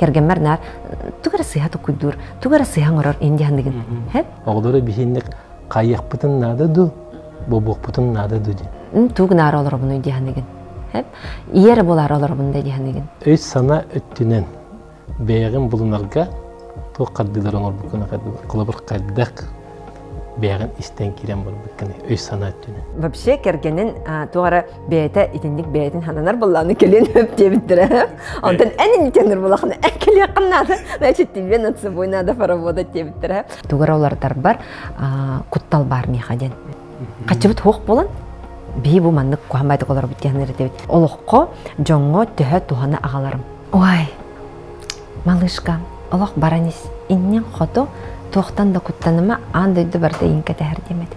Кэргэммэр наар тугу эрэ сыыһа токуйдуур, тугу эрэ сыыһа оҥорор ин диэханныгын. Хэп? Оҕолору биһинник хайыахпытын наада ду, бобуохпутун наада ду диэн. Туг наара олоробунуй диэханныгын. Хэп? Ийэ эрэ буолаары олоробун да диэханныгын. Өй-сана өттүнэн бэйэҕин булунарга туох хардыылары оҥорбуккун холобур хайдах бэйэҕин истэн киирэн барбыккын өй-санаа өттүнэн. Вообще кэргэнин туох эрэ бэйэтэ итинник бэйэтин хананар буоллааны кэлиэн сөп диэбиттэрэ. Онтон эн иннитеннер булахына эн кэлиэххин наада, значит тебе над собой надо поработать диэбиттэрэ. Тугу эрэ уларытарбар куттал баар миэхэ диэн. Хаччыбыт хуох буолан биһи бу маннык куһаҕан баайдык олоробут диэн эрэтэбит. Олоххо дьоҥҥо төһө туһаны аҕаларым. Ой, малышка, олох баран ис, иннин хоту туохтан да куттаныма, аан дойду барыта иин кэтэһэр диэм этэ.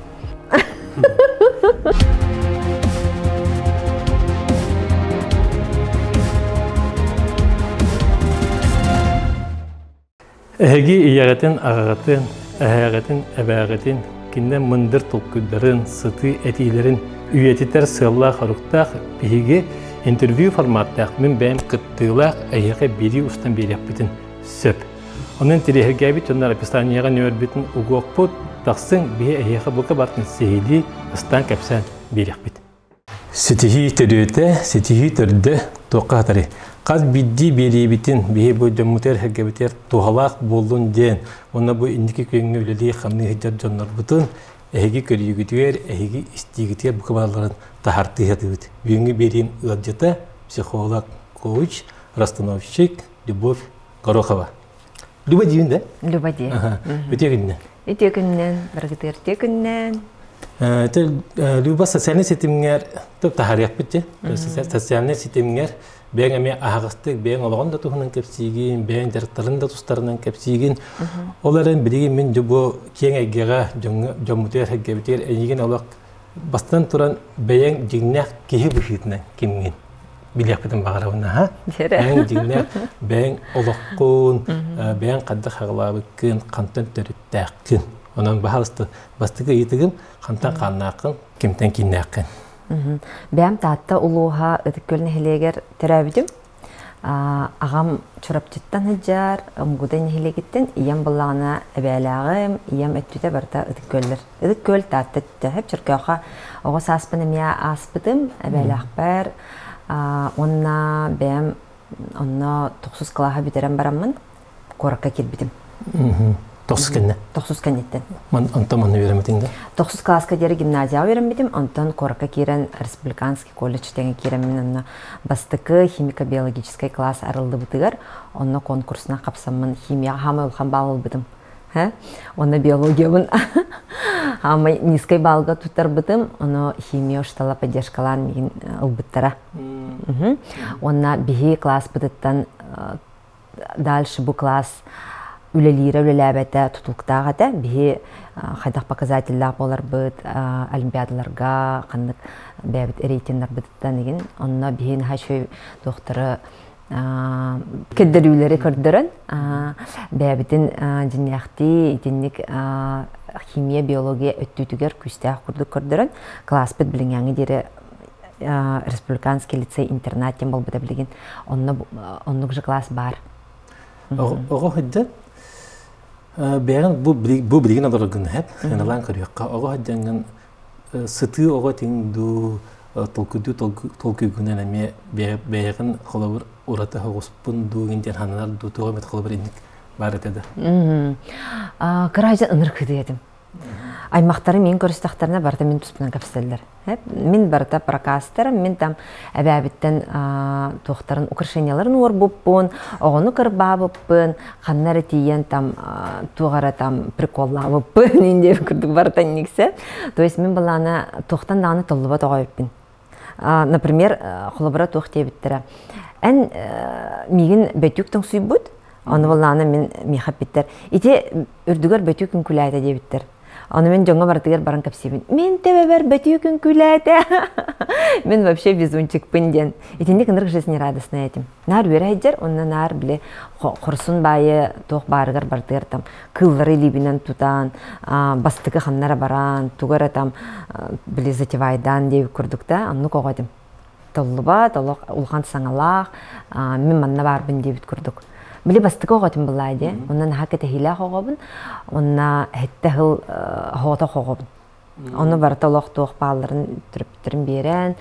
Эһиги ийэҕитин, аҕаҕытын, эһээҕитин, эбээҕитин, кинилэр мындыр толкуйдарын, сытыы этиилэрин үйэтитэр сыаллаах-соруктаах биһиги интервью форматтаах мин бэйэм кыттыылаах эһиэхэ биэрии устан биэриэхпитин сөп. Онон интэриэһиргээбит дьоннор описаниеҕа нөөрбүтүн угуохпут, тахсыҥ, биһи эһиэхэ бука бартын сиһилии ыстаан кэпсээн биэриэхпит. Ситиһии төрүөтэ, ситиһии төрдө туохха хатарый? Хас биирдии биэриибитин биһи бу дьоммутугар сэргэбитигэр туһалаах буоллун диэн уонна бу инники күөҥҥэ үлэлии-хамныы сылдьар дьоннорбутун эһиги көрүүгүтүгэр, эһиги истиигитигэр бука барыларын таһаартыы сатыыбыт. Бүгүҥҥү биэриим ыалдьыта психолог, коуч, расстановщик Любовь Горохова. Люба диибин да? Люба дии. Үтүө күннэн. Үтүө күннэн, барыгытыгар үтүө күннэн. Люба социальнай ситимҥэр таһаарыахпыт дьэ. Социальнай ситимҥэр бэйэҥ эмиэ аһаҕастык бэйэҥ олоҕун да туһунан кэпсиигин, бэйэҥ дьарыктарын да тустарынан кэпсиигин. Ол эрэн билигин мин бу киэҥ эйгэҕэ дьоммутугар сэргэбитигэр эйигин олох бастатан туран бэйэҥ дьиҥнээх киһи быһыытынан кимҥин билиэхпитин баҕарабын аха бэйэҥ дьиҥнээх бэйэҥ олоххун бэйэҥ хайдах хаҕылаабыккын хантан төрүттээххин онон баһаалыста бастакы ыйытыгым хантан хааннааххын кимтэн кииннээххин Бэйэм Таатта улууһа Ытык Күөл нэһилиэгэр төрөөбүтүм. Аҕам Чурапчыттан сылдьар, Мугудай нэһилиэгиттэн, ийэм буоллаҕына эбээлээҕим, ийэм өттүтэ барыта Ытык Күөллэр. Ытык Күөл Таатта өттүтэ. Сөп Чөркөөххө оҕо сааспын эмиэ ааспытым, эбээлээхпэр. Уонна бэйэм онно тохсус кылааһы бүтэрэн бараммын куоракка киирбитим. Тохсус кэннэ? Тохсус кэнниттэн. Онтон манна үөрэммитиҥ да? Тохсус кылааска диэри гимназияҕа үөрэммитим, онтон куоракка киирэн республиканский колледж тэҥэ киирэммин онно бастакы химико-биологическай класс арыллыбытыгар онно конкурсунан хапсаммын химияҕа хаамай улахан баал ылбытым. Онно биологиябын хаамай низкай баалга туттарбытым, ону химия уштала поддержкалаан миигин ылбыттара. Уонна биһи класспытыттан дальше бу класс үлэлиирэ үлэлээбэтэ тутулуктаах этэ. Биһи хайдах показателлаах буоларбыт олимпиадаларга ханнык бэйэбит рейтиннарбытыттан игин онно биһи наһаа үчүгэй туохтары көрдөрүүлэри көрдөрөн бэйэбитин дьиннээхтии итинник химия биология өттүтүгэр күүстээх курдук көрдөрөн класспыт билиҥҥээҥи диэри республиканский лицей интернат диэн буолбута билигин онно оннук же класс баар оҕо сылдьан бэйэҥ бу бу билигин олороргун эһэп сыаналаан көрүөххэ оҕо сылдьаҥҥын сытыы оҕо этиҥ дуу толкуйдуу толкуйгунан эмиэ бэйэҕин холобур ураты оҕуспун дуу диэн сананар дуу туох эмит холобур инник баар этэ да кыра ынырык этим Аймахтарым мин көрүстэхтэринэ барыта мин туспунан кэпсэтэллэр. Мин барыта прокастарым, мин там эбээбиттэн туохтарын украшенияларын уорбуппун, оҕону кырбаабыппын, ханна эрэ тиийэн там туох эрэ там приколлаабыппын индия курдук барыта инниксэ. То есть мин былаана туохтан даҕаны толлубат оҕо эбиппин. Например, холобура туох диэбиттэрэ. Эн миигин бөтүүк тоҥсуйбут, Ону буоллаҕына мин миэхэ эппиттэр, ити үрдүгэр бөтүүк үҥкүүлээтэ диэбиттэр. Ону мин дьоҥҥо барытыгар баран кэпсиибин. Мин төбөбөр бөтүүк үҥкүүлээтэ. Мин вообще везунчикпын диэн. Итинник ынырык жизнерадостная этим. Наар үөрэ сылдьар, онно наар били хорсун баайы туох баарыгар барытыгар там кыыллары илиибинэн тутан, бастакы ханна эрэ баран, тугу эрэ там били затевайдаан диэбит курдук да, оннук оҕо этим. Толлубат, олох улахан саҥалаах, мин манна баарбын диэбит курдук. Били бастакы оҕотум былаа дии. Онно наһаа кэтэһиилээх оҕобун. Онно хэттэ сыл хоҕото оҕобун. Ону барыта олох туох баалларын төрөппүттэрин биэрэн,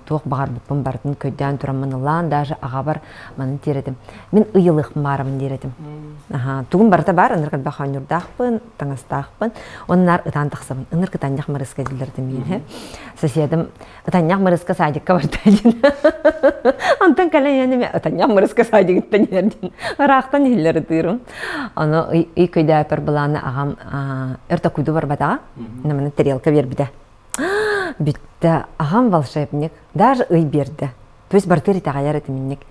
туох баҕарбыппын барытын көйдөөн тураммын ылаан, даже аҕабар манын тиэрэтим. Мин ыйылыахпын баарабын диэретим. Тугум барыта баар, ынырык элбэх оонньуурдаахпын, таҥастаахпын. Оннаар ытаан тахсабын. Ынырык ытанньах марыска дииллэртим миин. Соседым ытанньах марыска садикка барда диэн. Онтон кэлэн эми ытанньах марыска садигыттан иһэр диэн. Ыраахтан иһиллэр ытыырым. Ону ый көйдөөпөр былааны аҕам өр токуйду барбатаҕа. Наманы тарелка биэрбитэ. Бүттэ. Аҕам волшебник. Даже ый биэрдэ. То есть бартыр итэҕэйэр этиминник.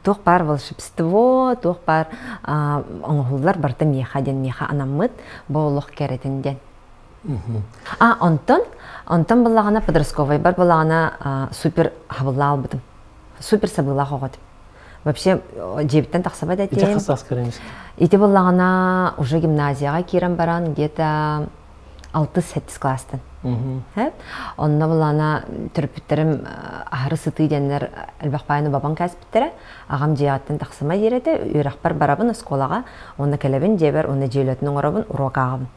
Туох баар волшебство, туох баар оҥоһуллар барыта миэхэ диэн миэхэ анаммыт бу олох кэрэтин диэн. А онтон онтон былаҕана подростковайбар былаҕана супер хабыллаа албытым. Супер сабыылаах оҕо этим. Вообще дьиэбиттэн тахсыбат этим. Ити хас саас Ити буллаҕына уже гимназияҕа киирэн баран где-то 6-7 класстан. Онно булана төрөппүттэрим аһары сытыы диэннэр элбэх баайны бабан кээспиттэрэ. Аҕам дьиэҕиттэн тахсыма диир этэ. Үөрэхпэр барабын оскуолаҕа, уонна кэлэбин дьиэбэр, уонна дьиэлэтин оҥоробун, уруок ааҕабын.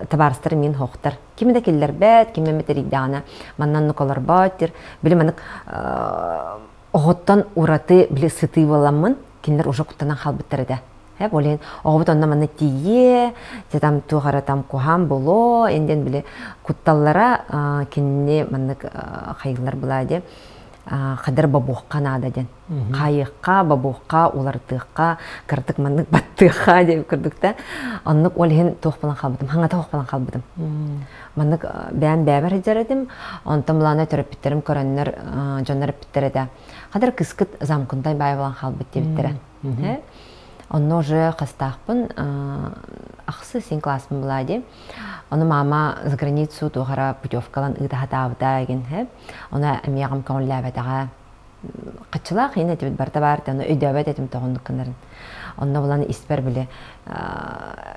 Табаарыстар мин хоохтар. Кими да киллэрбэт, ким эмэ тэрийдэҕинэ манна оннук олорбот диир. Били маннык оҕоттон ураты били сытыы буоламмын кинилэр уже куттанан хаалбыттар этэ. Ол иһин оҕобут онно манна тиийиэ, там туох эрэ там куһаан булуо, инден били кутталлара кинини маннык хайыллар была диэ хадар бобуохха наада диэн. Хайыахха, бобуохха, уларытыахха, кырдык маннык баттыахха диэн курдук да. Оннук ол иһин туох булан хаалбытым, хаҥата туох булан хаалбытым. Маннык бэйэм бэйэбэр сылдьар этим. Онтон былаана төрөппүттэрим көрөннөр, дьоннор эппиттэр этэ. Хадар кыскыт замкнутай баай булан хаалбыт диэбиттэрэ. Онно уже хастаахпын ахсы син класспын была дии. Ону мама за границу туохара путевкалан ыытаһатаабыта эгин Ону эмиэ аҕам көҥүллээбэтэҕэ. Хаччылаах иин этибит барыта баар ону өйдөөбөт этим тоҕоннук гынарын. Онно булан испэр били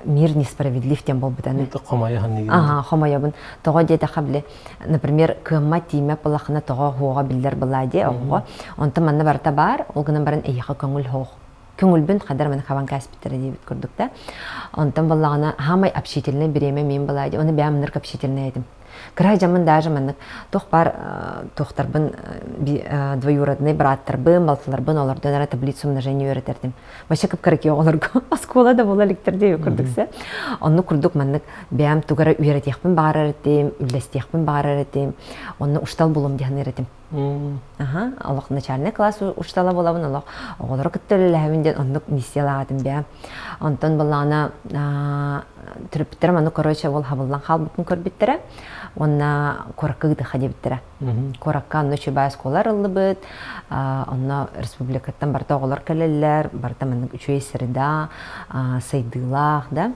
мир несправедлив диэн буолбутаны. Хомойо Ага, хомойобун. Тоҕо диэтэхэ били, например, кыамма тиимэ булахына тоҕо хуоҕа биллэр была дии оҕоҕо. Онтон манна барыта баар, ол гынан баран эйиэхэ көҥүл хоох. Көҥүлбүн хадар маны хабан кээспиттэрэ диэбит курдук да. Онтон буоллаҕына хаамай общительный бириэмэ мин была дии, оны бэйэм ынырык общительный этим. Кыра дьаммын даже маннык туох баар туохтарбын двоюродный бырааттарбын, балтыларбын олордон эрэ таблицу умножения үөрэтэрдим. Вообще кып-кыракый оҕолорго оскуола да буола иликтэр диэби курдук сэ. Оннук курдук маннык бэйэм тугу эрэ үөрэтиэхпин баҕарар этим, үллэстиэхпин баҕарар этим. Онно уштал булум диэн этим. Аха, олох начальный класс уштала буолабын, олох оҕолору кытта үлэлэһэбин диэн оннук миссиялаах этим бэйэм. Онтон былаана төрөппүттэрим аны короче ол хабыллан хаалбытын көрбүттэрэ уонна куоракка ыытыха диэбиттэрэ. Куоракка онно үчүгэй оскуола арыллыбыт, онно республикаттан барыта оҕолор кэлэллэр, барыта маннык үчүгэй среда, сайдыылаах да.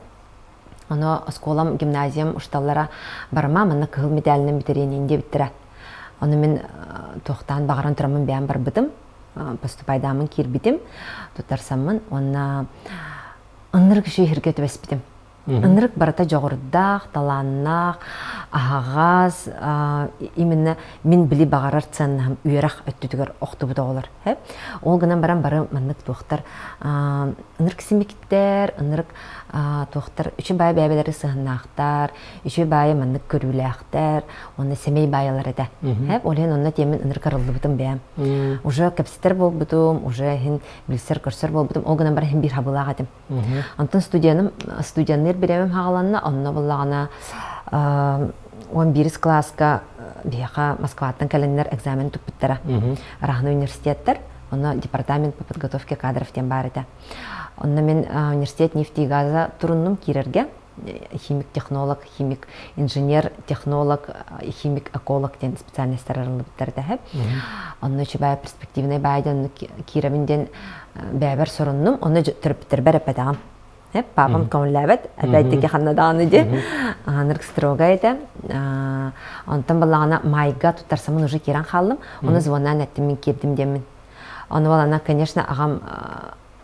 Ону оскуолам, гимназиям ушталлара барыма манна кыһыл медалынан бүтэриэнин диэбиттэрэ. Ону мин туохтаан баҕаран тураммын бэйэм барбытым, поступайдааммын киирбитим, туттарсаммын уонна ынырык үчүгэй иһиргэ түбэспитим. Ынырык барыта дьоҕурдаах, талааннаах, аһаҕас, именно мин били баҕарар ценнаһым үөрэх өттүтүгэр охтубут оҕолор. Ол гынан баран бары маннык туохтар ынырык симиктэр, ынырык туохтар үчү баай бэйэбэлэри сыһыннаахтар, үчү баайы маннык көрүүлээхтэр, уонна сэмэй баайалар этэ. Ол иһин онно тиэмин ынырык арыллыбытым бэйэм. Уже кэпсэтэр буолбутум, уже иһин билсэр-көрсөр буолбутум, ол гынан баран иһин биир хабылаах этим. Онтон студеным, студенныыр бириэмэм хаҕаланна, онно буллаҕына 11 класска биһиэхэ Москваттан кэлэннэр экзамен туппуттара. Арахны университеттар, онно департамент по подготовке кадров диэн баар этэ. Онно мин университет нефти и газа туруннум киирэргэ. Химик-технолог, химик-инженер, технолог, химик-эколог диэн специальностар арыллыбыттар этэ. Онно үчүгэй перспективный баай диэн киирэбин диэн бэйэбэр соруннум. Онно төрөппүттэрбэр эппэтэҕим. Папам көҥүллээбэт, опять-таки ханна даҕаны дии. Анырык строго этэ. Онтон балаҕана майга туттарсаммын уже киирэн хааллым. Ону звоннаан эттим мин киирдим диэммин. Ону балана, конечно, аҕам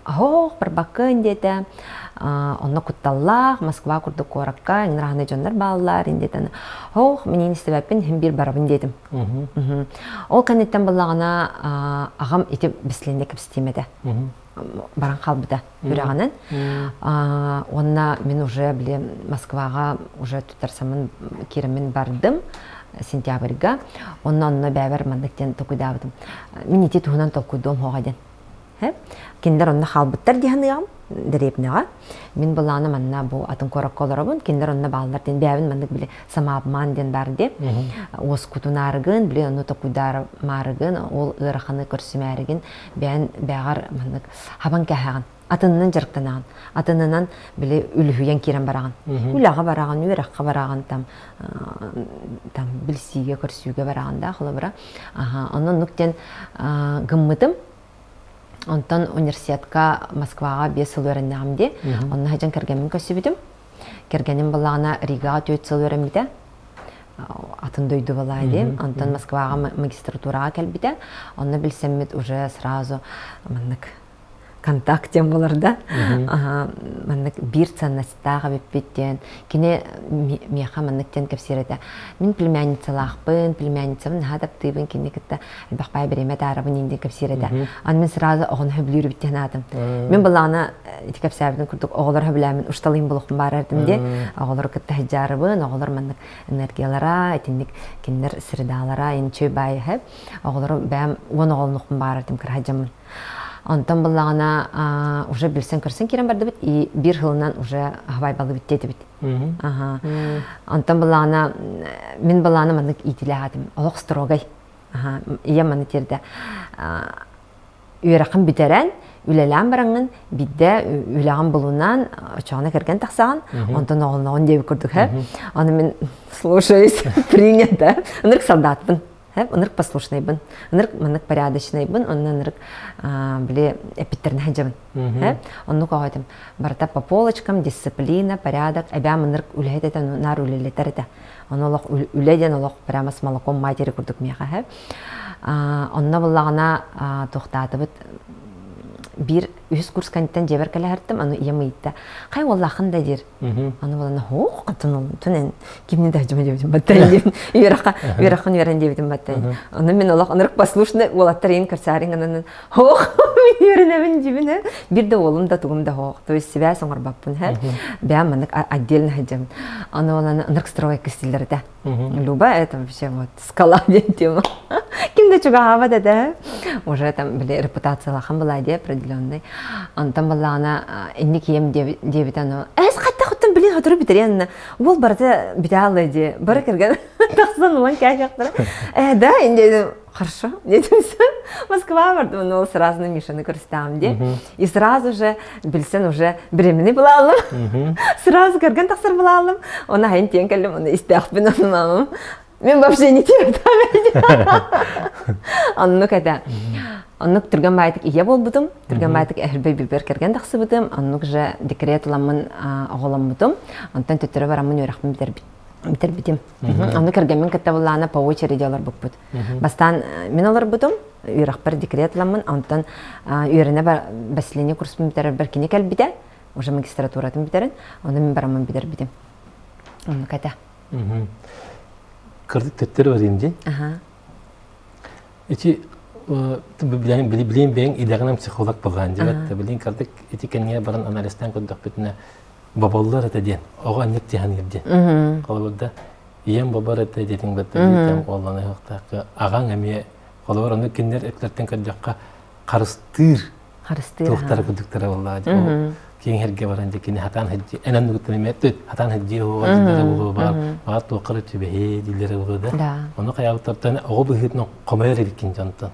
оһох барбаккын диэтэ. Онно кутталлаах, Москва курдук куоракка иҥраһаны дьоннор бааллар диэтэ. Ох, минин истибэппин, иһин биир барабын диэтим. Ол кэнниттэн балаҕана аҕам ити бислинде кэпсэтиим этэ. Баран хаалбыта үрэҕинэн. Уонна мин уже били Москваҕа уже туттарсаммын киирэммин бардым сентябрьга. Онно онно бэйэбэр маннык диэн толкуйдаабытым. Мин ити туһунан толкуйдуом суоҕа диэн. Кинилэр онно хаалбыттар дии саныаҕым дэриэбинэҕэ. Мин былаана манна бу атын куоракка олоробун, кинилэр онно бааллар диэн бэйэбин маннык били самаабымаан диэн баар дии. Уоскутунаарыгын, били онно толкуйдаарымаарыгын, ол ыараханы көрсүмээригин бэйэн бэйэҕэр маннык хабан кээһэҕин. Атынынан дьарыктанаҕын. Атынынан били үлүһүйэн киирэн бараҕын. Үлэҕэ бараҕын, үөрэххэ бараҕын, там, там билсиигэ, көрсүүгэ бараҕын да, холобура. Онон оннук диэн гыммытым. Онтон университетка Москваҕа 5 сыл үөрэннэҕим дии. Онно сылдьан кэргэммин көрсүбүтүм. Кэргэним былаана Ригаҕа 4 сыл үөрэммитэ. Атын дойду была дии. Онтон Москваҕа магистратураҕа кэлбитэ. Онно билсэммит уже сразу маннык контакт диэн буолар да. Маннык биир ценностьтаах эбиппит диэн. Кини миэхэ маннык диэн кэпсиир этэ. Мин племянницалаахпын, племянницабын наһаа таптыыбын, кинини кытта элбэх баай бириэмэ таарабын диэн кэпсиир этэ. Аны мин сразу оҕону сөбүлүүр эбит диэн аатым. Мин былаана ити кэпсээбитим курдук оҕолор сөбүлээмин ушталыйын булуохпун баарар этим диэн. Оҕолору кытта сылдьаарыбын, оҕолор маннык энергиялара, итинник кинилэр средаалара, инчүй баайы оҕолору бэйэм 10 оҕолонуохпун баарар этим кыра сылдьаммын. Онтон буллаҕына уже билсэн-көрсөн киирэн бардыбыт и биир сылынан уже хабайбалыбыт диэтибит. Онтон буллаҕына мин былаана маннык иитилээх олох строгай. Ийэм маны тиэрдэ үөрэххин бүтэрэн, үлэлээн бараҥҥын, биирдэ үлэҕин булунан, очоҕуна кэргэн тахсаҕын, онтон оҕолоноҕун диэбит курдук, Ону мин слушаюсь, принято. Ынырык солдатпын. Ынырык послушнайбын, ынырык маннык порядочнайбын, онно ынырык били эппиттерин сылдьабын. Оннук оҕо барыта по полочкам, дисциплина, порядок, эбээм ынырык үлэһит этэ, наар үлэлэтэр этэ. Ону олох үлэ диэн олох прямо с молоком матери курдук миэхэ. Онно буллаҕына туохтаатыбыт биир үһүс курс кэнниттэн дьиэбэр кэлэһэртим, аны ийэм ыйытта. Хай уоллааххын да диир. Аны булана хоох атын түнэн кимни да дьума диэбитим баттайын диэбин үөрэххэ үөрэххин үөрэн диэбитим баттайын. Аны мин олох ынырык послушный уолаттар иин көрсаарин гынан хоох мин үөрэнэбин дибин бир да уолум да тугум да хоох то есть сибээс оҥорбоппун һэ бэйэм маннык отдельно сылдьабын. Аны оланы ынырык строгай кистиллэр этэ. Люба это вообще вот скала диэн тема. Ким да чугаһаабат этэ. Уже там били репутациялахан была идея определенный. Онтон баллаана инник ийэм диэбит аны эс хатта хуттан билин хотору бүтэриэн уол барыта бүтэ дии бары кэргэн тахсан улан кээһиэхтэрэ э да инде хорошо дедим Москва бардым ол сразу на Мишаны көрүстээм ди и сразу же билсен уже беременный булаалым сразу кэргэн тахсар булаалым оны хайын тиэн кэллим оны истээхпин оны мамам мен вообще не оннук этэ оннук түргэн баайтык ийэ буолбутум түргэн баайтык эһэрбэй бибер кэргэн тахсыбытым оннук же декрет ыламмын оҕоломмутум онтон төттөрү бараммын үөрэхпин бүтэрбитим Ону кэргэммин кытта буллаана по очереди олорбуппут. Бастаан мин олорбутум, үөрэхпэр декрет ыламмын, онтон үөрэнэ басиление курспун бүтэрэрбэр кини кэлбитэ, уже магистратуратын бүтэрин, ону мин бараммын бүтэрбитим. Оннук этэ. Кырдык төттөрү барыйым дии. Ити билин бэйэҥ идэҕинэн психолог буолаан дьибэт билин кырдык ити кэннигэ баран анализтаан көрдөхпүтүнэ боболлор этэ диэн оҕо анньык тиһаныыр диэн холобурда ийэм бобор этэ диэтиҥ бытта диэтем уолланыһыахтаахха аҕаҥ эмиэ холобур ону кинилэр өттүлэртэн көрдөххө харыстыыр харыстыыр туохтара курдуктара буоллаа киэҥ сиргэ баран дьэ кини хатаан сылдьыы эн оннугуттан эмиэ хатаан сылдьыы уоҕа диллэрэ буолуо баар баар туохха да түбэһиэ дииллэрэ буолуо да ону хайаабыттартан оҕо быһыытынан хомойор эбиккин дьонтон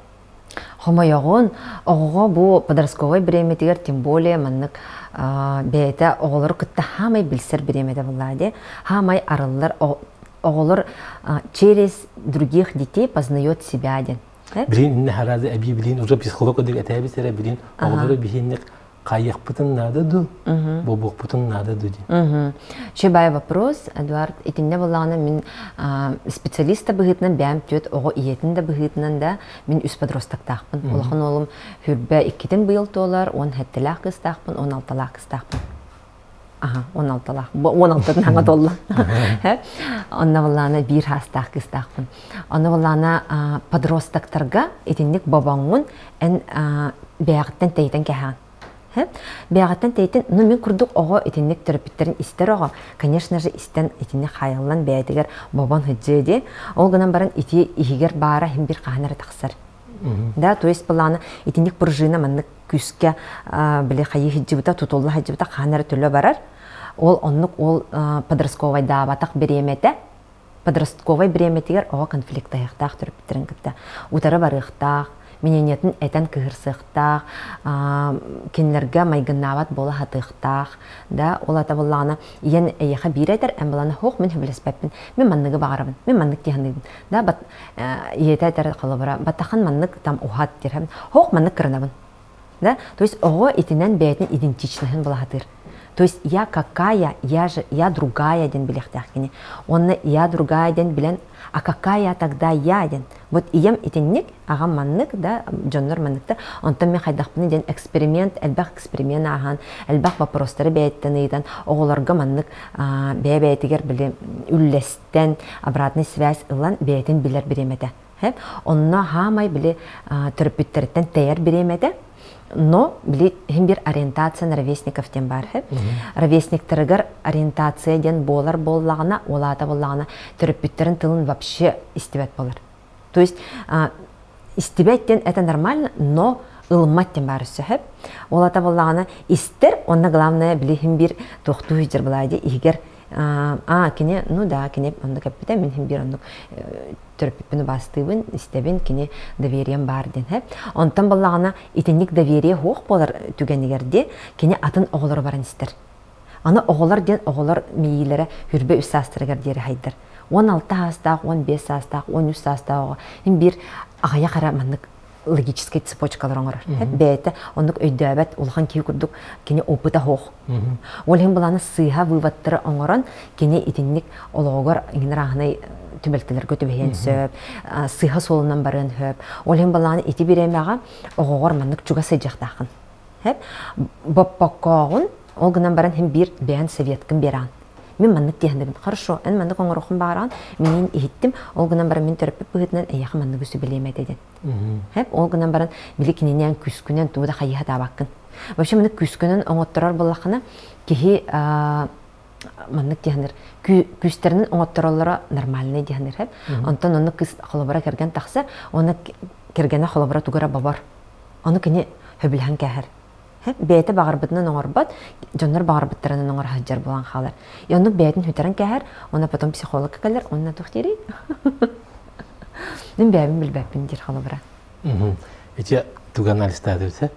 Хомойоҕун, оҕоҕо бу подростковай бириэмэтигэр тем более маннык бэйэтэ оҕолору кытта хаамай билсэр бириэмэтэ буоллаа дии. Хаамай арыллар оҕолор через других детей познает себя диэн. Билин инне хараады эбии билин уже психолог өдүк этээбит эрэ билин оҕолору биһинник хайыахпытын наада ду бобуохпутун наада ду диэн. Шибай вопрос, Эдуард, итиннэ буоллаҕына мин специалист да быһыытынан бэйэм түөрт оҕо ийэтин да быһыытынан да мин үс подростоктаахпын. Улахан уолум 22-тин быйыл туолар, 17-лээх кыыстаахпын, 16-лаах кыыстаахпын. Аха, 16-лаах. 16-тын хаҥа туолла. Онно буоллаҕына биир хаастаах кыыстаахпын. Онно буоллаҕына подростоктарга итинник бобоҥҥун эн бэйэҕиттэн тэйитэн кэһэҕин. Бэйэҕиттэн тэйтин, ну мин курдук оҕо итинник төрөппүттэрин истэр оҕо, конечно же, истэн итинник хаайыллан бэйэтигэр бобон сылдьыа дии. Ол гынан баран ити иһигэр баара иһин бир хаһан эрэ тахсар. Да, то есть былаана итинник пружина маннык күүскэ били хайыы сылдьыбыта, тутулла сылдьыбыта хаһан эрэ төлө барар. Ол оннук ол подростковайдаабатах бириэмэтэ подростковай бириэмэтигэр оҕо конфликтаһыахтаах төрөппүттэрин кытта утары барыахтаах, мнениетын этэн кыһырсыахтаах, кинилэргэ майгыннаабат буола сатыахтаах, да, ол ата буоллаҕына ийэн эйиэхэ биир этэр, эн булана хоох мин сөбүлэспэппин, мин манныгы баҕарабын, мин маннык тиһаныыбын, да, бат ийэтэ этэр холобура, баттахын маннык там уһат диир, хоох маннык кырынабын, да, то есть оҕо итинэн бэйэтин идентичноһын була сатыыр. То есть я какая, я же, я другая диэн билиэхтээх кини. Уонна я другая диэн билэн, а какая тогда я диэн. Вот ийэм итинник, аҕам маннык да, дьоннор манныктар. Онтон мен хайдахпыны диэн эксперимент, элбэх эксперимент ааһан, элбэх вопростары бэйэттэн ыйытан, оҕолорго маннык бэйэ-бэйэтигэр били үллэстэн, обратный связь ылан бэйэтин билэр бириэмэтэ. Онно хаамай били төрөппүттэриттэн тэйэр бириэмэтэ, но били иһин бир ориентация на ровесников диэн баар ровесниктарыгар ориентация диэн буолар буоллаҕына, уолаата буоллаҕына төрөппүттэрин тылын вообще истибэт болар. То есть истибэт диэн это нормально, но ылыммат диэн баар өссө. Уолата буоллаҕына истэр, онно главное били иһин бир туохтуу сылдьар былаа дии иһигэр а кини ну да кини оннук эппитэ мин иһин бир оннук төрөппүппүн убаастыыбын, истэбин, кини доверием баар диэн. Онтон баллаҕына итинник доверие суох буолар түгэнигэр ди кини атын оҕолору баран истэр. Аны оҕолор диэн оҕолор миилэрэ хүрбэ үс саастарыгар диэри хайдар. 16 саастаах, 15 саастаах, 13 саастаах оҕо ин биир аҕыйах эрэ маннык логическай цепочкалар оҥорор. Бэйэтэ оннук өйдөөбөт улахан киһи курдук кини опыта суох. Ол иһин былааны сыыһа выводтары оҥорон кини итинник олоҕугар иҥин түбэлтэлэргэ түбэһиэн сөп, сыыһа суолунан барыан сөп. Ол иһин былааны ити бириэмэҕэ оҕоҕор маннык чугас сылдьыахтааххын. Боппоккооҕун ол гынан баран хин биир бэйэн советкын биэрэҕин. Мин маннык диэхинэбин. Хорошо, эн маннык оҥороххун баҕараҕын, миниин иһиттим, ол гынан баран мин төрөппүт быһыытынан эйиэхэ манныгы сүбэлиэм этэ диэн. Хэп, ол гынан баран били кининэн күскүнэн тугу да хайыһа таабаккын. Вообще маннык күскүнэн оҥотторор буоллаххына киһи маннык диэхинэр күүстэринэн оҥоттороллоро нормальный диэхинэр хэп. Онтон онно кыс холобура кэргэн тахсар, уонна кэргэнэ холобура тугу эрэ бобор. Ону кини хөбүлэһэн кээһэр. Бэйэтэ баҕарбытынан оҥорбот, дьоннор баҕарбыттарынан оҥоро сылдьар буолан хаалар. И оннук бэйэтин сүтэрэн кээһэр, уонна потом психологка кэлэр, уонна туох диирий? Мин бэйэбин билбэппин диир холобура. Ити тугу анализтаатыбыт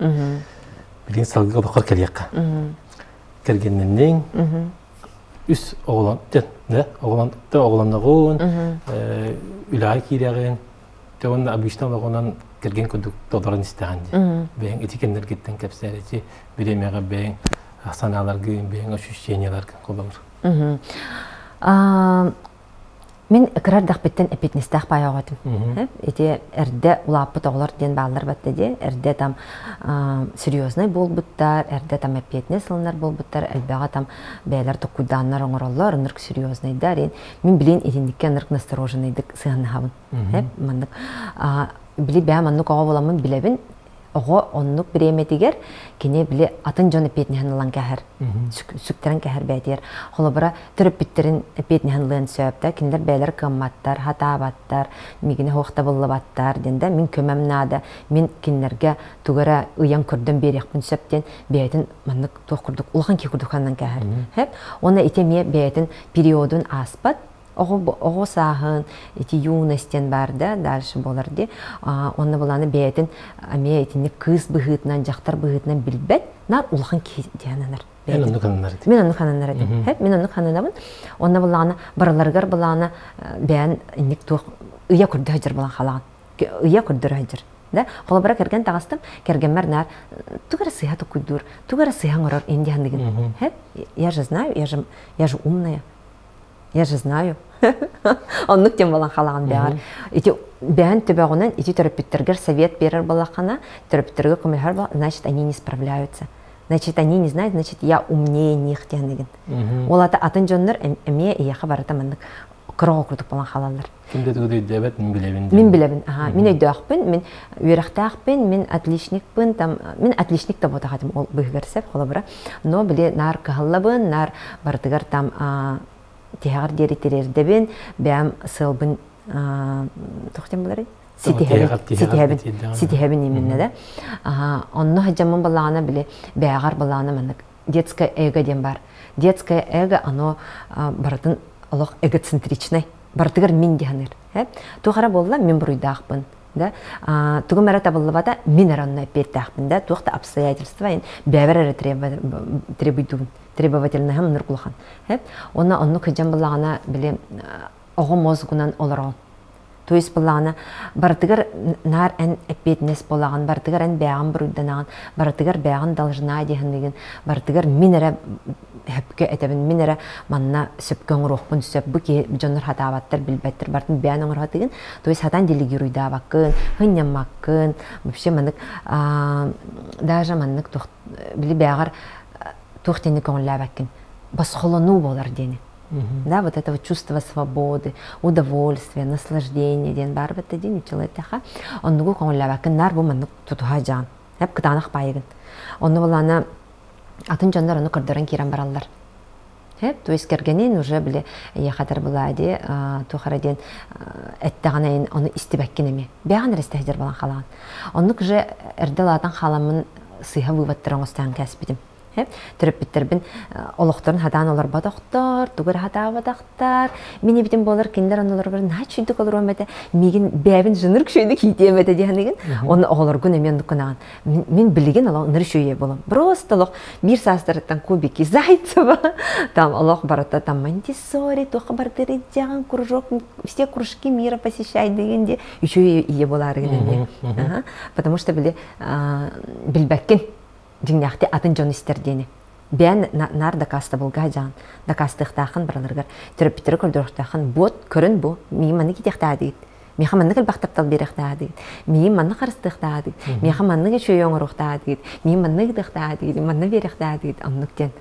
Билигин салгыы олоххор кэлиэххэ. Кэргэннэнниҥ, үс оҕолон, да, оҕолон, оҕолонноҕун, үлэҕэ киирэҕин, Дьэ уонна обычно олоҕунан кэргэн курдук толорон истэҕин дии. Бэйэҥ ити кэмнэргиттэн кэпсээр ити бириэмэҕэ бэйэҥ санааларгын, бэйэҥ ощущениеларгын холобур. Мин кыра эрдэхпиттэн эппиэтинэстээх паайа оҕо этим. Ити эрдэ улааппыт оҕолор диэн бааллар батта дии. Эрдэ там серьезный буолбуттар, эрдэ там эппиэтинэс ылынар буолбуттар, элбэҕэ там бэйэлэр токкуйдааннар оҥороллор, ынырык серьезныйдар. Мин билин итинниккэ ынырык настороженныйдык сыһаннаһабын. Маннык били бэйэм маннык оҕо буоламмын билэбин оҕо оннук бириэмэтигэр кини били атын дьон эппиэтинэһин ылан кэһэр сүктэрэн кэһэр бэйэтигэр холобура төрөппүттэрин эппиэтинэһин ылыан сөп да кинилэр бэйэлэр кыамматтар хатаабаттар мигини хуохтабыллыбаттар диэн да мин көмөм наада мин кинилэргэ тугу эрэ ыйан көрдөн биэриэхпин сөп диэн бэйэтин маннык туох курдук улахан киһи курдук ханнан кээһэр уонна ити эмиэ бэйэтин периодун ааспат оҕо сааһын ити юность диэн баар да дальше буолар дии онно былааны бэйэтин эмиэ итинник кыыс быһыытынан дьахтар быһыытынан билбэт наар улахан киһи диэн анар мен оннук ананар этим мен оннук ананар этим мен оннук ананабын онно былаана барыларыгар былаана бэйэн инник туох ыйа көрдө сылдьар булан хаалаҕын ыйа көрдөрө сылдьар да холобура кэргэн таҕыстым кэргэммэр наар тугу эрэ сыыһа тукуйдуур тугу эрэ сыыһа оҥорор ин диэханныгын я же знаю я же умная Я же знаю. Оннук тем буолан халаҕын бэҕэр. Ити бэйэн төбөҕүнэн ити төрөппүттэргэр совет биэрэр буоллаххына, төрөппүттэргэ көмөлөһөр буол, значит, они не справляются. Значит, они не знают, значит, я умнее них диэнигин. Ол ата атын дьоннор эмиэ эйиэхэ барыта маннык Кыра курдук буолан хаалаллар. Ким да тугу да өйдөөбөт, мин билэбин. Мин билэбин, аха, мин өйдөөхпүн, мин үөрэхтээхпин, мин отличникпын, там, мин отличник да буотах этим ол быһыгар сеп, холобура. Но били наар кыһаллабын, наар барытыгар там тиһэҕэр диэри тириэрдэбин, бэйэм сыалбын туох диэн буларый? Ситиһэбин, ситиһэбин, ситиһэбин именно да. Онно сылдьаммын балаҕана били бэйэҕэр балаҕана маннык детское эго диэн бар. Детское эго оно барытын олох эгоцентричный. Барытыгар мин диһаныр. Туох эрэ буолла мин буруйдаахпын. Да? Тугум эрэ табыллыбата мин эрэ онно эппиэттээхпин да туох да обстоятельства бэйэбэр эрэ требуйдуубун требовательноһым ынырык улахан. Онно оннук сылдьан буллаҕына били оҕо мозгунан олороҕун. То есть былаана барытыгар наар эн эппиэтинэс буолаҕын, барытыгар эн бэйэҕин буруйданаҕын, барытыгар бэйэҕин должна диэһиннигин, барытыгар мин эрэ сөпкө этэбин, мин эрэ манна сөпкө оҥоруохпун сөп, бу киһи дьоннор хатаабаттар, билбэттэр, барытын бэйэн оҥоро то есть хатаан делегируйдаабаккын, һынньаммаккын, вообще маннык даже маннык били бэйэҕэр туох диэни көҥүллээбэккин, босхолонуу буолар диэни. Да, вот это вот чувство свободы, удовольствия, наслаждения диэн баар батта диэн үчүлэттэхэ. Оннугу көҥүллээбэккин наар бу маннык тутуһа дьаан. Эп кытаанах баайыгын. Онну булаана атын дьоннор ону көрдөрөн киирэн бараллар. Хеп, то есть кэргэнин уже били ехатар была ди туохара диэн эттэҕинэйин ону истибэккин эми. Бэҕэн эрэстэһдер балан халаан. Оннук же эрдэ лаатан халаммын сыыһа выводтар оҥостаан кээспитим. Төрөппүттэрбин олохторун хатаан олорботохтор, тугу эрэ хатаабатахтар. Мин эбитим буолар кинилэр оннуларыгар наһаа үчүгдүк олоруом этэ, миигин бэйэбин жыныр үчүгэйдик иитиэм этэ диэхэнигин. Онно оҕолоргун эмиэ оннук гынаҕын. Мин билигин олох ыныр үчүгэйэ буолам. Просто олох биир саастарыттан кубики Зайцева, там олох барыта там Монтессори, туохха бардыр иддьэҕин, кружок, все кружки мира посещай деген де үчүгэй ийэ буолаарыгын эмиэ. Потому что били билбэккин дьиҥнээхти атын дьон истэр диэни. Бэйэн наар дакаастабылга дьаан, дакаастыахтааххын бараларыгар, төрөппүттэри көрдөрүөхтээххин, буот көрөн бу, миигин маннык иитиэхтээдигит, миэхэ маннык элбэх таптал биэриэхтээдигит, миигин маннык харыстыахтаадыгыт, миэхэ маннык үчүгэй оҥоруохтаадыгыт, миигин маннык ыытыахтаадыгыт, манна биэриэхтээдигит, оннук диэн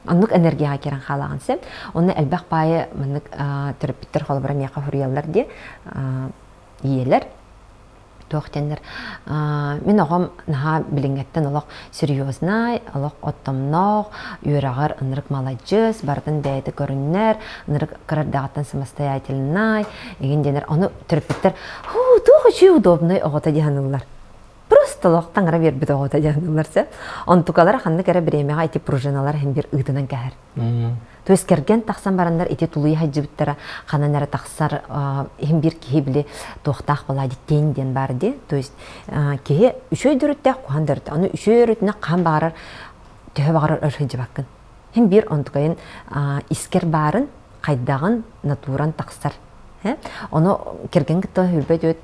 оннук энергияҕа киирэн хаалаҕын сен. Онно элбэх баайы маннык төрөппүттэр холобура миэхэ суруйаллар диye ийэлэр туох диэннэр мин оҕом наһаа билиҥҥэттэн олох серьезнай, олох оттомноох, үөрэҕэр ынырык маладьыас, барытын бэйэтэ көрүннэр, ынырык кыра эрдэҕиттэн самостоятельнай, игин диэнэр. Ону төрөппүттэр хуу туох үчүгэй удобнай оҕото дии саныыллар. Просто олох таҥара биэрбит оҕото дии саныыллар сөп. Онтукалара ханнык эрэ бириэмэҕэ ити пружиналар иһин биир ыытынан кэһэр. То есть кэргэн тахсан бараннар ити тулуйа сылдьыбыттара ханан эрэ тахсар иһин биир киһи били туохтаах была диттиэн диэн баар дии. То есть киһи үчүгэй да өрүттээх, куһаҕан да өрүттээх. Ону үчүгэй өрүтүнэн хаһан баҕарар төһө баҕарар өр сылдьыбаккын. Иһин биир онтукайын искэр баарын, хайдаҕын натуран тахсар. Ону кэргэн кытта хүрбэт үөт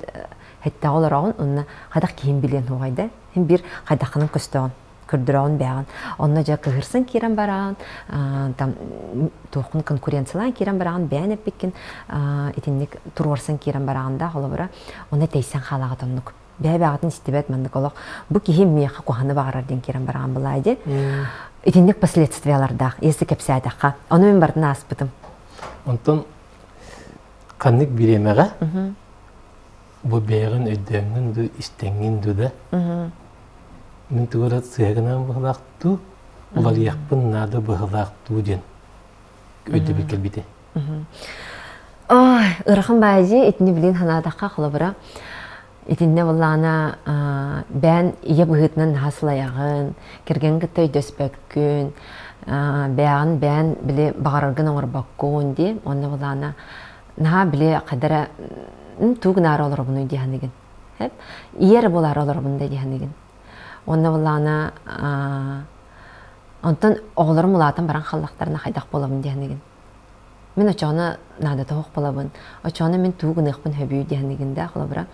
хэттэҕэ олороҕун, онно хайдах киһин билиэн суоҕай да. Иһин биир хайдаххынан көстөҕүн. Көрдөрөҕүн бэйэҕин. Онно дьэ кыһырсан киирэн бараҕын, там туоххун конкуренциялаан киирэн бараҕын, бэйэн эппиккин итинник туруорсан киирэн бараҕын да, холобура, онно тэйсэн хаалаҕыт оннук. Бэйэ бэйэҕитин истибэт маннык олох бу киһи миэхэ куһаны баҕарар диэн киирэн бараҕын былаа дии. Итинник последствиялардаах, если кэпсээтэххэ. Ону мин барытын ааспытым. Онтон ханнык бириэмэҕэ бу бэйэҕин өйдөөҥҥүн дуу, истэҥҥин дуу да мин тугу эрэ сыыһа гынан быһылаах дуу, уларыйыахпын наада быһылаах дуу диэн өйдөбүл кэлбитэ. Ой, ыарахан баайдьы итини билин санаатахха холобура итиннэ буоллаҕына бэйэн ийэ быһыытынан наһаа сылайаҕын, кэргэҥ кытта өйдөспөккүн, бэйэҕин бэйэн били баҕараргын оҥорбоккун дии, онно буоллаҕына наһаа били хайда эрэ тугу гынаары олоробунуй дии саныыгын. Ийэ эрэ буолаары олоробун да дии саныыгын. Уонна буоллаҕына онтон оҕолорум улаатан баран халлахтарына хайдах буолабын дии саныыгын. Мин оччоҕуна наадата суох буолабын. Оччоҕуна мин тугу гыныахпын сөбүй дии саныыгын да холобура.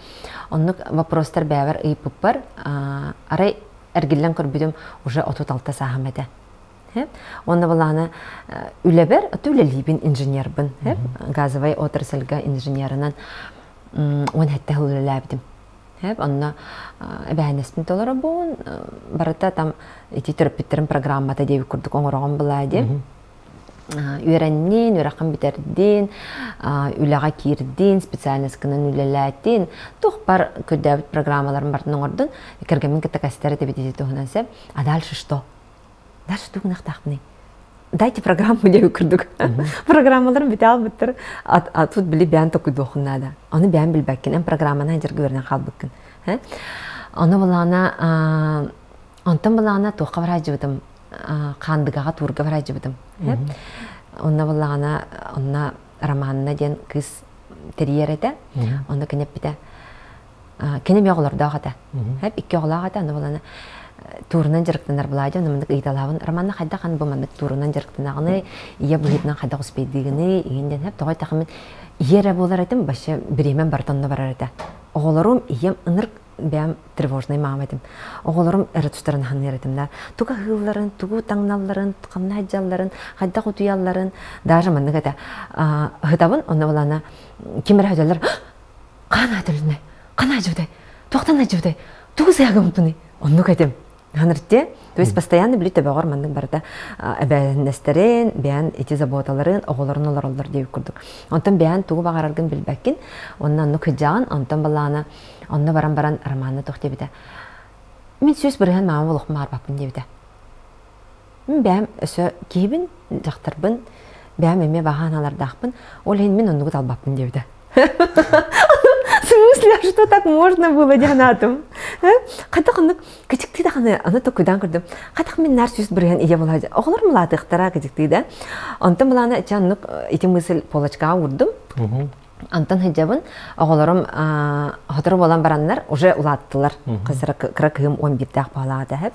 Оннук вопростар бэйэбэр ыйыппыппар арай эргиллэн көрбүтүм уже 36 сааһым этэ. Уонна былаана үлэбэр, үлэлиибин инженербин, газовай отрасльга инженерынан 17 сыл үлэлээбитим. Онно эбээһинэспин толоробун, барыта там ити төрөппүттэрим программата диэбит курдук оҥороҕун былаа диэн. Үөрэннин, үөрэххин бүтэрдин, үлэҕэ киирдин, специальноскынан үлэлээтин, туох бар көрдөөбүт программаларын бартын оҥордун, кэргэммин кытта кэстэр этибит ити туһунан сөп. А дальше что? Дальше тугу гынахтаахпыный? Дайте программу диэби курдук. Программаларын бүтэ албыттар. А тут били бэйэн токуйдуохун наада. Аны бэйэн билбэккин, эн программаны дьаргы үөрэнэн хаалбыккын. Ону былаана онтон былаана туохха бараадьыбытым Хаандыгаҕа туурга бараадьыбытым. Онно былаана онно Романна диэн кыыс тэрийэр этэ. Онно кини эппитэ кини эмиэ оҕолордоох этэ. Икки оҕолоох этэ, онно былаана туурунан дьарыктанар былаадьа, онно маннык ыйыталаабын Романна хайдах аны бу маннык туурунан дьарыктанаҕыный, ийэ быһыытынан хайдах успейдыыгыный, игин диэн хэп тоҕо эттэххэ мин ийэ эрэ буолар этим, вообще бириэмэм барыта онно барар этэ. Оҕолорум ийэм ынырык бэйэм тревожный мама этим. Оҕолорум эрэ тустарын аһыныыр этим да. Тугу аһыылларын, тугу таҥналларын, ханна сылдьалларын, хайдах утуйалларын, даже маннык этэ. Ыһытабын, онно булана ким эрэ сөтөллөр хаан аатырынай, хаан аадьыбытай, туохтан аадьыбытай, тугу сыагымтыный, оннук этим. Ханырте, то есть постоянно били төбөҕөр маннык барыта эбээһинэстэрин, бэйэн ити заботаларын, оҕолорун олороллор диэбит курдук. Онтон бэйэн тугу баҕараргын билбэккин, онно оннук сылдьаҕын, онтон балаана онно баран баран романна туох диэбитэ. Мин 100% маама олохпун баҕарбаппын диэбитэ. Мин бэйэм өссө киһибин, дьахтарбын, бэйэм эмиэ баҕа санаалардаахпын, ол иһин мин оннугу талбаппын диэбитэ. В смысле, а что так можно было диэн аатым? Хайдах оннук кычыктыы даҕаны аны токуйдаан көрдүм. Хайдах мин наар 100% ийэ буолаа. Оҕолор мулаатыахтара кычыктыы да. Онтон былаана чэ оннук ити мысль полочкаҕа уурдум. Антон сылдьабын, оҕолорум сотору буолан бараннар уже улааттылар. Кыра кыһым 11-дээх баалаах этэ.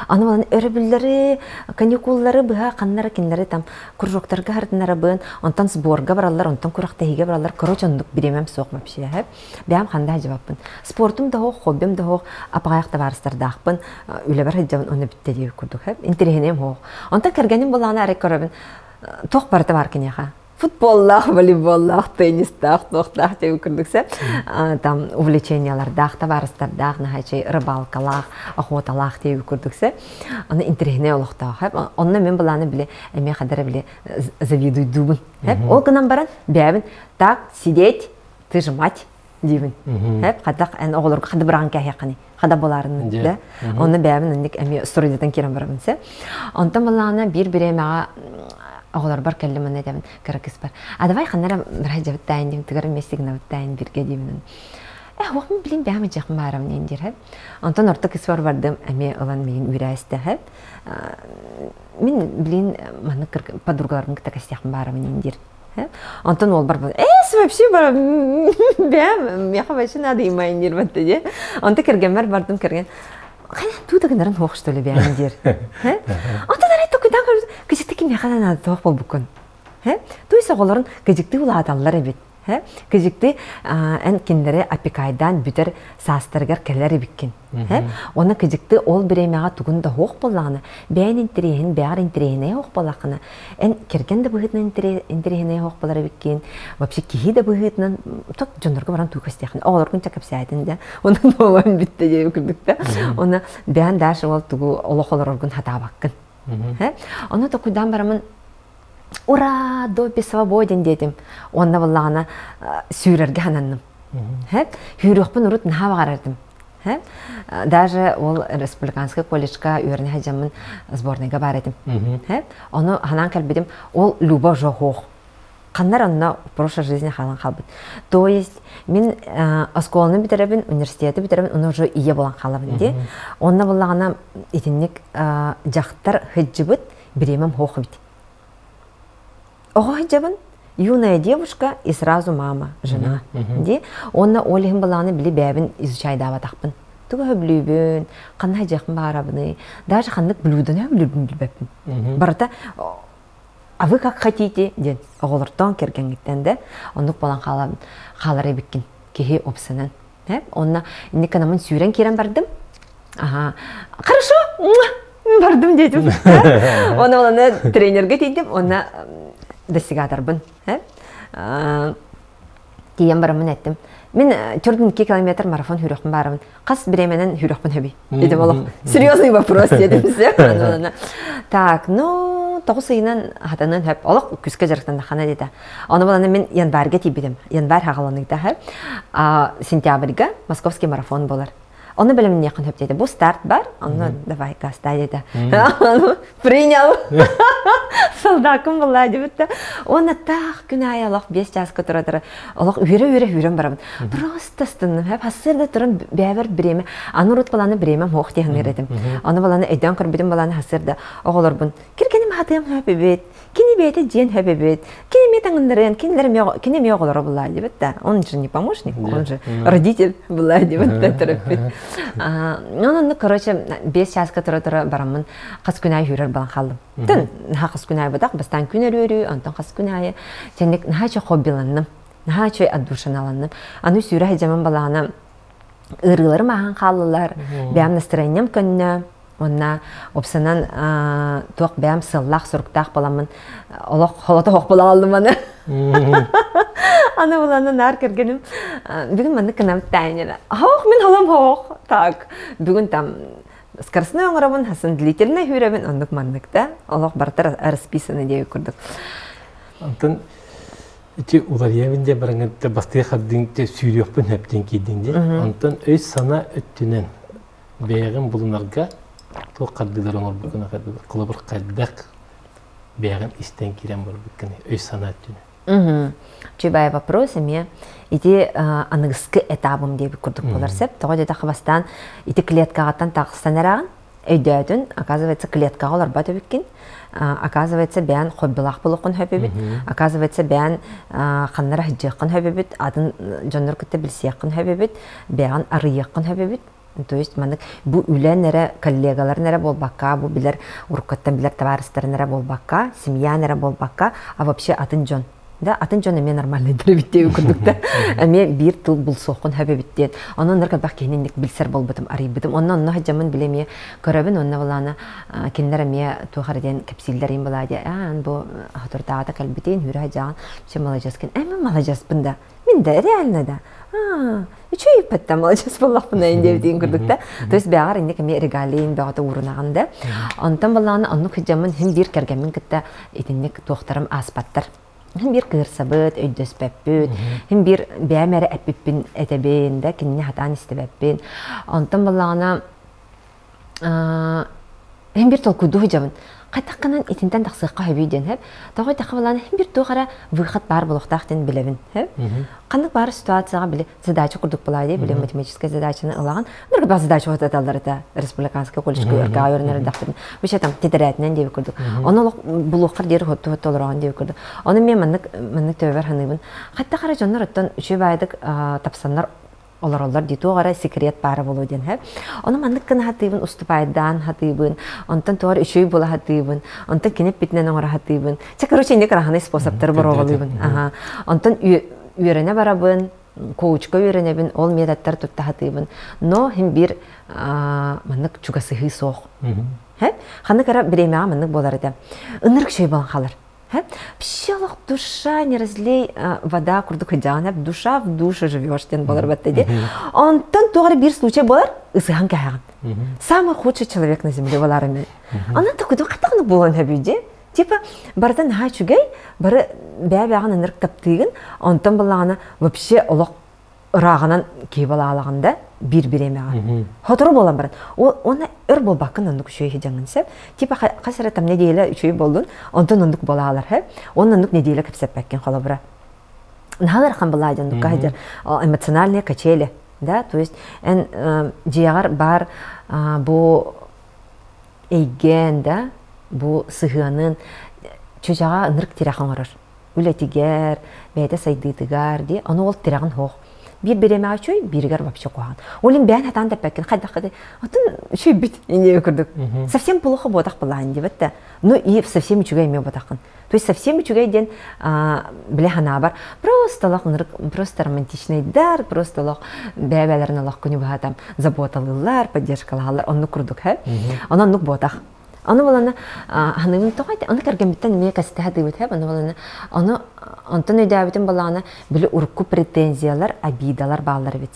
Аны буолан өрөбүллэри, каникуллары быһа ханнара кинилэри там кружоктарга хардынарабын, онтон сборга бараллар, онтон күрэхтэһиигэ бараллар. Короче, оннук бириэмэм суох вообще. Бэйэм ханда сылдьыбаппын. Спортум да суох, хоббим да суох, апаҕайах табаарыстардаахпын, үлэбэр сылдьабын, онно бүттэ диэбит курдук. Интэриэһинэйим суох. Онтон кэргэним булаана арай көрөбүн, туох барыта баар киниэхэ. Футболлаах, волейболлаах, теннистаах, туохтаах диэн курдук сэ там увлечениялардаах, табаарыстардаах, наһаачай рыбалкалаах, охоталаах диэн курдук сэ. Аны интэриэһинэй олохтоох. Онно мен былааны биле эмиэ хадара биле завидуйдуубун. Ол гынан баран бэйэбин так сидеть, ты же мать диибин. Хадах эн оҕолорго хада быраҕан кээһиэххиний, хада буолаарынын да. Онно бэйэбин инник эмиэ сторидатан киирэн барабын сэ. Онтон былаана биир бириэмэҕэ оҕолорбор кэллим онно этэбин кыра кыыспар. А давай ханна эрэ бырайдьабыт таайын диим тыгар эмиэ сигнабыт таайын биргэ диибин. Э, уохмун билин бэйэм ыдьахпын баарабын диэн диир. Онтон орто кыыспар бардым эмиэ ылан миигин үүрээстэһэ. Мин билин маннык подругаларбын кытта кэстиэхпин баарабын диэн диир. Онтон уолбар эс вообще бэм меха вообще надо имайн диир батта дии. Онто кэргэммэр бардым кэргэн хайа туу да гынарын хуох что ли бэйэм диир. Онтон арай токуйдаан көрбүт кыжыкты кимиэхэ да наада туох буолбуккун. То есть оҕолорун кыжыкты улааталлар эбит. Кыжыкты эн кинилэри опекайдаан бүтэр саастарыгар кэлэр эбиккин. Уонна кыдьыкты ол бириэмэҕэ тугун да суох буоллаҕына, бэйэн интэриэһин бэҕэр интэриэһинэй суох буоллаххына, эн кэргэн да быһыытынан интэриэһинэй суох буолар эбиккин, вообще киһи да быһыытынан тот дьоннорго баран туу көстүөххүн, оҕолоргун ча кэпсээтин да, онон буолан бүттэ диэби курдук да. Онно бэйэн дальше ол тугу олох олороргун хатаабаккын. Ону токуйдаан барамын ура, Добби свободен диэтим. Уонна буоллаҕына сүүрэргэ сананным. Сүүрүөхпүн урут наһаа баҕарардым. Даже ол республиканскай колледжка үөрэнэ сылдьаммын сборныйга баар этим. Ону ханаан кэлбитим, ол Люба Жохох. Ханнар онно в прошлой жизни хаалан хаалбыт. То есть мин оскуоланы бүтэрэбин, университеты бүтэрэбин, ону уже ийэ буолан хаалабын дии. Онно буллаҕына итинник дьахтар сылдьыбыт бириэмэм суох эбит. Оҕо сылдьабын, юная девушка и сразу мама, жена дии. Уонна ол иһин былааны били бэйэбин изучайдаабатахпын. Тугу сөбүлүүбүн, ханна сылдьыахпын баарабыный, даже ханнык блюданы сөбүлүүрбүн билбэппин. Барыта а вы как хотите диэн оҕолортон кэргэҥҥиттэн да оннук буолан хаалабын хаалар эбиккин киһи опсанан. Онно инник гынаммын сүүрэн киирэн бардым. Ага. Хорошо, бардым диэтим. Оны оланы тренерге тиийдим, онно достигаторбын. Тиийэн бараммын эттим. Мин 42 километр марафон хүрөхпүн баарабын. Хас бириэмэнэн хүрөхпүн хөбүй? Дедим олох. Серьезный вопрос дедим. Так, ну, Ну, 9 ыйынан хатанын хөп. Олох күскэ дьарыктаннаххына диэтэ. Ону баланы мин январьга тиийбитим. Январь хаҕаланыыта сентябрьга московский марафон болар. Оны бэлэмниэххин хөп диэтэ. Бу старт бар, онно давай гастай диэтэ. Принял. Солдакым была дебитте. Оны таах күн аайы олох 5 часка тура-тура олох үөрэ-үөрэ үүрэн барабын. Просто астынным. Хэп хассырда туран бэбэр бириэмэ. Аны урут баланы бириэмэм хоох диэн этим. Аны баланы өйдөөн көрбүтүм баланы хассырда оҕолорбун киргеним хатыам хөп эбит. Кини бэйэтэ дьиэн хөп эбит. Кини ме таҥыннарыан, кинилэр кини ме оҕолоро булаа дебит да. Он же не помощник, он же родитель была дебит да төрөппүт. Ну, короче, 5 часка тура-тура бараммын хас күн аайы үүрэр балан хааллым. Тын хас күн аайы бадах, бастаан күн өрүөрү, онтон хас күн аайы чэнник наһаа чө хоббиланным. Наһаа чөй отдушиналанным. Аны сүүрэ хадьаман балаана ыарыыларым ааһан хааллылар, бэйэм настроением көннө, онна опсанан туох бэйэм сыллаах суруктаах буоламмын олох холото хоох буола аллым аны. Аны буланы наар кэргэним бүгүн маннык гынам таанера. Хоох мин холом хоох. Так, бүгүн там скоростной оҥоробун, хасын длительный хүүрэбин, оннук маннык да. Олох бартар расписаны диэби курдук. Антон ити уларыйабын дьэ бараҥҥа бастыы хардыҥ сүүрүөхпүн сөптөн киирдиҥ дии. Онтон өй сана өттүнэн бэйэҕин булунарга туох хардыылар оҥорбуккун холобур хайдах бэйэҕин истэн киирэн барбыккын өй санаа өттүнэн. Чубай вопрос эмиэ ити аныгыскы этабым диэбит курдук болар сеп. Тоҕо диэтэххэ бастаан ити клеткаҕаттан тахсан эрэҕин өйдөөтүн, оказывается, клеткаҕа олорбот эбиккин, оказывается, бэйэн хоббилаах буолуоххун сөп эбит, оказывается, бэйэн ханнара сылдьыаххын сөп эбит, атын дьоннор кытта билсиэххин сөп эбит, бэйэҕин арыйыаххын сөп эбит. То есть маннык бу үлэн эрэ, коллегаларын эрэ буолбакка, бу билэр уруккаттан билэр табаарыстарын эрэ буолбакка, семьян эрэ буолбакка, а вообще атын дьон да, атын дьон эмиэ нормальныйдар эбит диэн курдук да, эмиэ биир тыл булсуоххун сөп эбит диэн. Онон ныр кэлбэх киһини билсэр буолбутум, арыйбытым. Онно онно хадьаммын биле эмиэ көрөбүн, онно булаана кинилэр эмиэ туох эрэ диэн кэпсииллэрин булаа диэ. Аан бу хотурдаата кэлбитин, хүрэ хадьаан, все маладьыаскын. Эми маладьыаспын да. Мин да реально да. Аа, үчүгэй патта маладьыас буоллахпына диэбитин курдук да. То есть бэҕэр инник эмиэ регалийын бөҕөтө уурунаҕын да. Онтон балаана оннук хыдьаммын хин биир кэргэммин кытта итинник туохтарым ааспаттар. Хин биир кыырсабыт, өйдөспөппүт, хин биир бэйэм эрэ эппиппин этэбин да, кинини хатаан истибэппин. Онтон балаана хин биир толкуйдуу сылдьабын. Хайдах итинтэн тахсыахха сөбүй диэн хэп. Тоҕо диэтэххэ балаана хин биир туох эрэ выход баар буолуохтаах диэн билэбин хэп. Ханнык баар ситуацияҕа били задача курдук буолаа дии, били математическая задачаны ылаҕын. Ныргы баар задача отаталлар это республиканский колледжка өркөҕө үөрэнэр эрдэхпин. Вообще там тетрээтинэн диэби курдук. Ону олох булуоххар диэри хотту хотту олороҕун диэби курдук. Ону мен маннык маннык төбөбөр ханыыбын. Хатта хара дьоннор оттон үчүгэй баайдык тапсаннар олороллор дии туох эрэ секрет баара буолуо диэн хэп. Ону маннык гына хатыыбын, уступайдаан хатыыбын, онтон туор үчүгэй буола хатыыбын, онтон кинип битинэн оҥоро хатыыбын. Чэ, короче, инник ырааханай способтары боруобалыыбын. Аха. Онтон үөрэнэ барабын, коучка үөрэнэбин, ол методтар тутта хатыыбын. Но хим биир маннык чугасыһыы суох. Хэп? Ханнык ара бириэмэҕэ маннык буолар этэ. Ынырык үчүгэй буолан хаалар. Вообще душа не разлей вода курдук сыдьаан, душа в душе живешь диэн болар батта ди. Онтон туох биир случай болар, ысыһан кэһэҕин. Самый худший человек на земле болар эми. Онон такой хаттаҕына буолан хөбүй Типа барыта наһаа үчүгэй, бары бэйэ-бэйэҕин ынырык таптыыгын, онтон буллаҕына вообще олох ырааҕынан киһи балаалаҕында биир бириэмэҕэ. Хотору буолан баран, оны өр буолбаккын оннук үчүгэй сыдьаҥҥын сөп. Типа хас эрэ там неделя үчүгэй буоллун, онтон оннук буолаалар хэ. Он оннук неделя кэпсэппэккин холобура. Наһаа ыарахан былаа дьоннукка сылдьар эмоциональные качели, да, то есть эн дьиэҕэр бар бу эйгээн да, бу сыһыанын чүчаҕа ынырык тирэх оҥорор. Үлэтигэр, бэйэтэ сайдыытыгар дии, ону ол тирэҕин хоох. Биир бириэмэҕэ үчүгэй, бииригэр вообще куһаҕан. Ол бэйэн хатаан тэппэккин хайдах отун үчүгэй иние курдук. Совсем плохо буотах былаан диэбэт да. Ну и совсем үчүгэй эмиэ буотаххын. То есть совсем үчүгэй диэн биле ханаабар просто олох просто романтичный дар, просто олох бэйэ-бэйэлэрин олох күнү быһа там заботалыыллар, поддержкалаһаллар, оннук курдук хэ. Онон оннук буотах. Ону булана ханыгын тоҕо ону кэргэммиттэн эмиэ кэстэһэ дыыбыт хэп, ону булана ону онтон өйдөөбүтүм балаана били урукку претензиялар, обидалар бааллар эбит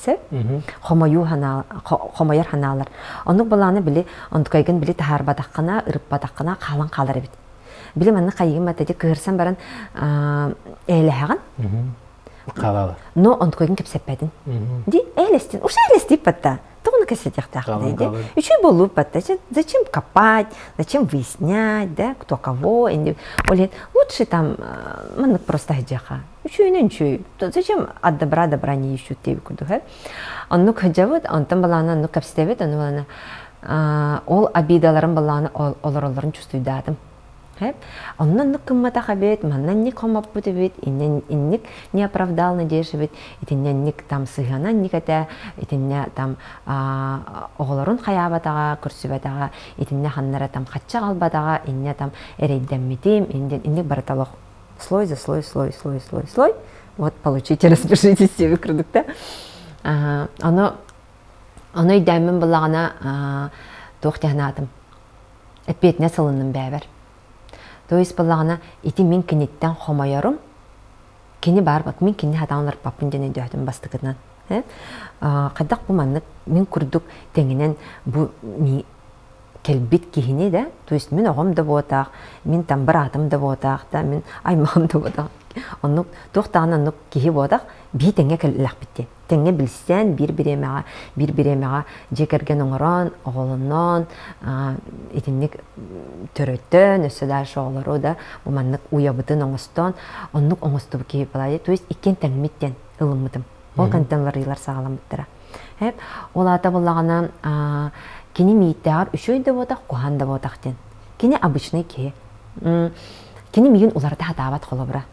хомойуу хомойор ханаалар. Оннук балаана били онтукайгын били таһаарбатаххына, ырыппатаххына хаалан хаалар эбит. Били манна хайыгым бата кыырсан баран ээлэһэҕин. Халала. Но онтукайгын кэпсэппэтин. Ди ээлэстин. Уж ээлэстип батта. Тоҕуну кэпсэтиэхтээхпин ди. Үчүгэй буолуп батта. Зачем копать, зачем выяснять, да, кто кого. Ол лучше там маннык просто сыдьаха. Үчүгүнэн үчүгэй. Зачем от добра добра не ищут диэбит курдук. Оннук сыдьабыт, онтон балаана оннук кэпсэтэбит, ону балаана ол обидаларын балаана олороллорун чувствуйдаатым. Онно оннук гымматах эбит, манна инник хомоппут эбит, инник не оправдал надежд эбит, итиннэ инник там сыһыана инник этэ, итиннэ там оҕолорун хайаабатаҕа, көрсүбэтэҕэ, итиннэ ханнара там хачча аҕалбатаҕа, иннэ там эрэйдэммитим, инник барыта олох слой за слой, слой, слой, слой, слой. Вот получите, распишитесь себе курдук да. Ону ону өйдөөммүн буллаҕына туох дьаһанаатым эппиэтинэс ылынным бэйэбэр. То есть буоллаҕына ити мин киниттэн хомойорум, кини баар бат мин кинини хатаан олорпаппын диэн өйдөөтүм бастакытынан. Хайдах бу маннык мин курдук тэҥинэн бу кэлбит киһини да, то есть мин оҕом да буотаах, мин там быраатым да буотаах да, мин аймаҕым да буотаах. Оннук туох даҕаны оннук киһи буотах, бии тэҥҥэ кэллэхпит диэн. Тэҥҥэ билсэн, биир бириэмэҕэ, биир бириэмэҕэ дьиэ кэргэн оҥорон, оҕолонон, итинник төрөтөн, өссө дальше оҕолору да бу маннык уйабытын оҥостон, оннук оҥостубут киһи балайы, то есть иккиэн тэҥмит диэн ылыммытым. Ол кэнниттэн уларыйыылар саҕаламмыттара. Ол аата буоллаҕына, кини мииттээҕэр үчүгэй да буотах, куһаҕан да буотах диэн. Кини обычный киһи. Кини миигин уларыта сатаабат холобура.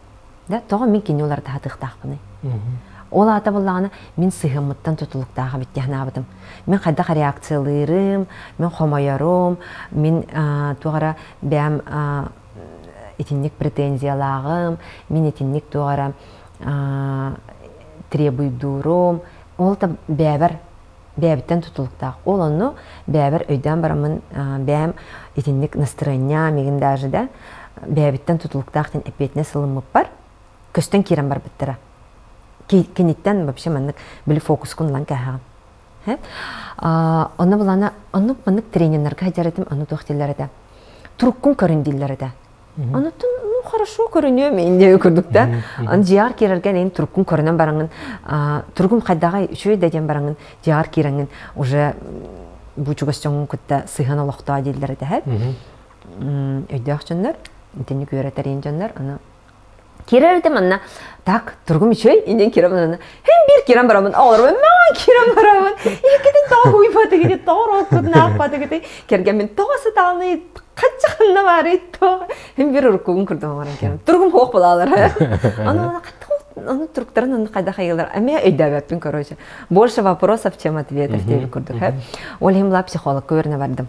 Да, тоҕо мин кини уларыта сатыахтаахпыный? Ол аата буоллаҕына, мин сыһыаммыттан тутулуктаах эбит дии санаабытым. Мин хайдах реакциялыырым, мин хомойорум, мин туох эрэ бэйэм итинник претензиялааҕым, мин итинник туох эрэ требуйдуурум, ол да бэйэбэр бэйэбиттэн тутулуктаах. Ол онно бэйэбэр өйдөөн бараммын бэйэм итинник настроение мигин даже да бэйэбиттэн тутулуктаах диэн эппиэтинэс ылыммыппар көстөн киирэн барбыттара. Киниттэн вообще маннык били фокускун ылан кээһэҕин. Онно булана оннук маннык трениннэргэ сылдьар этим, ону туох дииллэр этэ. Туруккун көрүн дииллэр этэ. Онуттан ну хорошо көрүнүөм инде курдук да. Ан дьиэҕэр киирэргэн эн туруккун көрүнэн бараҥын туругум хайдаҕай үчүгэй да диэн бараҥын дьиэҕэр киирэҥин уже бу чугас дьоҥҥун кытта сыһыан олохтоо дииллэр этэ өйдөөх дьоннор итинник үөрэтэр дьоннор аны Кирэр этим манна так тургум үчүгэй иннин кирем манна хем бир кирем барамын оҕолорбун маа кирем барамын иккитин тоҕо хуйбатыгыти тоҕо роккутун аахпатыгыти кэргэммин тоҕо сытаалый хаччаханна баарый тоҕо хем бир уруккугун курдук оҥорон кирем тургум хуох булаалар ону ону туруктарын онну хайдах айылар эмиэ өйдөөбөппүн короче больше вопросов чем ответов диэбит курдук ол иһин була психологка үөрэнэ бардым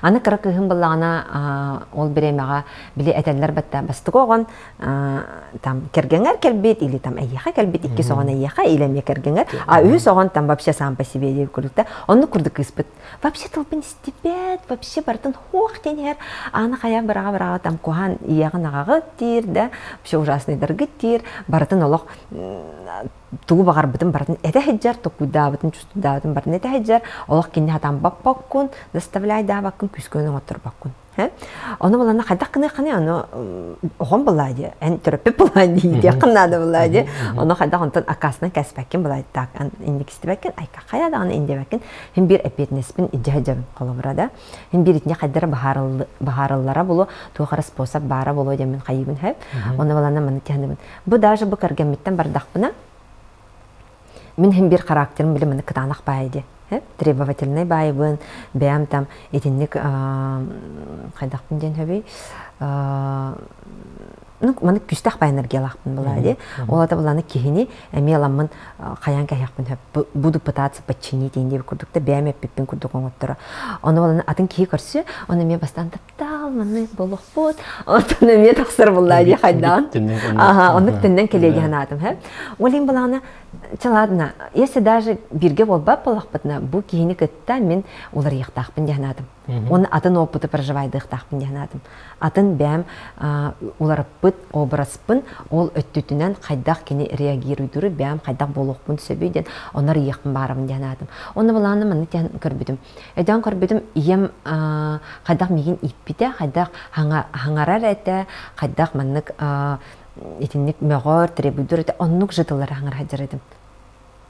аны кыра кыыһым буллаҕына ол бириэмэҕэ били этэллэр батта бастакы оҕон там кэргэҥэр кэлбит или там эйиэхэ кэлбит иккис оҕон эйиэхэ или эмиэ кэргэҥэр а үһүс оҕон там вообще сам по себе диэбит курдук да оннук курдук кыыспыт вообще тылбын истибэт вообще барытын хуох диэн иһэр ааны хайа быраҕа быраҕа там куһаан ийэҕин аҕаҕыт диир да вообще ужасныйдаргыт диир барытын олох тугу баҕарбытын барытын этэ сылдьар токкуйдаабытын чувствуйдаабытын барытын этэ сылдьар олох кинини хатаан баппаккун заставляйдаабаккын күүскүн оҥотторбоккун Ону булана хайдах гыныаххыный ону оҕом булаа дии эн төрөппүт булаа дии диэххин наада булаа дии ону хайдах онтон аккаастанан кээспэккин булаа так инник истибэккин айка хайа даҕаны индиэбэккин хин биир эппиэтинэспин илдьэ сылдьабын холобура да хин биир итини хайдара баһаарыллара булуо туох эрэ способ баара буолуо диэммин хайыыбын сөп ону балана маны тиһаныбын бу даже бу кэргэммиттэн бардахпына мин хин биир характерым били маны кытаанах баайы дии требовательнай баайыбын бэйэм там итинник хайдахпын диэн сөбүй ну маны күүстээх баай энергиялаахпын была дии ол ата буланы киһини эмиэ ламмын хайаан кэһиэхпин сөп буду пытаться подчинить диэн курдук да бэйэм эппиппин курдук оҥотторо ону баланы атын киһи көрсө ону эмиэ бастаан таптаал маннык буолуохпут онтон эмиэ тахсар буллаа дии хайдаан аха оннук төннөн кэлиэ дии санаатым һэ ол иһин балаана Чэ ладно, если даже бииргэ буолбат буоллахпытына, бу киһини кытта мин уларыйыахтаахпын дии санаатым. Уонна атын опыты проживайдыахтаахпын диэн санаатым. Атын бэйэм уларыппыт образпын ол өттүтүнэн хайдах кини реагируйдуру бэйэм хайдах буолуохпун сөбүй диэн онор ыйыахпын баарабын диэн санаатым. Онно былааны маннык диэн көрбүтүм. Өйдөөн көрбүтүм ийэм хайдах миигин ииппитэ, хайдах хаҥарар этэ, хайдах маннык итинник мөҕөр, требуйдур этэ, оннук же тыллары хаҥара сылдьар этим.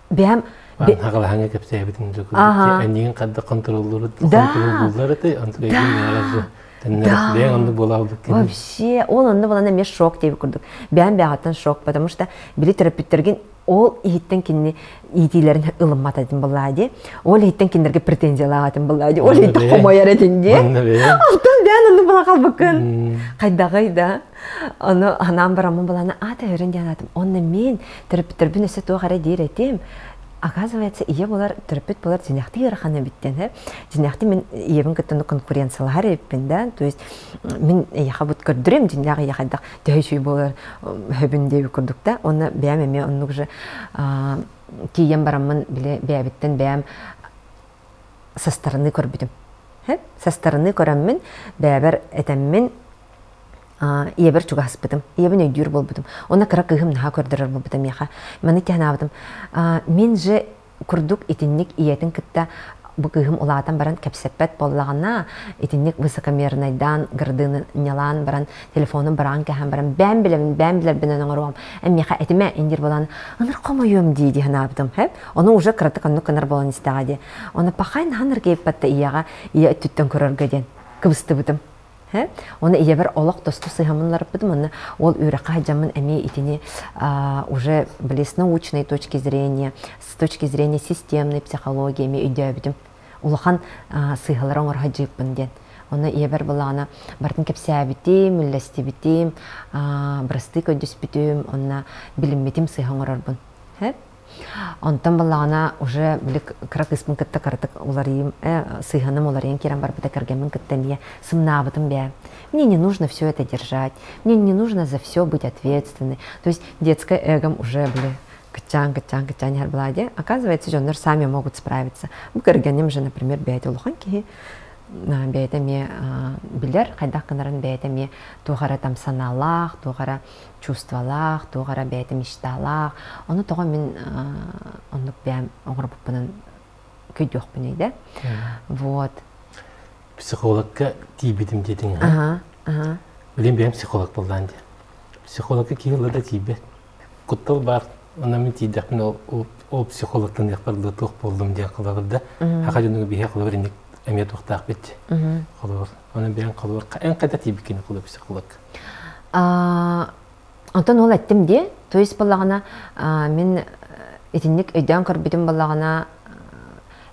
Бэйэм Хагалаһаҥа кэпсээбитин эннигин хадда контроллууллар этэй, бэйэҥ оннук буолаабыт. Вообще, ол онно булан эмиэ шок диэбит курдук. Бэйэм бэйэҕиттэн шок, потому что били төрөппүттэргин ол иһиттэн кинини иитиилэрин ылыммат этим былаа дии. Ол иһиттэн кинилэргэ претензиялаах этим былаа дии. Ол иһиттэн хомойор этин дии. Алтан бэйэн оннук була халбыккын. Хайдаҕый да. Ону анаан бараммын баланы аата өрөн диэн аатым. Онно мин төрөппүттэрбин өссө туох эрэ диир этим. Оказывается, ийэ болар, төрөппүт болар дьинэхти ыарахан эбиттэн, he. Дьинэхти мин ийэбин кытта конкуренциялаһар эбиппин да. То есть мин эйэхэ бут көрдөрөм дьиннээх ийэ хайдах төһө үчүгэй буолар хөбүн диэби курдук да. Онно бэйэм эмиэ оннук же тиийэн бараммын били бэйэбиттэн бэйэм састарыныы көрбүтүм. Састарыныы көрөммүн, бэйэбэр этэммин ийэбэр чугаһаспытым. Ийэбин өйдүүр буолбутум. Онно кыра кыыһым наһаа көрдөрөр буолбута миэхэ. Маны санаабытым, мин же курдук итинник ийэтин кытта бу кыыһым улаатан баран кэпсэппэт буоллаҕына, итинник высокомернайдаан, градынньалаан баран, телефонун бараан кэһэн баран, бэйэм билэбин, бэйэм билэрбинэн оҥоруом, эн миэхэ этимэ, индир буолан, ыныр хомойуом дии дии санаабытым. Ону уже кыратык оннук гынар буолан истэҕэ дии. Оны пахай наһан ыргыйыппатта ийэҕэ, ийэ өттүттэн көрөргө диэн кыбыстыбытым. Оны ийэбэр олох тосту сыһамынларыппытым, онно ол үөрэххэ сылдьаммын эмиэ итини уже били с научной точки зрения, с точки зрения системной психологии эмиэ өйдөөбүтүм. Улахан сыыһалары оҥоро сылдьыыппын диэн. Онно ийэбэр былаана барытын кэпсээбитим, үллэстибитим, бырастыы көрдөспүтүм, онно билиммитим сыыһа оҥорорбун. Онтон баллаҕына уже били кыра кыыспын кытта кыратык уларыйым, сыһыаным уларыйан киирэн барбыта кэргэммин кытта эмиэ сымнаабытым бээ. Мне не нужно все это держать, мне не нужно за все быть ответственной. То есть детское эгом уже были кычаан, кычаан, кычаан иһэр была Оказывается, дьоннор сами могут справиться. Бу кэргэним же, например, бэйэтэ улахан киһи, бэйэтэ эмиэ билэр, хайдах гынарын бэйэтэ эмиэ туох эрэ там санаалаах, туох эрэ чувстволаах, туох эрэ бэйэтэ мечталаах. Ону тоҕо мин оннук бэйэм оҥорбуппунан көйдүөхпүнүй да. Вот. Психологка тиийбитим диэтиҥ. Аха, аха. Билин бэйэм психолог буоллаан дии. Психологка киһи ылла да тиийбэт. Куттал баар. Онно мин тиийдэхпинэ ол, ол психологтан да туох буоллум диэн холобур да. Хаха дьонуга биһи холобур инник эмиэ туохтаах бит. Холобур. Онон бэйэм холобур эн хайда тиийбиккин холобур психолог. Онтон ол эттим дии. То есть буоллаҕына мин итинник өйдөөн көрбүтүм буоллаҕына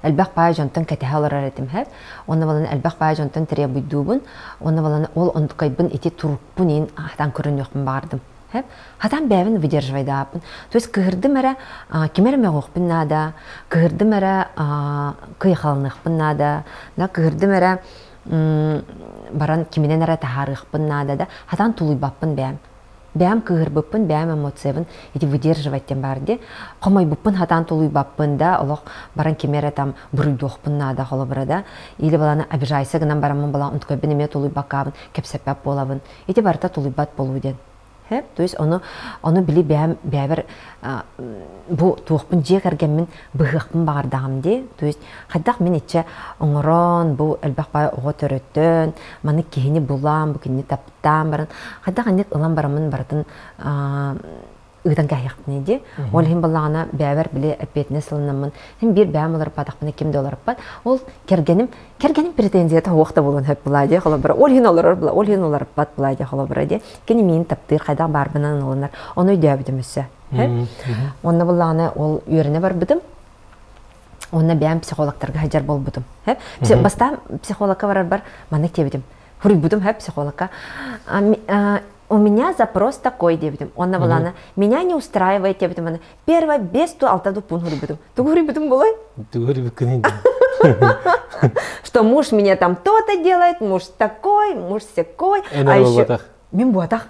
элбэх баай дьонтон кэтэһэ олорор этим һэ. Онно балан элбэх баай дьонтон требуйдуубун. Онно балан ол онтукайбын ити турукпун иин хатан көрүнүөхпүн баҕардым. Һэ. Хатан бэйэбин выдерживайдааппын. То есть кыһырдым эрэ ким эрэ мөҕүөхпүн наада, кыһырдым эрэ кыйахаланыахпын наада, да кыһырдым эрэ баран киминэн эрэ таһаарыахпын наада да, хатан тулуйбаппын бэйэм. Бэйэм кыыһырбыппын, бэйэм эмоциябын ити выдерживать диэн баар дии. Хомойбуппун хатаан тулуйбаппын да, олох баран кими эрэ там буруйдуохпун наада холобура да. Или баланы обижайся гынан бараммын балан унтукайбын эмиэ тулуйбаккаабын, кэпсэппэт буолабын. Ити барыта тулуйбат болуу диэн. То есть ону ону били бэйэм бэйэбэр бу туохпун дьиэ кэргэммин быһыахпын баҕардаҕым дии. То есть хайдах мин иччэ оҥорон бу элбэх баай оҕо төрөтөн маны киһини булаан бу кинини таптаан баран хайдах инник ылан бараммын барытын ыытан кээһиэхпиний дии. Ол иһин буоллаҕына бэйэбэр били эппиэтинэс ылынаммын син биир бэйэм олорпатахпына ким да олорпат. Ол кэргэним кэргэним претензията суох да буолуон сөп булаа дии холобура. Ол иһин олорор була, ол иһин олорпат булаа дии холобура дии. Кини миин таптыыр хайдах баарбынан ылынар. Ону өйдөөбүтүм өссө. Онно буллаҕына ол үөрэнэ барбытым. Онно бэйэм психологтарга сылдьар буолбутум. Бастаан психологка барарбар маннык диэбитим. Хуруйбутум һэ психологка. У меня запрос такой диэбитим. Онно булана меня не устраивает диэбитим. Первое без ту алта дуппун хуруйбутум. Тугу хуруйбутум булай? Тугу хуруйбуккун Что муж меня там то-то делает, муж такой, муж сякой. А еще мин буотах.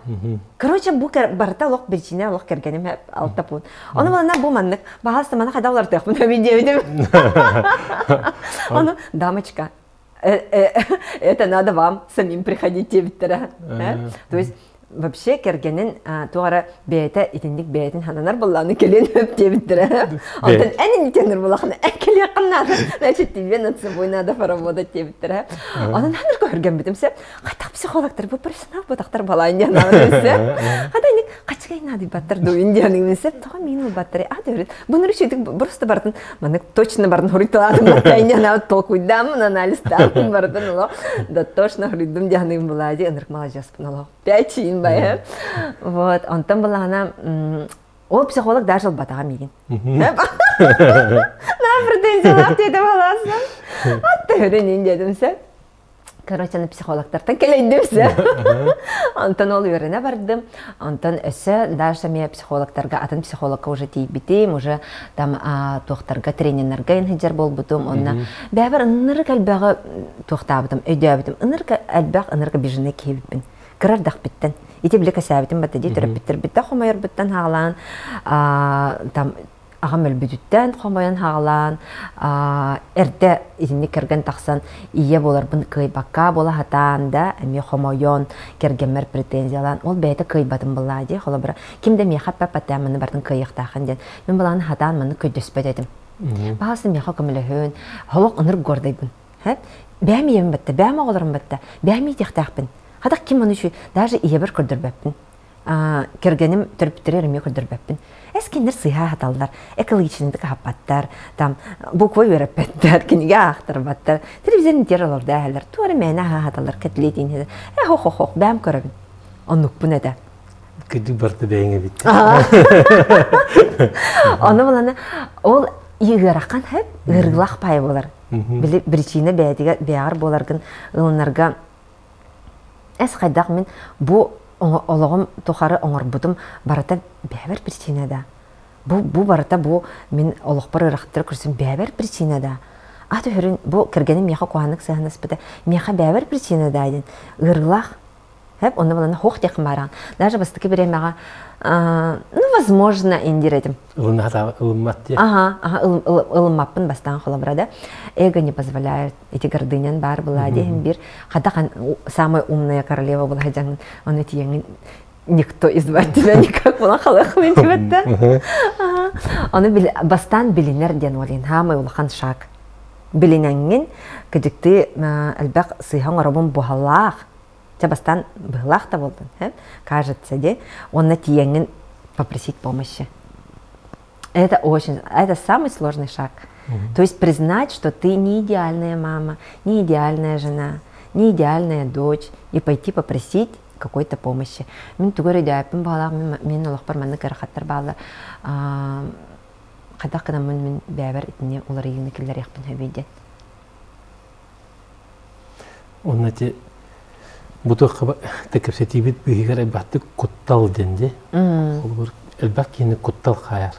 Короче, бу барыта олох причина олох кэргэним алта пун. Ону балана бу маннык баһаста мана хайда олартыахпын мин диэбитим. Ону дамочка. Это надо вам самим приходить диэбиттэрэ. То есть вообще кэргэнин туох эрэ бэйэтэ итинник бэйэтин хананар буоллааны кэлиэн сөп диэбиттэрэ. Онтон эн иннитенер булахына эн кэлиэххин наада, значит тебе над собой надо поработать диэбиттэрэ. Онон ханар көһөргөммүтүм сөп. Хатах психологтар бу профессионал ботахтар балаан диэн сөп. Хата ник хачыгай наадыйбаттар дуин диэн сөп. Тоҕо миин ылбаттар а төрүт. Бұны үшүтүк просто бартын манык точно барын хуруйталаатым баттайын толкуйдаамын анализтаамын бартын оло да точно хуруйдум дианыгым булади ынырык маладьаспын оло пять чиин бай вот онтон булаана ол психолог даже ылбатаҕа миигин на претензиялаах диэтим алаасым атта өрүнүн дедим сөп. Короче, аны психологтартан кэлэйдим все. Онтон ол үөрэнэ бардым. Онтон өссө даже эмиэ психологтарга, атын психологка уже тиийбитим, уже там туохтарга, трениннарга инһиджер буолбутум. Онно бэбэр ынырык элбэҕи туохтаабытым, өйдөөбүтүм. Ынырык элбэх, ынырык обиженный киһибиппин. Кырар дахпиттен. Ити бile кэсээбитим батта дии төрөппүттэрбиттэн хомойорбуттан хаалаан там аҕам өлбүтүттэн хомойон хаалаан эрдэ итинник кэргэн тахсан ийэ буоларбын кыайбакка буола сатаан да эмиэ хомойон кэргэммэр претензиялаан ол бэйэтэ кыайбатын былаа дии холобура ким да миэхэ эппэппэтээн маны бартын кыайыахтаахын диэн мин былааны хатаан маннык көйдөспөт этим баҕасы миэхэ көмөлөһүн холох ынырык гордайбын бэйэм ийэм батта бэйэм оҕолорум батта бэйэм иитиэхтээхпин хатах ким ону даже ийэбэр көрдөрбөппүн кэргэним төрөппүттэригэр эмиэ көрдөрбөппүн. Эс кинилэр сыыһа аһаталлар, экологичныйдык аһаппаттар, там буква үөрэппэттэр, кинигэ аахтарбаттар, телевизорын тиэр олордо эһэлэр, туора мээнэ аһаталлар, кэтлиэтин э хох-хох, бэйэм көрөбүн. Оннукпун этэ. Кыдык барты бэйэҥ эбит. Ону буланы ол ыарахан хэп, ыарыылаах пай болар. Били причина бэйэтигэр бэйэҕэр буоларгын ылынарга Эс хайдах мин бу олоҕум тухары оҥорбутум барыта бэйэбэр причина да. Бу, бу барыта бу мин олохпор ыарахаттары көрсүм бэйэбэр причина да. Ат өһөрүн бу кэргэним миэхэ куһааннык сыһаныспыта миэхэ бэйэбэр причина да диэн ыарыылаах. Хэп онно балана хуох диэххин баараҕын. Даже бастакы бириэмэҕэ ну возможно индир этим. Ылыммат диye. Ага, ага, ылыммаппын бастаан холобура да. Эго не позволяет ити гордынян баар была диэһин бир хата самая умная королева была дьаҥын ону тиэҥин никто и звать тебя никак була халахмын тибетте ону бастаан билинэр диэн олин хаамай улахан шаг билинэҥҥин кыдьыкты элбэх сыыһа оҥоробун буһалаах чэ бастаан быһылаах да буолдун кажется де онно тиэҥҥин попросить помощи. Это очень, это самый сложный шаг. То есть признать, что ты не идеальная мама, не идеальная жена, не идеальная дочь, и пойти попросить какой-то помощи. Мин тугу өйдөөппүн баалаах мин олохпор маннык ыарахаттар бааллар. Хайдах гынаммын мин бэйэбэр итини уларыйыыны киллэриэхпин сөбүй диэн. Онно ити бу туохха кэпсэтиибит быыһыгар элбэхтик куттал диэн дии. Холобур, элбэх киһини куттал хаайар.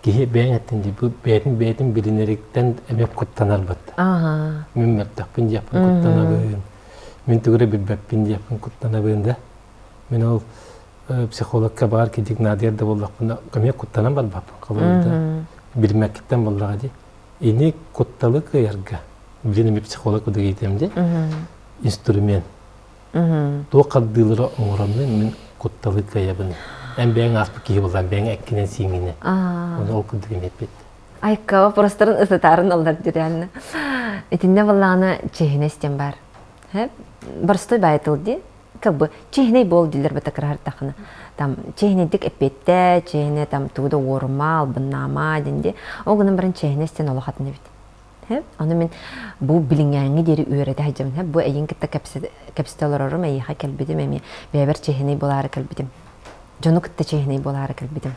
Киһи бэйэҥ эттин дии, бу бэйэтин бэйэтин билинэриттэн эмиэ куттанар батта. Мин мөлтөхпүн диэхпин куттанабын, мин тугу эрэ билбэппин диэхпин куттанабын да. Мин ол психологка баар кидик наадыйар да буоллахпына, эмиэ куттанан барбаппын. Холобур да, билимэккиттэн буоллаҕа дии. Ини кутталы кыайарга, билин эми психолог удагитем ди, инструмент. Туох хардыылары оҥороммун мин кутталы кыайабын. Эн бэйэҥ ааспыт киһи буолан бэйэҥ эккинэн сииҥҥинэ. Оны ол курдук эмиэппит. Айка вопростарын ысытаарын аллар реально. Итинне баллаана чехине истен бар. Боростой баайтыл ди. Как бы чехиней бол дилер бата Там чехинейдик эппетте, чехине там тугуда уорума, албыннаама динди. Ол гынан баран чехине истен олохатын эбит. Ону мин бу билиҥҥээҥҥи диэри үөрэтэ сылдьабын. Бу эйин кытта кэпсэтэ олорорум, эйиэхэ кэлбитим эмиэ бэйэбэр чиэһинэй буолаары кэлбитим. Дьону кытта чиэһинэй буолаары кэлбитим.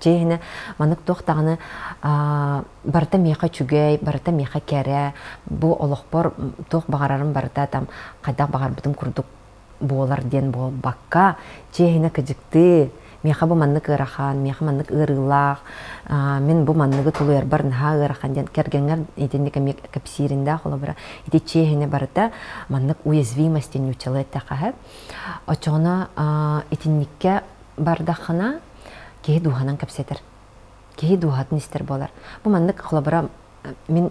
Чиэһинэ маннык туох даҕаны барыта миэхэ үчүгэй, барыта миэхэ кэрэ, бу олохпор туох баҕарарым барыта там хайдах баҕарбытым курдук буолар диэн буолбакка, чиэһинэ кыдьыктыы, миэхэ бу маннык ыарахан, миэхэ маннык ыарыылаах, мин бу манныгы тулуйарбар наһаа ыарахан диэн кэргэҥҥэр итинник эмиэ кэпсиириндээх холобура ити чиэһинэ барыта маннык уязвимости нууччалыы эттэххэ оччоҕуна итинниккэ бардаххына киһи дууһанан кэпсэтэр киһи дууһатын истэр буолар бу маннык холобура мин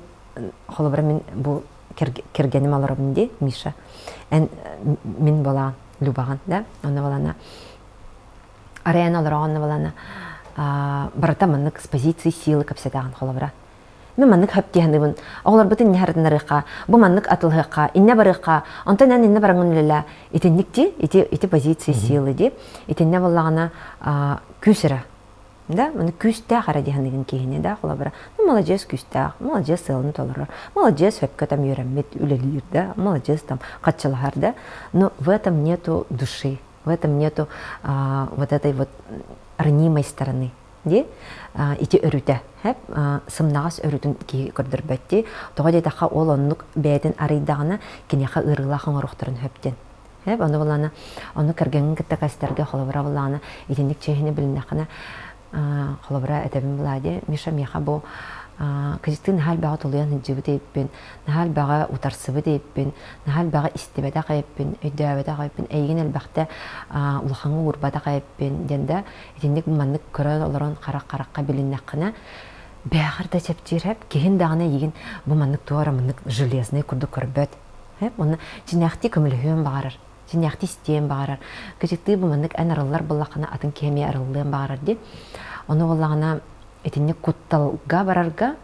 холобура мин бу Кэргэним олоробун дии, Миша. Эн мин буолаҕын, Любаҕын, да? Онно буолана арайан олороҕун буолана барыта маннык с позиции силы кэпсэтэҕин холобура. Мин маннык хөп диэханыбын, оҕолорбутун иннэ харытынарыахха, бу маннык атылыһыахха, иннэ барыахха, онтон эн иннэ бараҥын үлэлээ. Итинник дии, ити, ити позиции силы дии. Итиннэ буоллаҕына күүс эрэ да, маны күүстээх эрэ диэханыгын киһини да, холобура, ну, маладьыас күүстээх, маладьыас сыалын толорор, маладьыас сөпкө там үөрэммит, үлэлиир да, маладьыас там хаччылаһар да, но в этом нету души, в этом нету вот этой вот ранимой стороны ди ити өрүтэ хэп сымнаҕас өрүтүн киһи көрдөрбөт ди тоҕо диэтэххэ ол оннук бэйэтин арыйдаҕына киниэхэ ыарыылаах оҥоруохтарын хөп диэн хэп ону булаана ону кэргэҥҥин кытта кэстэргэ холобура булаана итинник чиэһини билиннэххинэ холобура этэбин булаа Миша миэхэ бу кыжытыы наһаа элбэҕи тулуйан сылдьыбыт эбиппин, наһаа элбэҕи утарсыбыт эбиппин, наһаа элбэҕи истибэтэх эбиппин, өйдөөбөтөх эбиппин, эйигин элбэхтэ улахаҥҥа уурбатах эбиппин диэн да итинник маннык көрөн олорон харах харахха билиннэххинэ бээхэр да чэпчиир хэп киһин даҕаны эйигин бу маннык туора маннык железный курдук көрбөт хэп уонна дьиҥнээхтии көмөлөһүөн баҕарар дьиҥнээхтии истиэн баҕарар кычыктыы бу маннык эн арыллар буоллаххына атын киһи эмиэ арыллыан баҕарар дии ону буоллаҕына итинник кутталга барарга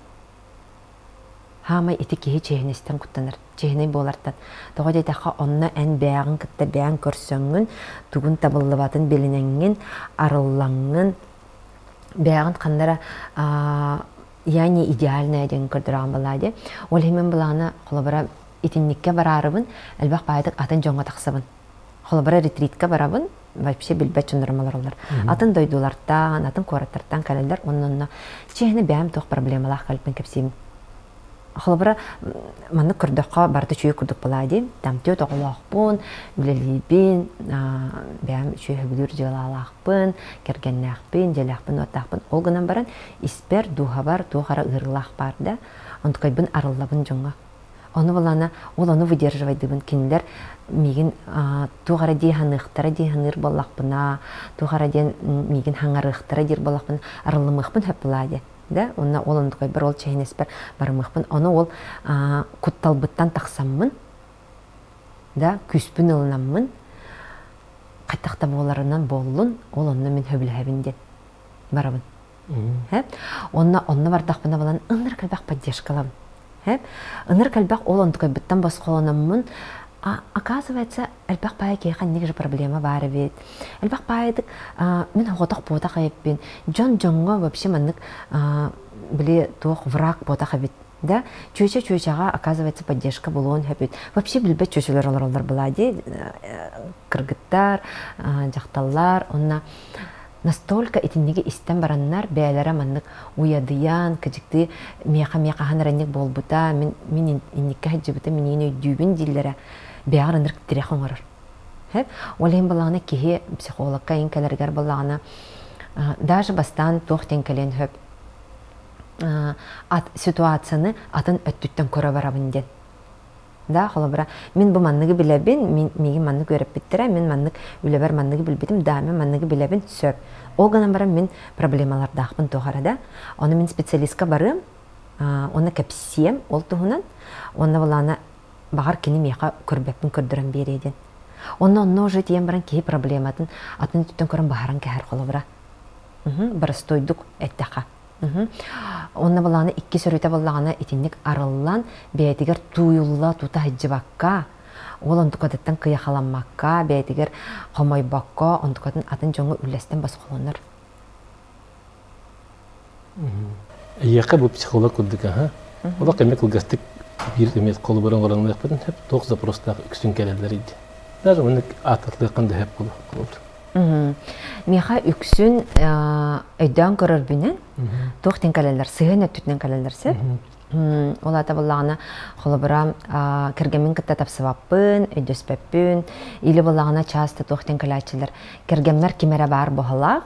Хаамай ити киһи чиэһинэстэн куттанар, чиэһинэй буолартан. Тоҕо диэтэххэ, онно эн бэйэҕин кытта бэйэҥ көрсөҥҥүн, тугун табыллыбатын билинэҥҥин, арыллаҥҥын, бэйэҕин ханна эрэ я не идеальная диэн көрдөрөҕүн балаа дии. Ол иһин мин былаана холобура итинниккэ бараарыбын, элбэх баайдык атын дьоҥҥо тахсабын. Холобура ретритка барабын, вообще билбэт дьоннорум олороллор. Атын дойдулартан, атын куораттартан кэлэллэр, онно онно чиэһинэ бэйэм туох проблемалаах кэлбин кэпсиим. Холобура, маннык көрдөххө барыта үчүгэй курдук буолаа дии. Там түөрт оҕолоохпун, үлэлиибин, бэйэм үчүгэй сөбүлүүр дьыалалаахпын, кэргэннээхпин, дьиэлээхпин-уоттаахпын. Ол гынан баран испэр, дууһабар туох эрэ ыарыылаах баар да, онтукайбын арыллабын дьоҥҥо. Ону булана, ол ону выдерживайдыбын кинилэр миигин туох эрэ дии саныахтара дии саныыр буоллахпына, туох эрэ диэн миигин хаҥарыахтара диир буоллахпына, арыллымыахпын сөп булаа диэн. Да, уонна ол онтукайбар ол чэһинэспэр барымыахпын. Ону ол кутталбыттан тахсаммын, да, күүспүн ылынаммын, хайдах да буоларынан буоллун, ол онно мин сөбүлэһэбин диэн барабын. Онно онно бардахпына булан ынырык элбэх поддержкалабын. Ынырык элбэх ол онтукайбыттан босхолономмун оказывается элбэх баайы киһиэхэ инник же проблема баар эбит. Элбэх баайдык мин оҕотох буотах эбиппин. Дьон дьоҥҥо вообще маннык били туох враг буотах эбит да чүөчэ чүөчэҕэ оказывается поддержка булуон сөп вообще билбэт чүөчэлэр олороллор была дии кыргыттар дьахталлар онно настолько итинниги истэн бараннар бэйэлэрэ маннык уйадыйан кыдьыктыы миэхэ миэхэ хаһан эрэ инник буолбута мин мин инниккэ сылдьыбыта миниин өйдүүбүн дииллэрэ бэйэҕэр ынырык тирэх оҥорор ол иһин буоллаҕына киһи психологка иҥ кэлэригэр буоллаҕына даже бастаан туох диэн кэлиэн сөп ат ситуацияны атын өттүттэн көрө барабын диэн Да, холобура, мин бу манныгы билэбин, мин, миигин маннык үөрэппиттэрэ, мин маннык үлэбэр манныгы билбитим, да, мин манныгы билэбин, сөп. Ол гынан баран мин проблемалардаахпын туох эрэ да. Ону мин специалистка барыам, уонна кэпсиэм ол туһунан. Уонна былаана баҕар кини миэхэ көрбөппүн көрдөрөн биэриэ диэн. Онно онно уже тиийэн баран киһи проблематын атын өттүттэн көрөн баһаран кэһэр холобура. Боростуойдук эттэххэ. Онно былаана иккис өрүтэ буоллаҕына итинник арыллан бэйэтигэр тууйулла тута сылдьыбакка, ол онтукатыттан кыйахаламмакка, бэйэтигэр хомойбокко, онтукатын атын дьоҥҥо үллэстэн босхолонор. Эйиэхэ бу психолог курдук аха. Олох эмиэ кылгастык биир эмиэ холобур оҥоронуохпутун сөп, туох запростаах үксүн кэлэллэр иди. Даже маннык аатыртыаххын да сөп холобур. Миэхэ үксүн өйдөөн көрөрбүнэн туох диэн кэлэллэр, сыһыан өттүтүнэн кэлэллэр сөп. Ол аата буоллаҕына, холобура, кэргэммин кытта тапсыбаппын, өйдөспөппүн, или буоллаҕына часто туох диэн кэлээччилэр, кэргэммэр ким эрэ баар буһалаах,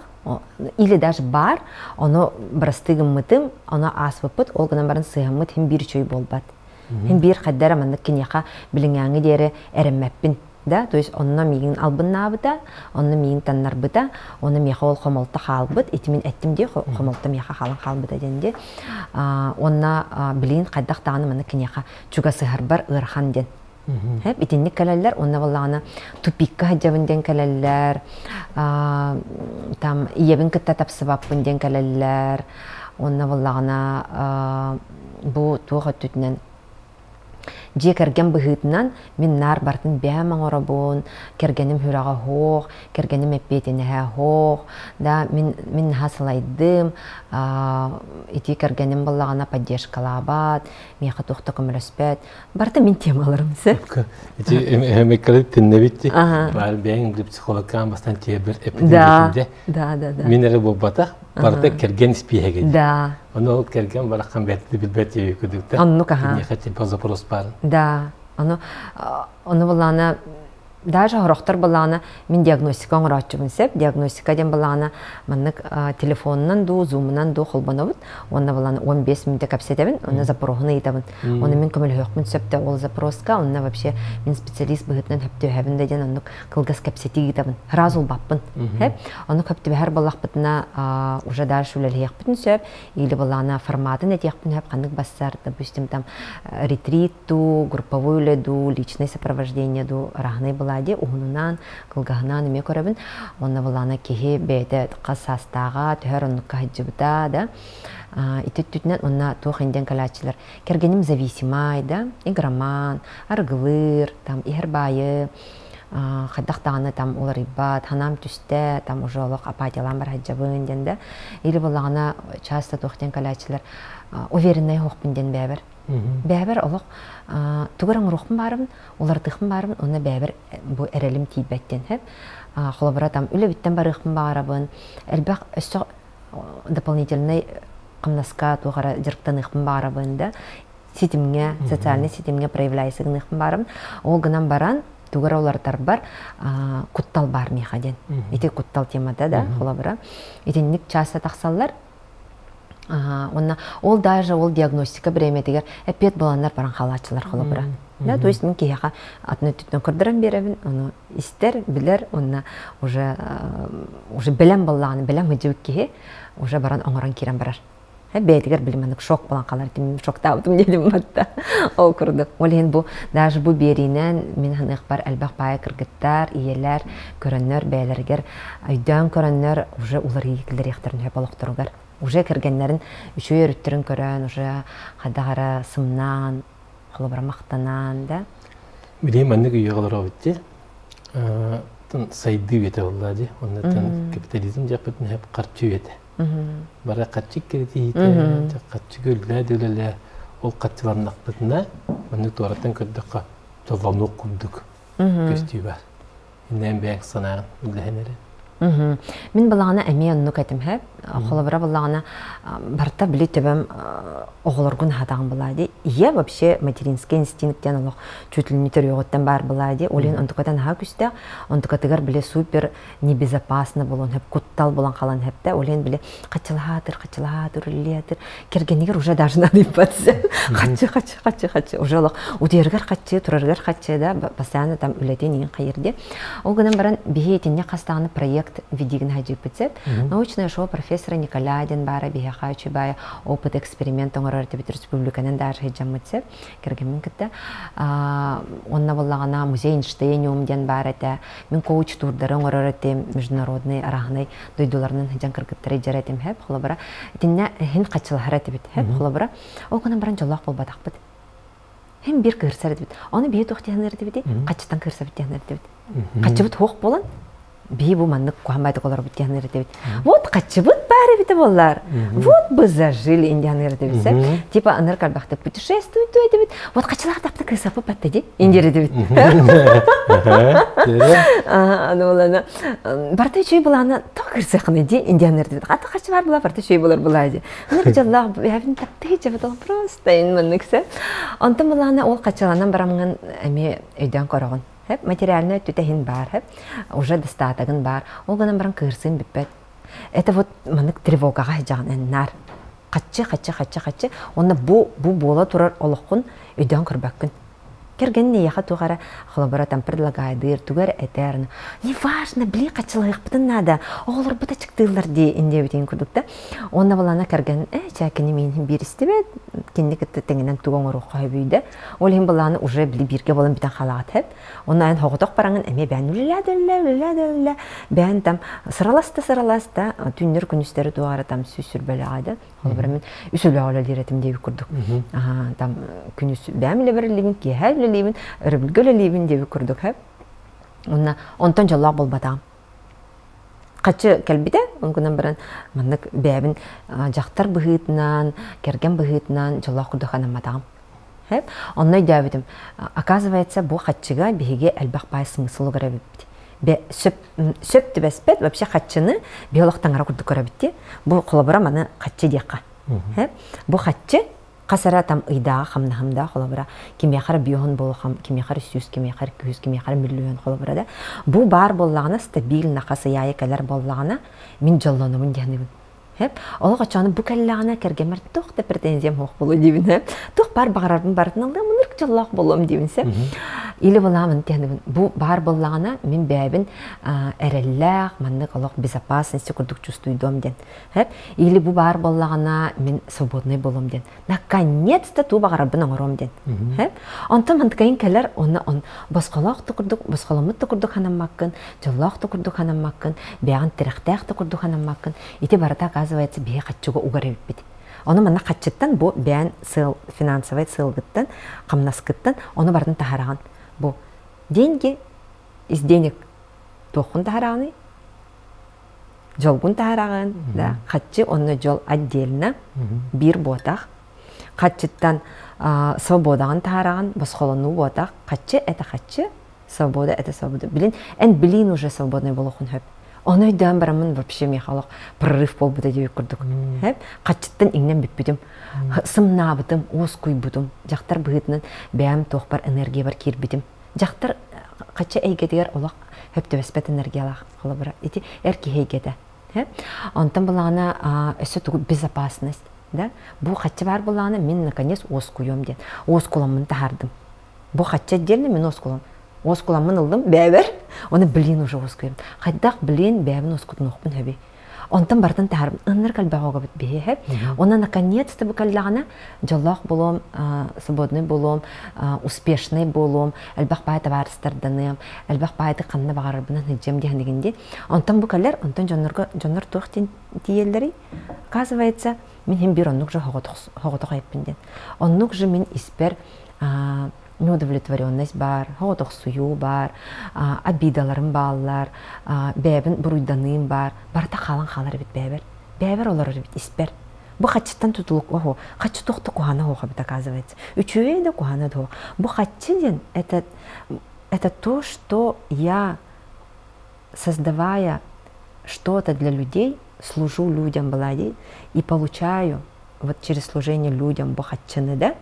или даже баар, ону бырастыы гыммытым, ону ааспыппыт, ол гынан баран сыһыаммыт иһин биир үчүгэй буолбат. Иһин биир хайда эрэ маннык киниэхэ билиҥээҥи диэри эрэммэппин. Да, то есть онно миигин албыннаабыта, онно миигин таннарбыта, онно миэхэ ол хомолто хаалбыт, ити мин эттим дии, хомолто миэхэ хаалан хаалбыта диэн дии. Онно билигин хайдах даҕаны манна киниэхэ чугасыһарбар ыарахан диэн. Хэп итинник кэлэллэр, онно буоллаҕына тупикка сылдьабын диэн кэлэллэр, там ийэбин кытта тапсыбаппын диэн кэлэллэр, онно буоллаҕына бу туох өттүтүнэн дьиэ кэргэн быһыытынан мин наар барытын бэйэм оҥоробун, кэргэним сүрэҕэ суох, кэргэним эппиэтинэһэ суох, да мин наһаа сылайдым, ити кэргэним буоллаҕына поддержкалаабат, миэхэ туох да көмөлөспөт. Барыта мин темаларым сөп. Ити эмеккали тиннебит баар бэйэҥ психологкаан бастан тиэрбэр эппитин Да, да, да. Мин эрэ буолбатах, барыта кэргэн испииһэгэ. Да. Ону ол кэргэн бараххан бэрти билбэт күдүктэ. Оннук аха. Киниэхэ типа запрос баар. Да. Ону ону буллаана даже хорохтор буллаана мин диагностика оҥорооччубун сөп. Диагностика диэн буллаана маннык телефонунан дуу, зумунан дуу холбонобут. Уонна буллаана 15 мүнөтэ кэпсэтэбин, уонна запроһун ыйытабын. Оны мин көмөлөһүөхпүн сөп да ол запроска, онно вообще мин специалист быһыытынан хөптүөһэбин да диэн оннук кылгас кэпсэтии ыытабын. Сразу улбаппын. Ону хөптүбэһэр буоллахпытына уже дальше үлэлэһиэхпитин сөп. Или былаана форматын этиэхпин сөп, ханнык бассар, допустим, там ретрит дуу, групповой үлэ дуу, личное сопровождение дуу, араһынай былаа дии, уһунунан, кылгаһынан эмиэ көрөбүн. Онно былаана киһи бэйэтэ хас саастааҕа, төһөр оннукка сылдьыбыта, да. Ити өттүтүнэн онно туох индиэн кэлээччилэр кэргэним зависимай, да, игроман, арыгылыыр, там иһэр баайы, хайдах даҕаны там уларыйбат, ханаам түстэ, там уже олох апатиялаан бар сылдьабын диэн да. Или буоллаҕына часто туох диэн кэлээччилэр увереннай оһохпун диэн бэйэбэр. Бэйэбэр олох тугу эрэ оҥоруохпун баарыбын, уларытыахпын баарыбын, уонна бэйэбэр бу эрэлим тиийбэт диэн сөп. Холобура там үлэбиттэн барыахпын баҕарабын, элбэх өссө дополнительнай хамнаска туох эрэ дьарыктаныахпын баҕарабын да ситимҥэ, социальнай ситимҥэ проявляйся гыныахпын баарым. Ол гынан баран, тугу эрэ уларытарбар куттал баар миэхэ диэн. Ити куттал темата да, холобура. Итинник часто тахсаллар. Уонна ол даже ол диагностика бириэмэтигэр эппиэт буланнар баран хаалааччылар холобура. Да, то есть мин киһиэхэ атын өттүттэн көрдөрөн биэрэбин, ону истэр, билэр, уонна уже уже бэлэм буоллаҕына, бэлэм сылдьыбыт киһи уже баран оҥорон киирэн барар. Бэйэтигэр били маннык шок буолан хаалар, шоктаабытым диэтим батта. Ол курдук. Ол иһин бу даже бу биэриинэн мин ханыахпар элбэх баайа кыргыттар, ийэлэр көрөннөр бэйэлэригэр өйдөөн көрөннөр уже уларыйыы киллэриэхтэрин сөп олохторугар. Уже кэргэннэрин үчүгэй өрүттэрин көрөн, уже хайдах эрэ сымнаан, холобура махтанаан да. Билигин маннык үйэҕэ олоробут дии. Сайдыы үйэтэ буолла дии. Оннуттан капитализм диэхпитин сөп харчы үйэтэ. Бары харчы киритиитэ, харчы үлэлээ үлэлээ ол харчыланнахпытына маннык туораттан көрдөххө дьоллонуох курдук көстүү бар. Иннээн бэйэҥ санааҕын үллэһэн эрэ. Мин балаҕана эмиэ оннук этим һэ. Холобура балаҕана барыта били төбөм оҕолоргун аһатаҕын былаа дии. Ийэ вообще материнский инстинкт диэн олох чуть ли не төрүөҕүттэн баар былаа дии. Ол иһин онтукатан аһаа күстээх. Онтукатыгар били супер небезопасно болон хөп куттал болон халан хэптэ. Ол иһин били хаччылаһаатыр, хаччылаһаатыр, үллиэтир. Кэргэнигэр уже даже надыйбат. Хаччы, хаччы, хаччы, хаччы. Уже олох утуйарыгар хаччы, турарыгар хаччы да постоянно там үлэтин иин хайыр ди. Ол гынан баран биһи итинне хастааны проект видигин хажыппыт Научное шоу профессора Николаевин баара биһиэхэ үчүбай опыт эксперимент оҥорор этибит республиканан даже сылдьаммыт сөп кэргэммин кытта. Онно буоллаҕына музей Эйнштейниум диэн баар этэ. Мин коуч туурдары оҥорор этим международный араһынай дойдуларынан сылдьан кыргыттары дьэр этим хэп холобура итиннэ хин хаччылаһар этибит хэп холобура ол гынан баран дьоллоох буолбатахпыт. Хин биир кыырсар этибит. Оны биһи туох диэн этибит? Хаччытан кыырсабыт диэн этибит. Хаччыбыт хуох буолан биһи бу маннык куһаҕан байтык олоробут диэн этибит. Вот хаччыбыт баар эбитэ буоллар. Вот бы зажили индиан этибит. Типа аныр карбахта путешествует этибит. Вот хаччылаах тапта кыысапы патта ди индир этибит. Аны булана барта үчүй булана то кырсыхны ди индиан этибит. Ата хаччы бар була барта үчүй болар була ди. Аны жаллах бэбин тапты жабыт просто ин манныкса. Онтон булана ол хаччыланан барамган эми өйдөн көрөҕүн. Хэп материальный өттүтэ бар, хэп уже достатогын бар. Ол гынан баран кыырсын бүппэт. Это вот маннык тревогаҕа сыдьаҕын нар. Хаччы, хаччы, хаччы, хаччы. Онно бу бу буола турар олоххун өйдөөн көрбөккүн. Кэргэнин эйиэхэ туох эрэ холобура там предлагайдыыр, тугу эрэ этэр. Неважно, били хаччылаһыахпытын наада, оҕолорбут ачыктыыллар дии диэбитин курдук да. Уонна балана кэргэн э чээ кини миин биир истибэт, кинини кытта тэҥинэн тугу оҥоруохха сөбүй да. Ол иһин былааны уже били бииргэ буолан бүтэн халаат хэп. Онно эн хоҕотох бараҥын эмиэ бээн үлэлээ да үлэлээ, үлэлээ да үлэлээ. Бээн там сыралас да сыралас да түүннэр күнүстэри туох эрэ там сүүс сүрбэлэҕэ да. Холобура мин үс үлэҕэ үлэлиир этим диэбит курдук. Там күнүс бэйэм үлэбэр үлэлиибин, киэһэ үлэлиибин, өрөбүлгэ үлэлиибин диэбит курдук. Уонна онтон дьоллоох буолбатаҕым. Хаччы кэлбитэ, ол гынан баран маннык бэйэбин дьахтар быһыытынан, кэргэн быһыытынан дьоллоох курдук анамматаҕым. Онно өйдөөбүтүм. Оказывается, бу хаччыга биһиги элбэх баай смысл эбиппит. Сөп, сөп түбэспэт, вообще хаччыны биолог таҥара курдук көрөбүт дии. Бу холобура маны хаччы диэххэ. Бу хаччы хас эрэ там ыйдааҕы хамнаһымда холобура кимиэхэ эрэ биоһун буолуохам, кимиэхэ эрэ сүүс, кимиэхэ эрэ күһүс, кимиэхэ эрэ миллион холобура да. Бу баар буоллаҕына стабильно хас ый аайы кэлэр буоллаҕына мин дьоллонобун диэхнибин. Олох оччону бу кэллэҕинэ кэргэммэр туох да претензиям суох буолуо диибин һэ. Туох баар баҕарарбын барытын ылыам, ынырык дьоллоох буолуом диибин сэ. Или былаамын тиһэнибин. Бу баар буоллаҕына мин бэйэбин эрэллээх, маннык олох безопасности курдук чувствуйдуом диэн. Или бу баар буоллаҕына мин свободный буолуом диэн. Наконец-то туу баҕарарбын оҥоруом диэн. Онтон мантыкайын кэлэр, онно он босхолоох да курдук, босхоломмут да курдук ханаммаккын, дьоллоох да курдук ханаммаккын, бэйэҕин тирэхтээх да курдук ханаммаккын. Ити барыта, оказывается, биһи хаччыга угар эбиппит. Ону манна хаччыттан бу бэйэн сыал, финансовай сыалгыттан, хамнаскыттан ону барытын таһараҕын. Бу деньги из денег туоххун таһараҕыный? Дьолгун таһараҕын, да, хаччы онно дьол отдельно, биир буотах. Хаччыттан свободаҕын таһараҕын, босхолонуу буотах. Хаччы это хаччы, свобода это свобода. Билин, эн билин уже свободный буолуоххун сөп. Ону өйдөөн бараммын вообще миэхэ олох прорыв буолбута диэбит курдук. Хаччыттан иҥнэн бүппүтүм. Сымнаабытым, уоскуйбутум. Дьахтар быһыытынан бэйэм туохпар энергиябар киирбитим. Дьахтар хаччы эйгэтигэр олох хөп түбэспэт энергиялаах холобура. Ити эр киһи эйгэтэ. Онтон былаана өссө тугу безопасность да бу хаччы баар буоллаҕына мин наконец уоскуйуом диэн уоскуламмын таһаардым бу хачча отдельно мин уоскулам уоскуламмын ыллым бэйэбэр оны блин уже уоскуйум хайдах блин бэйэбин уоскутунуохпун сөбүй онтон барытын таһаарбын ынныр кэлбэх оҕобут биһиэхэ уонна наконец-то бу кэллэҕинэ дьоллоох буолуом свободный буолуом успешный буолуом элбэх баай табаарыстарданыам элбэх баайды ханна баҕарарбынан сылдьыам диэн дии онтон бу кэлэр онтон дьоннорго дьоннор туох диэн тиийэллэрий оказывается мин иһин биир оннук же хоҕотох айыппын диэн оннук же мин испэр неудовлетворенность баар, хоҕотохсуйуу баар, обидаларым бааллар, бэйэбин буруйданыым баар, барыта хаалан хаалар эбит бэйэбэр. Бэйэбэр олорор эбит испэр. Бу хаччыттан тутулук оһо, хаччы туохта куһана оһох эбит оказывается. Үчүгэй да куһана да Бу хаччы диэн это, это то, что я, создавая что-то для людей, служу людям была и получаю вот через служение людям бу хаччыны, да,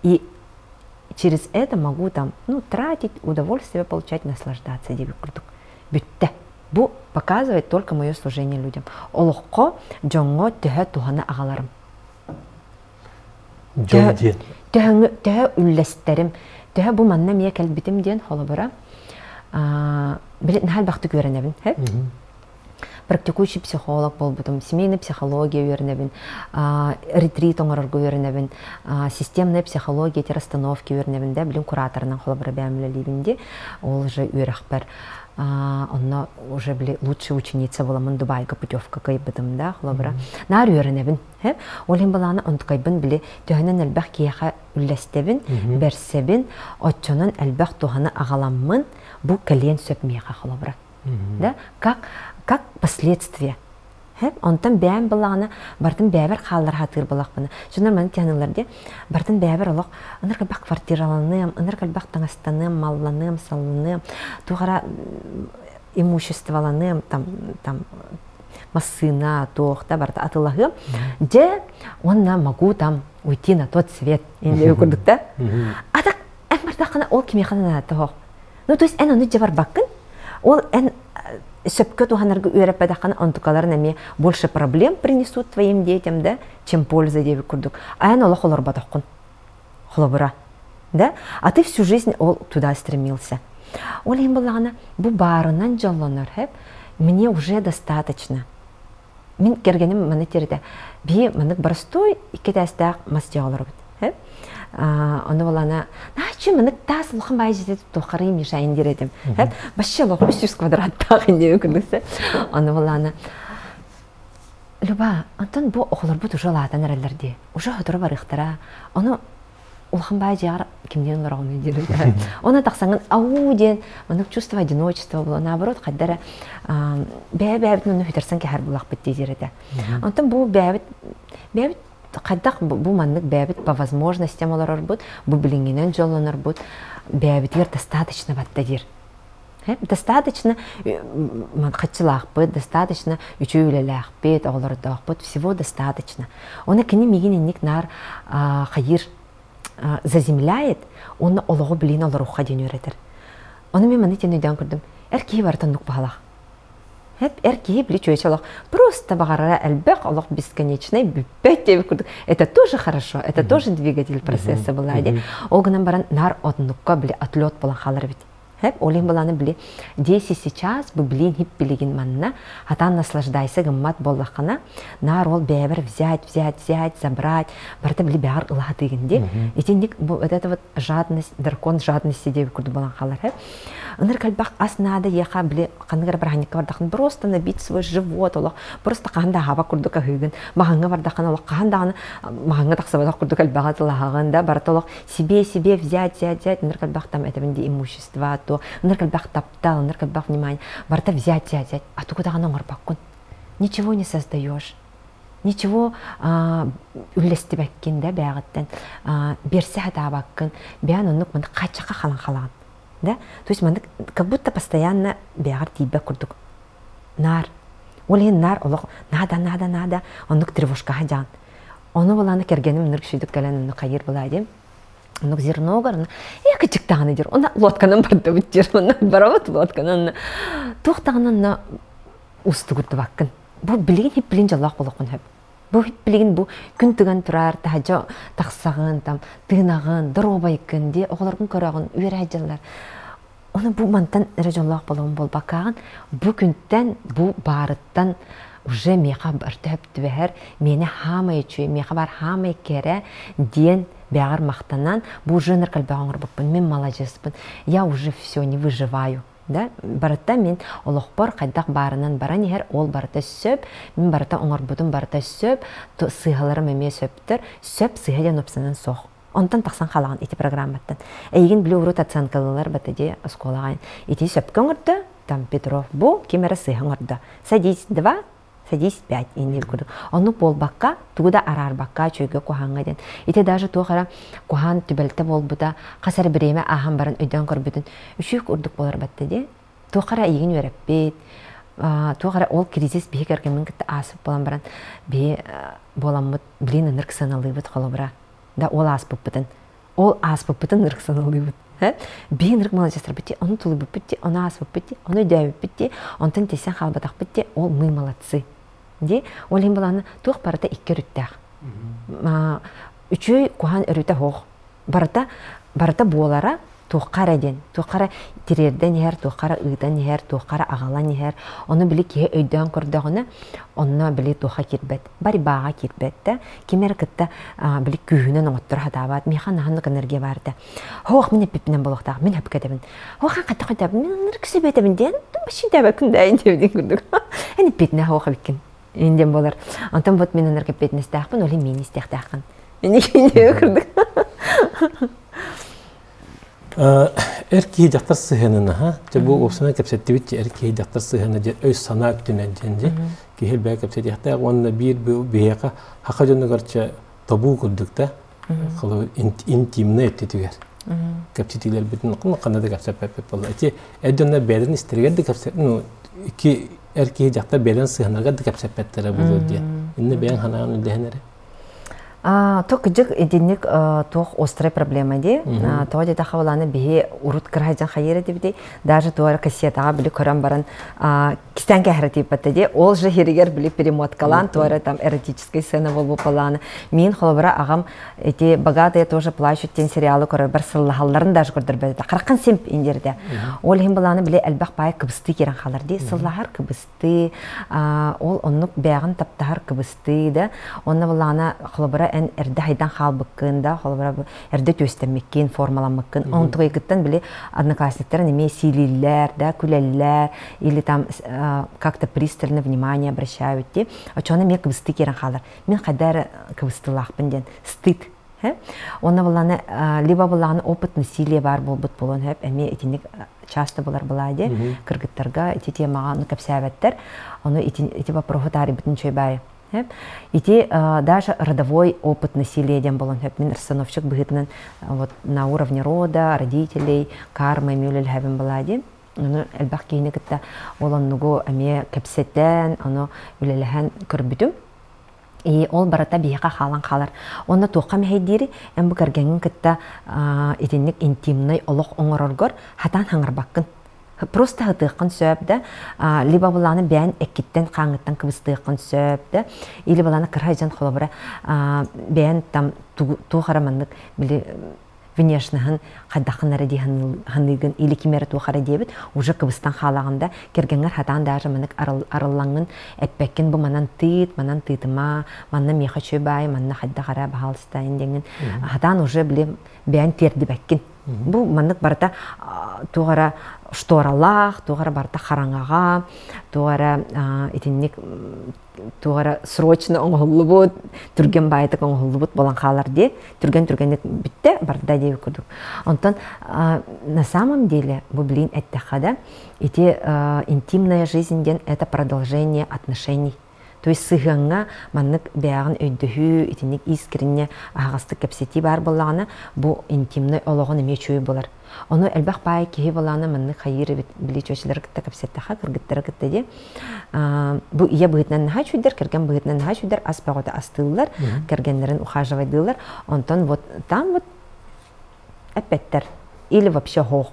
и через это могу там, ну, тратить, удовольствие получать, наслаждаться диэбит курдук. Бүттэ. Бу показывает только мое служение людям. Олоххо дьоҥҥо төһө туһаны аҕаларым. Дьон диэн. Төһө үллэстэрим, төһө бу манна эмиэ кэлбитим диэн холобура, били наһаа элбэхтик үөрэнэбин. Практикующий психолог буолбутум, семейная психология үөрэнэбин, ретрит оҥорорго үөрэнэбин, системная психология эти расстановки үөрэнэбин да, билим кураторынан холобура бэйэм үлэлиибин дии, ол уже үөрэхпэр онно уже били лучшая ученица буоламмын Дубайга путевка кыайбытым да, холобура. Наар үөрэнэбин. Ол иһин былаана онтукайбын били төһөнөн элбэх киһиэхэ үллэстэбин, бэрсэбин, оччонон элбэх туһаны аҕаламмын, бу кэлиэн сөп миэхэ холобура. Да? Как, как последствие. Онтон бэйэм былаҕына бартын бэйэбэр хааллар хатыыр былахпына. Шунар маны тиһанылар де бартын бэйэбэр олох ыныр кэлбэх квартираланыам, ыныр кэлбэх таҥастаныам, малланыам, салланыам, туохара имуществоланыам, там, там массыына, туох да барыта атылаһыам. Дьэ, уонна могу там уйти на тот свет инде курдук да. А так эн бардаххына ол кимиэхэ наада тоһох. Ну, то есть эн ону дьэ барбаккын. Ол эн сөпкө туһанарга үөрэппэтэххинэ онтукаларын эмиэ больше проблем принесут твоим детям, да, чем польза диэбит курдук. А эн олох олорботоххун. Холобура. Да? А ты всю жизнь ол туда стремился. Ол иһин буллаҕына бу баарынан дьоллонор хэп мне уже достаточно. Мин кэргэним маны тиэрдэ биһи маннык боростуой икки этээстээх мас дьиэ олоробут. Ону булана наачы маннык таас улахан баай дьиэтэ туоххарый мешайын диир этим. Вообще олох 300 квадраттаах инде күндүсэ. Ону булана Люба, онтон бу оҕолорбут уже улаатан эрэллэр дии. Уже сотору барыахтара. Ону улахан баай дьиэҕэр кимниин олороҕунуй диир. Оны тахсаҥын ау диэн маннык чувство одиночества буолуо. Наоборот, хайда эрэ бэйэ-бэйэбитин ону сүтэрсэн кэһэр булахпыт диир этэ. Онтон бу бэйэбит бэйэбит хайдах бу маннык бэйэбит по возможностям олорорбут, бу билиҥҥинэн дьоллонорбут бэйэбитигэр достаточно батта диир. Достаточно хаччылаахпыт, достаточно үчүгэй үлэлээхпит, оҕолордоохпут, всего достаточно. Оны кини миигин инник наар хайыр заземляет, уонна олоҕу билин олоруохха диэн үөрэтэр. Ону мен маны тен өйдөөн көрдүм. Эр киһи барыта оннук баһалаах. Эр киһи били чүөчэ олох просто баҕарара элбэх, олох бесконечный, бүппэт диэбит курдук. Это тоже хорошо, это тоже двигатель процесса была ди. Ол гынан баран нар оннукка били отлет болан хаалар эбит. Хэп, ол иһин былааны били здесь и сейчас бу билин хип билигин манна хатаан наслаждайся гыммат буоллаххына наар ол бэйэбэр взять взять взять забрать барыта били бэҕэр ылаатыгын ди итинник бу вот это вот жадность дракон жадности диэбит курдук буолан хаалар хэп ыныр кэлбэх ас наада еха били ханнык эрэ бырааһынньыкка бардахын просто набить свой живот олох просто хаһан да аһаабат курдук аһыыгын маһаҥҥа бардаххына олох хаһан даҕаны маһаҥҥа тахсыбатах курдук элбэҕи тылаһаҕын да барыта олох себе себе взять взять взять ыныр кэлбэх там этэбин ди имущество то ыныр кэлбэх таптал ыныр кэлбэх внимание барыта взять взять взять а тугу даҕаны оҥорбоккун ничего не создаешь ничего үллэстибэккин да бээҕиттэн берсе хатаабаккын бэйэн оннук маны хачаха халан халаҕын да то есть маннык как будто постоянно бэҕэр тиийбэт курдук наар ол иһин наар олох надо надо надо оннук тревожкаҕа дьаан ону булааны кэргэним ынырык сүйдүк кэлэн онну хайыр булаа диэн оннук зерногар э кычыктаҕына дир онна лодканан бардыбыт дир онна барабыт лодканан туох даҕаны онно устугурдубаккын бу билигин хип билин дьоллоох болоххун хөп Бу билигин бу күн тыган турар, таһдьа тахсаҕын, там тыынаҕын, доруобайгын дии, оҕолоргун көрөҕүн, үөрэ дьыллар. Оны бу мантан эрэ дьоллоох болуом буолбаккаҕын, бу күнтэн, бу баарыттан уже миэхэ барта түбэһэр, миэнэ хаамай үчүгэй, миэхэ баар хаамай кэрэ диэн бэҕэр махтанан, бу уже ныркальбаҕа оҥорбуппун, мин маладьыаспын, я уже все не выживаю. Да барыта мин олохпор хайдах баарынан баран иһэр, ол барыта сөп, мин барыта оҥорбутум барыта сөп, сыыһаларым эмиэ сөптөр, сөп сыыһа диэн опсанан суох. Онтон тахсан хаалаҕын ити программаттан. Эйигин били урут оценкалыылар бата дии оскуолаҕа ити сөпкө оҥордо, там Петров бу ким эрэ сыыһа оҥордо. Садись два, садись пять иннир курдук. Оннук буолбакка, тугу да араарбакка, үчүгэйгэ куһаҥҥа диэн. Ити даже туох эрэ куһаан түбэлтэ буолбута, хас эрэ бириэмэ ааһан баран өйдөөн көрбүтүн үчүгэй курдук буолар батта дии. Туох эрэ эйигин үөрэппит, туох эрэ ол кризис биһи кэргэммин кытта ааспыт буолан баран биһи буоламмыт блин ынырык сыаналыыбыт холобура да ол ааспыппытын ол ааспыппытын ынырык сыаналыыбыт биһи ынырык маладьыастарбыт дии ону тулуйбуппут дии ону ааспыппыт дии ону өйдөөбүппүт дии онтон тиийсэн хаалбатахпыт дии ол мы молодцы дии ол иһин былааны туох барыта икки өрүттээх үчүгэй куһаан өрүтэ суох барыта барыта буолара туохха эрэ диэн туохха эрэ тириэрдэн иһэр туохха эрэ ыытан иһэр туохха эрэ аҕалан иһэр ону били киһи өйдөөн көрдөҕүнэ онно били туохха киирбэт борьбаҕа киирбэт да ким эрэ кытта били күүһүнэн оҥотторо сатаабат миэхэ наһаннык энергия баар этэ хоох мин эппиппинэн буолуохтаах мин хөпкө этэбин хоох хатта хатабын мин ынырык сөбөтөбүн диэн башын күндайын диэбитин курдук эн эппитинэ хоох эбиккин ин диэн буолар онтон вот мин ынырык эппиэтинэстээхпин ол иһин миин истиэхтээххин курдук Эр киһи дьахтар сыһыанын аха дьэ бу уопсайынан кэпсэттибит эр киһи дьахтар сыһыана дьэ өй санаа өттүнэн диэн дьэ киһи элбэҕи кэпсэтиэхтээх уонна биир биһиэхэ хаха дьонугар чэ табу курдук да интимнэй өттүтүгэр кэпсэтиилэрбитин ханна да кэпсэппэппит буолла ити эр дьоннор бэйэлэрин истэригэр да кэпсэ ну икки эр киһи дьахтар бэйэлэрин сыһыаннарыгар да кэпсэппэттэрэ буолуо диэн иннэ бэйэҥ санааҕын үллэһин эрэ. То кыдьык итинник туох острая проблема дии. Тоҕо диэтэххэ балааны биһи урут кыраһайдьан хайыыр этибитий. Даже туора кассетаҕа били көрөн баран кистээн кэһэрэ тиийбэтэ дии. Ол же хиригэр били перемоткалаан туора там эротическая сцена буолбут балааны. Мин холобура аҕам эти «Богатые тоже плачут» диэн сериалы көрөрбөр сыллаһалларын даже көрдөрбөт этэ. Хараххан симп индирде. Ол иһин балааны били элбэх баай кыбыстыы киирэн хаалар дии. Сыллаһар кыбыстыы ол оннук бэйэҕин таптаһар кыбыстыы да онно былаана холобура эн эрдэ хайдан хаалбыккын да холобура эрдэ түөстэммиккин формаламмыккын онтугайгыттан били одноклассниктарын эмиэ сиилииллэр да күлэллэр или там как-то пристально внимание обращают ди очону эмиэ кыбыстыы киирэн хаалар мин хайда эрэ кыбыстыылаахпын диэн стыд. Онно былааны либо былааны опыт насилия баар буолбут буолуон сөп эмиэ итинник часто булар былаа ди кыргыттарга ити темаҕа ону кэпсээбэттэр ону ити ити вопроһу таарыйбытын үчүгэй баайы. Ити даже родовой опыт насилия диэн буолуон сөп мин расстановщик быһыытынан вот на уровне рода родителей карма эмиэ үлэлэһэбин былаа ди ону элбэх киһини кытта ол оннугу эмиэ кэпсэтэн ону үлэлэһэн көрбүтүм. И ол барыта биһиэхэ хаалан хаалар. Онно туохха мэһэйдиири эн бу кэргэҥҥин кытта итинник интимнай олох оҥороргор хатаан хаҥарбаккын. Просто хатыаххын сөп да, либо булааны бэйэн эккиттэн хааҥҥыттан кыбыстыаххын сөп да, или булааны кыра дьон холобура бэйэн там туох эрэ маннык били внешноһын хайдаххын эрэ дии саныыгын или ким эрэ туох эрэ диэбит уже кыбыстан хаалаҕын да кэргэҥҥэр хатаан даже маннык арыллаҥҥын эппэккин бу манан тыыт манан тыытыма манна миэхэ үчүгэй баай манна хайдах эрэ баһаалыста диэҥҥин хатаан уже били бэйэн тиэрдибэккин. Бу маннык барыта туох эрэ шторалаах туох эрэ барыта хараҥаҕа туох эрэ итинник туох эрэ срочно оҥоһуллубут, түргэн баайытык оҥоһуллубут буолан хаалар дии. Түргэн-түргэнник бүттэ, барда диэбит курдук. Онтон на самом деле, бу блин эттэххэ да, ити интимная жизнь диэн это продолжение отношений. То есть сыһыаҥҥа маннык бэйэҕин өйдөһүү, итинник искренне аһаҕастык кэпсэтии баар буоллаҕына, бу интимнай олоҕун эмиэ үчүгэй буолар. Ону элбэх баай киһи былаана маннык хайыыр эбит били чүөчэлэри кытта кэпсэттэххэ, кыргыттары кытта дии. Бу ийэ быһыытынан наһаа үчүгдэр, кэргэн быһыытынан наһаа үчүгдэр, ас бөҕөтө астыыллар, кэргэннэрин ухаживайдыыллар. Онтон вот там вот эппэттэр. Или вообще хоох.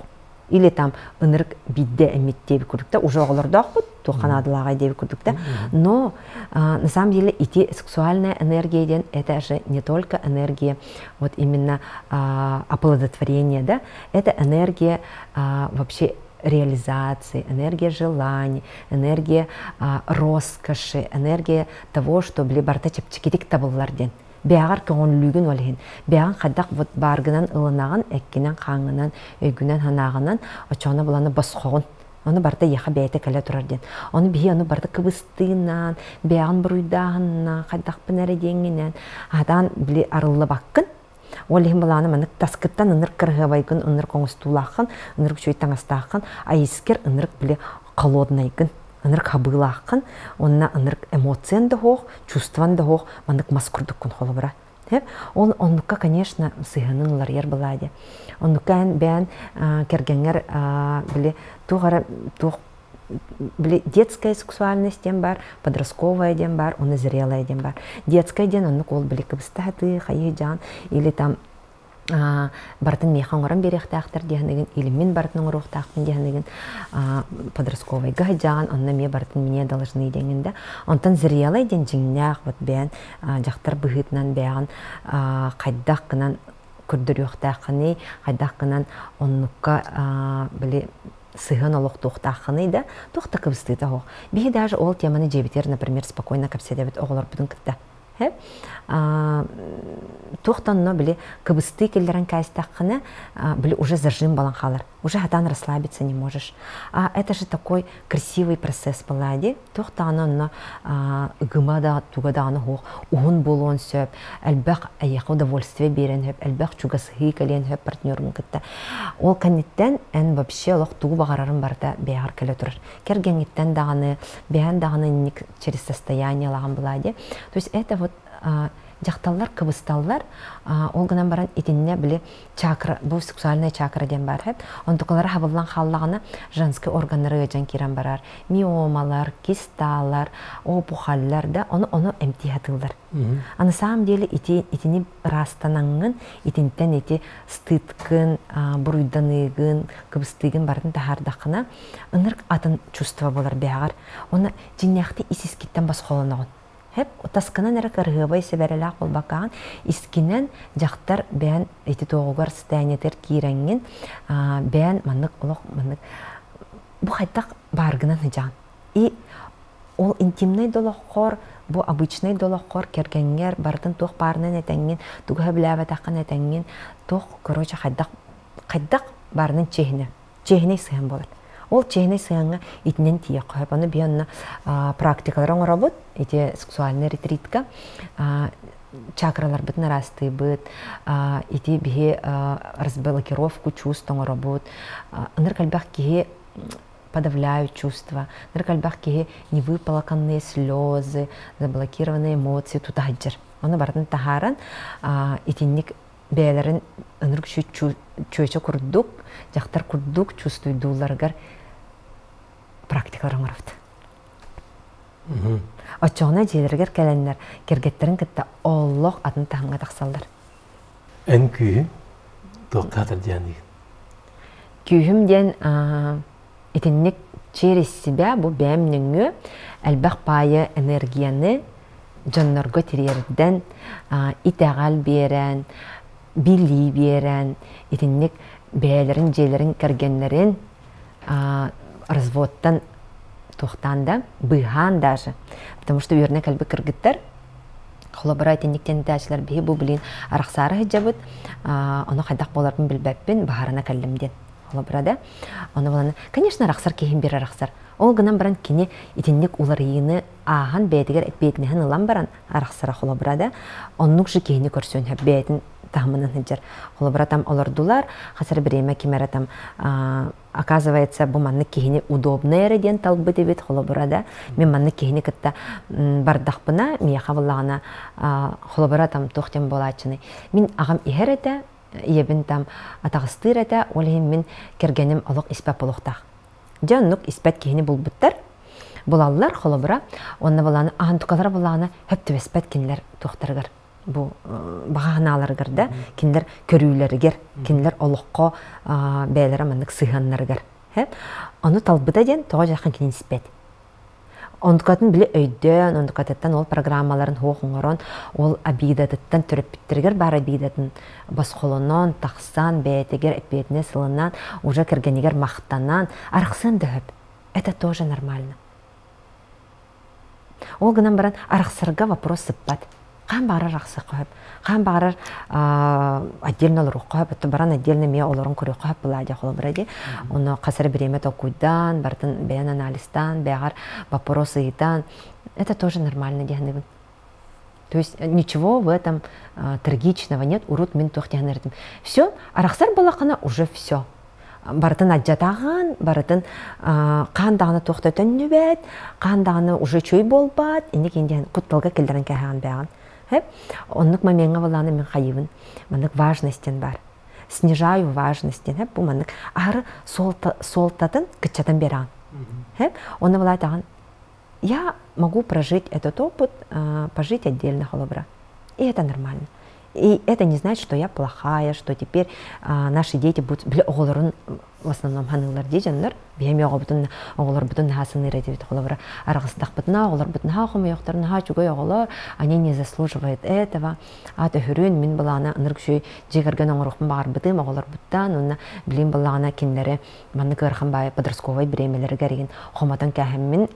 Или там ынырык биирдэ эмит диэбит курдук да, уже оҕолордоохпут, туохха наадалааҕай диэбит курдук да. Но на самом деле ити сексуальная энергия диэн это же не только энергия вот именно оплодотворение, да, это энергия вообще реализации, энергия желаний, энергия роскоши, энергия того, что били барыта чэпчэкитик табыллар диэн. Бэҕэр көҥүллүүгүн ол иһин. Бэҕин хайдах вот бааргынан ылынаҕын, эккинэн, хааҥҥынан, өйгүнэн, санааҕынан, оччоҕуна буланы босхоҕун. Ону барыта эйиэхэ бэйэтэ кэлэ турар диэн. Ону биһи ону барыта кыбыстыынан, бэйэҕин буруйдааһынынан, хайдахпын эрэ диэҥҥинэн, аһатаан били арыллыбаккын. Ол иһин былааны маннык таскыттан ынырык кыраһыабайгын, ынырык оҥостуулааххын, ынырык үчүгэй таҥастааххын, айыскер ынырык били холоднайгын, ынырык хабыылааххын, уонна ынырык эмоциян да суох, чувстван да суох, маннык мас курдуккун холобура. Ол оннукка, конечно, сыһыанын уларыйар былаа дии. Оннукка эн бэйэн кэргэҥҥэр били туох эрэ туох били детская сексуальность диэн бар, подростковая диэн бар, уонна зрелая диэн бар. Детская диэн оннук ол били кыбыста сатыы, хайыы дьаан или там барытын миэхэ оҥорон биэриэхтээхтэр диэхинигин или мин барытын оҥоруохтаахпын диэхинигин подростковайга сылдьаҕын онно эмиэ барытын мне должны диэҥин да онтон зрелай диэн дьиҥнээх вот бэйэн дьахтар быһыытынан бэйэҕин хайдах гынан көрдөрүөхтээххиний хайдах гынан оннукка били сыһыан олохтуохтааххыный да туох да кыбыстыыта суох биһи даже ол теманы дьиэбитигэр например спокойно кэпсэтэбит оҕолорбутун кытта. Туох да онно били кыбыстыы киллэрэн кээстэххинэ били уже зажим балан хаалар уже хатаан расслабиться не можешь. А это же такой красивый процесс была дии туох даҕаны онно ыгыма да туга даҕаны суох уһун буолуон сөп элбэх эйиэхэ удовольствие биэрэн сөп элбэх чугасыһыы кэлиэн сөп партнерун кытта. Ол кэнниттэн эн вообще олох тугу баҕарарын барыта бэйэҕэр кэлэ турар кэргэҥҥиттэн даҕаны бэйэн даҕаны инник через состояние ылаҕын былаа дии. То есть это вот Дьахталлар кыбысталлар, ол гынан баран итиннэ били чакра, бу сексуальная чакра диэн баар хэп. Онтукалара хабыллан хааллаҕына женский органнары ыадьан киирэн барар. Миомалар, кисталар, опухоллар да ону ону эмтии сатыыллар. А на самом деле ити итини ыраастанаҥҥын, итинтэн ити стыдкын, буруйданыыгын, кыбыстыыгын барытын таһаардаххына, ынырык атын чувство буолар бэҕэр. Уонна дьиҥнээхтик ис-искиттэн босхолоноҕун. Хэп, таскынан эрэ кырыһыабай сэбэрэлээх буолбаккаҕын, искинэн дьахтар бэйэн ити туоҕугар состояниетыгар киирэҥҥин, бэйэн маннык олох маннык бу хайдах бааргынан сыдьаан. И ол интимнэй долоххор, бу обычнай долоххор кэргэҥҥэр барытын туох баарынан этэҥҥин, тугу сөбүлээбэтэххин этэҥҥин, туох, короче, хайдах хайдах баарынан чиэһинэ чиэһинэй сыһыан буолар. Ол чиэһинэй сыһыаҥҥа итинэн тиийиэххэ сөп. Аны биһи онно практикалары оҥоробут, ити сексуальный ретритка чакраларбытын араастыыбыт, ити биһи разблокировку чувств оҥоробут. Ынырык элбэх киһи подавляют чувства, ынырык элбэх киһи невыплаканные слезы, заблокированные эмоции тута сылдьар. Ону барытын таһааран итинник бэйэлэрин ынырык чүөчэ курдук, дьахтар курдук чувствуйдуулларыгар практикалар оҥоробут. Оччоҕуна дьиэлэригэр кэлэннэр кэргэттэрин кытта олох атын таһымҥа тахсаллар. Эн күүһүн туохха диэн Күүһүм диэн итинник через себя бу бэйэм нөҥүө элбэх паайы энергияны дьоннорго тириэрдэн, итэҕэл биэрэн, билии биэрэн, итинник бэйэлэрин дьиэлэрин кэргэннэрин разводтан туохтаан да, быыһаан даже. Потому что үөрэнэ кэлбит кыргыттар холобура итинниктэн этээччилэр биһи бу билин арахсаары сылдьабыт, ону хайдах буоларбын билбэппин, баһарына кэллим диэн. Холобура да. Ону булан, конечно, арахсар киһим бир арахсар. Ол гынан баран кини итинник уларыйыыны ааһан бэйэтигэр эппиэтинэһин ылан баран арахсара холобура да, оннук же киһини көрсүөн сөп бэйэтин таһымынан сылдьар. Холобура там олордулар, хас эрэ бириэмэ ким эрэ там оказывается бу маннык киһини удобный эрэ диэн талбыт эбит холобура да мин маннык киһини кытта бардахпына миэхэ буллаҕына холобура там туох диэн буолааччыный мин аҕам иһэр этэ ийэбин там атаҕастыыр этэ ол иһин мин кэргэним олох испэт буолуохтаах дьэ оннук испэт киһини булбуттар булаллар холобура уонна булааны аһантукалара буллаҕына хөп түбэспэт кинилэр туохтарыгар бу баҕа санааларыгар да кинилэр көрүүлэригэр кинилэр олоххо бэйэлэрэ маннык сыһыаннарыгар ону талбыта диэн тоҕо дьаххан кинини испэт онтукатын били өйдөөн онтукатыттан ол программаларын суох оҥорон ол обидатыттан төрөппүттэригэр баар обидатын босхолонон тахсан бэйэтигэр эппиэтинэс ылынан уже кэргэнигэр махтанан арахсыан да сөп это тоже нормально Ол гынан баран арахсарга вопрос сыппат. Хаан баҕарар арахсыахха сөп. Хаан баҕарар отдельно олоруохха сөп. Оттон баран отдельно эмиэ олорон көрүөххэ сөп была дии холобура дии. Ону хас эрэ бириэмэ толкуйдаан, барытын бэйэн анализтаан, бэйэҕэр вопрос ыйытан, это тоже нормально дии саныыбын. То есть ничего в этом трагичного нет. Урут мин туох диэн эрдим. Все, арахсар балахана уже все. Барытын адьатаҕын, барытын хаан даҕаны туох да төннүбэт, хаан даҕаны уже чөй буолбат, инник диэн кутталга киллэрэн кээһэҕин бэҕин. Оннук момеҥҥа балааны мин хайыбын. Маннык важность диэн бар. Снижаю важность диэн бу маннык аһары суолтатын кыччатан бераҕын. Онно балаатаҕын я могу прожить этот опыт, пожить отдельно холобура. И это нормально. И это не значит, что я плохая, что теперь наши дети будут били оҕолорун в основном ханыылар дии дьоннор биһэми оҕобутун оҕолорбутун наһаа сыныыр этибит холобура араҕыстахпытына оҕолорбут наһаа хомойохтор наһаа үчүгэй оҕолор они не заслуживают этого а төһүрүн мин былаана ынырык үчүгэй дьиэ кэргэн оҥоруохпун баҕарбытым оҕолорбуттан уонна билим былаана кинилэри маннык ыарахан баайы подростковай бириэмэлэригэр игин хомотон кээһэммин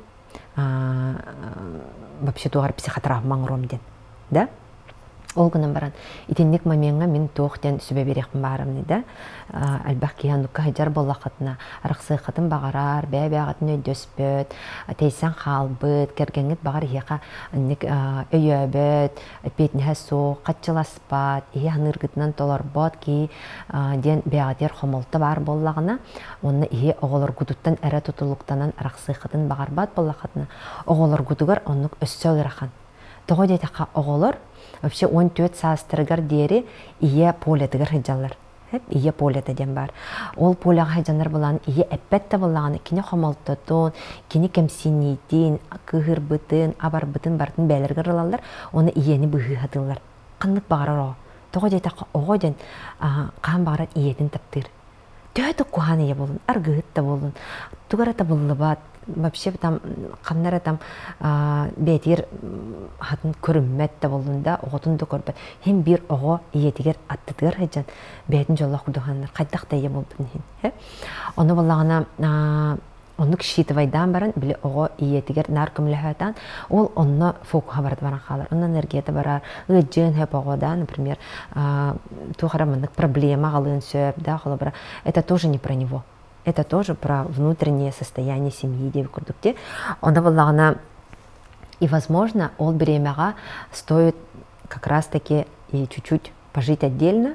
вообще туох эрэ психотравма оҥоруом диэн да Ол гынан баран, итинник момеҥҥа мин туох диэн сүбэ биэриэхпин баарымный да, элбэх киһи оннукка сылдьар буоллаххытына, арахсыаххытын баҕарар, бэйэ-бэйэҕитин өйдөспөт, тэйсэн хаалбыт, кэргэҥҥит баҕар эһиэхэ инник өйөөбөт, эппиэтинэһэ суох, хаччыласпат, иһи аныыргытынан толорбот киһи диэн бэйэҕитигэр хомолто баар буоллаҕына, уонна иһи оҕолоргутуттан эрэ тутулуктанан арахсыаххытын баҕарбат буоллаххытына, оҕолоргутугар оннук өссө ыарахан. Тоҕо диэтэххэ, оҕолор вообще 14 саастарыгар диэри ийэ полетыгар сылдьаллар. Ийэ полета диэн баар. Ол поляҕа сылдьаннар булан ийэ эппэт да буоллаҕына кини хомолтотун, кини кэмсиниитин, кыыһырбытын, абарбытын барытын бэйэлэригэр ылаллар, уонна ийэни быыһыы сатыыллар. Ханнык баҕарар оҕо. Тоҕо диэтэххэ, оҕо диэн хаһан баҕарар ийэтин таптыыр. Төһө да куһаҕан ийэ буоллун, аргыһыт да буоллун, туга эрэ табыллыбат, вообще там ханна эрэ там бэйэтигэр хатын көрүммэт да буоллун да, оҕотун да көрбөт. Хин биир оҕо ийэтигэр аттытыгар сылдьан бэйэтин дьоллоох курдук сананар, хайдах да ийэ буолбутун иһин. Ону буоллаҕына оннук считывайдаан баран били оҕо ийэтигэр наар көмөлөһөөтаан ол онно фокуһа барыта баран хаалар онно энергията барар ыадьыан сөп оҕо да например туох эрэ маннык проблема аҕалыан сөп да холобура это тоже не про него это тоже про внутреннее состояние семьи диэбит курдук дии онно буоллаҕына и возможно ол бириэмэҕэ стоит как раз таки и чуть-чуть пожить отдельно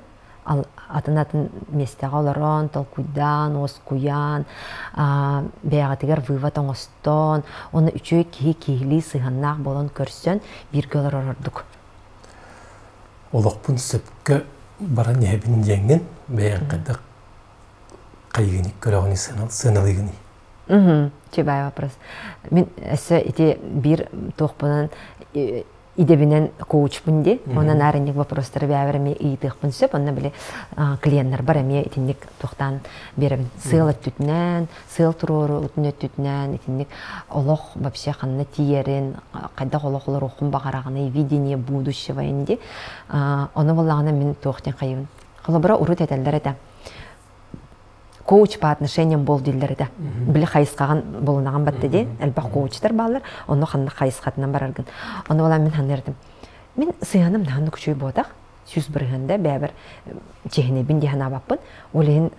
атын-атын миэстэҕэ олорон, толкуйдаан, уоскуйан, бэйэҕитигэр вывод оҥостон, уонна үчүгэй киһи киһилии сыһыаннаах буолан көрсөн бииргэ олорор ордук. Олохпун сөпкө баран иһэбин диэҥҥин бэйэҥ хайдах хайыгыный көрөҕүнүй сыаналыыгыный? Чебай вопрос. Мин өссө ити биир туохпунан идэбинэн коучпун ди. Онон арынник вопростары бэйэбэр эмиэ ыйытыахпын сөп. Онно били клиеннарбар эмиэ итинник туохтаан биэрэбин. Сыал өттүтүнэн, сыал туруору өттүтүнэн итинник олох вообще ханна тиийэрин, хайдах олох олоруоххун баҕараҕыный, видение будущего инди. Ону буллаҕына мин туох диэн хайыбын. Холобура урут этэллэр этэ. Коуч по отношениям бол дииллэр этэ. Били хайысхаҕын булунаҕын батта дии. Элбэх коучтар бааллар. Онно ханна хайысхатынан бараргын. Ону буолан мин ханна Мин сыһыаным наһаа күчүй буотах. 100% бэбэр чиһинэбин дии санаабаппын. Ол иһин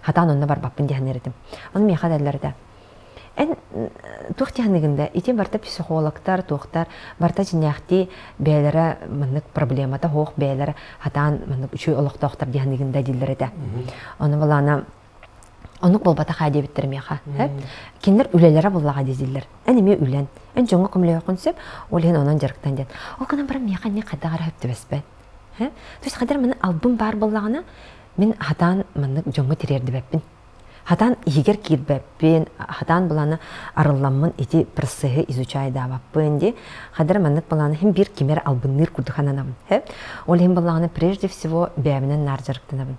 хатаан онно барбаппын дии саныыр этим. Ону миэхэ этэллэр этэ. Эн туох дьаһаныгын да ити барыта психологтар, туохтар барыта дьиҥнээхтии бэйэлэрэ маннык проблемата суох бэйэлэрэ хатаан маннык үчүгэй олохтоохтор дьаһаныгын да дииллэр этэ. Ону балаана оннук буолбатах аа диэбиттэр миэхэ. Кинилэр үлэлэрэ буллаҕа дииллэр. Эн эмиэ үлэн. Эн дьоҥҥо көмөлөһүөххүн сөп, ол иһин онон дьарыктан диэн. Ол гынан баран миэхэ эмиэ хайдах эрэ сөп түбэспэт. То есть хайдах маны албын баар буоллаҕына, мин хатаан маннык дьоҥҥо тириэрдибэппин. Хатаан иһигэр киирбэппин, хатаан былааны арылламмын ити процеһы изучайдаабаппын дии. Хадара маннык былааны хим биир кимэр албынныыр курдук сананабын. Ол иһин былааны прежде всего бэйэбинэн наар дьарыктанабын.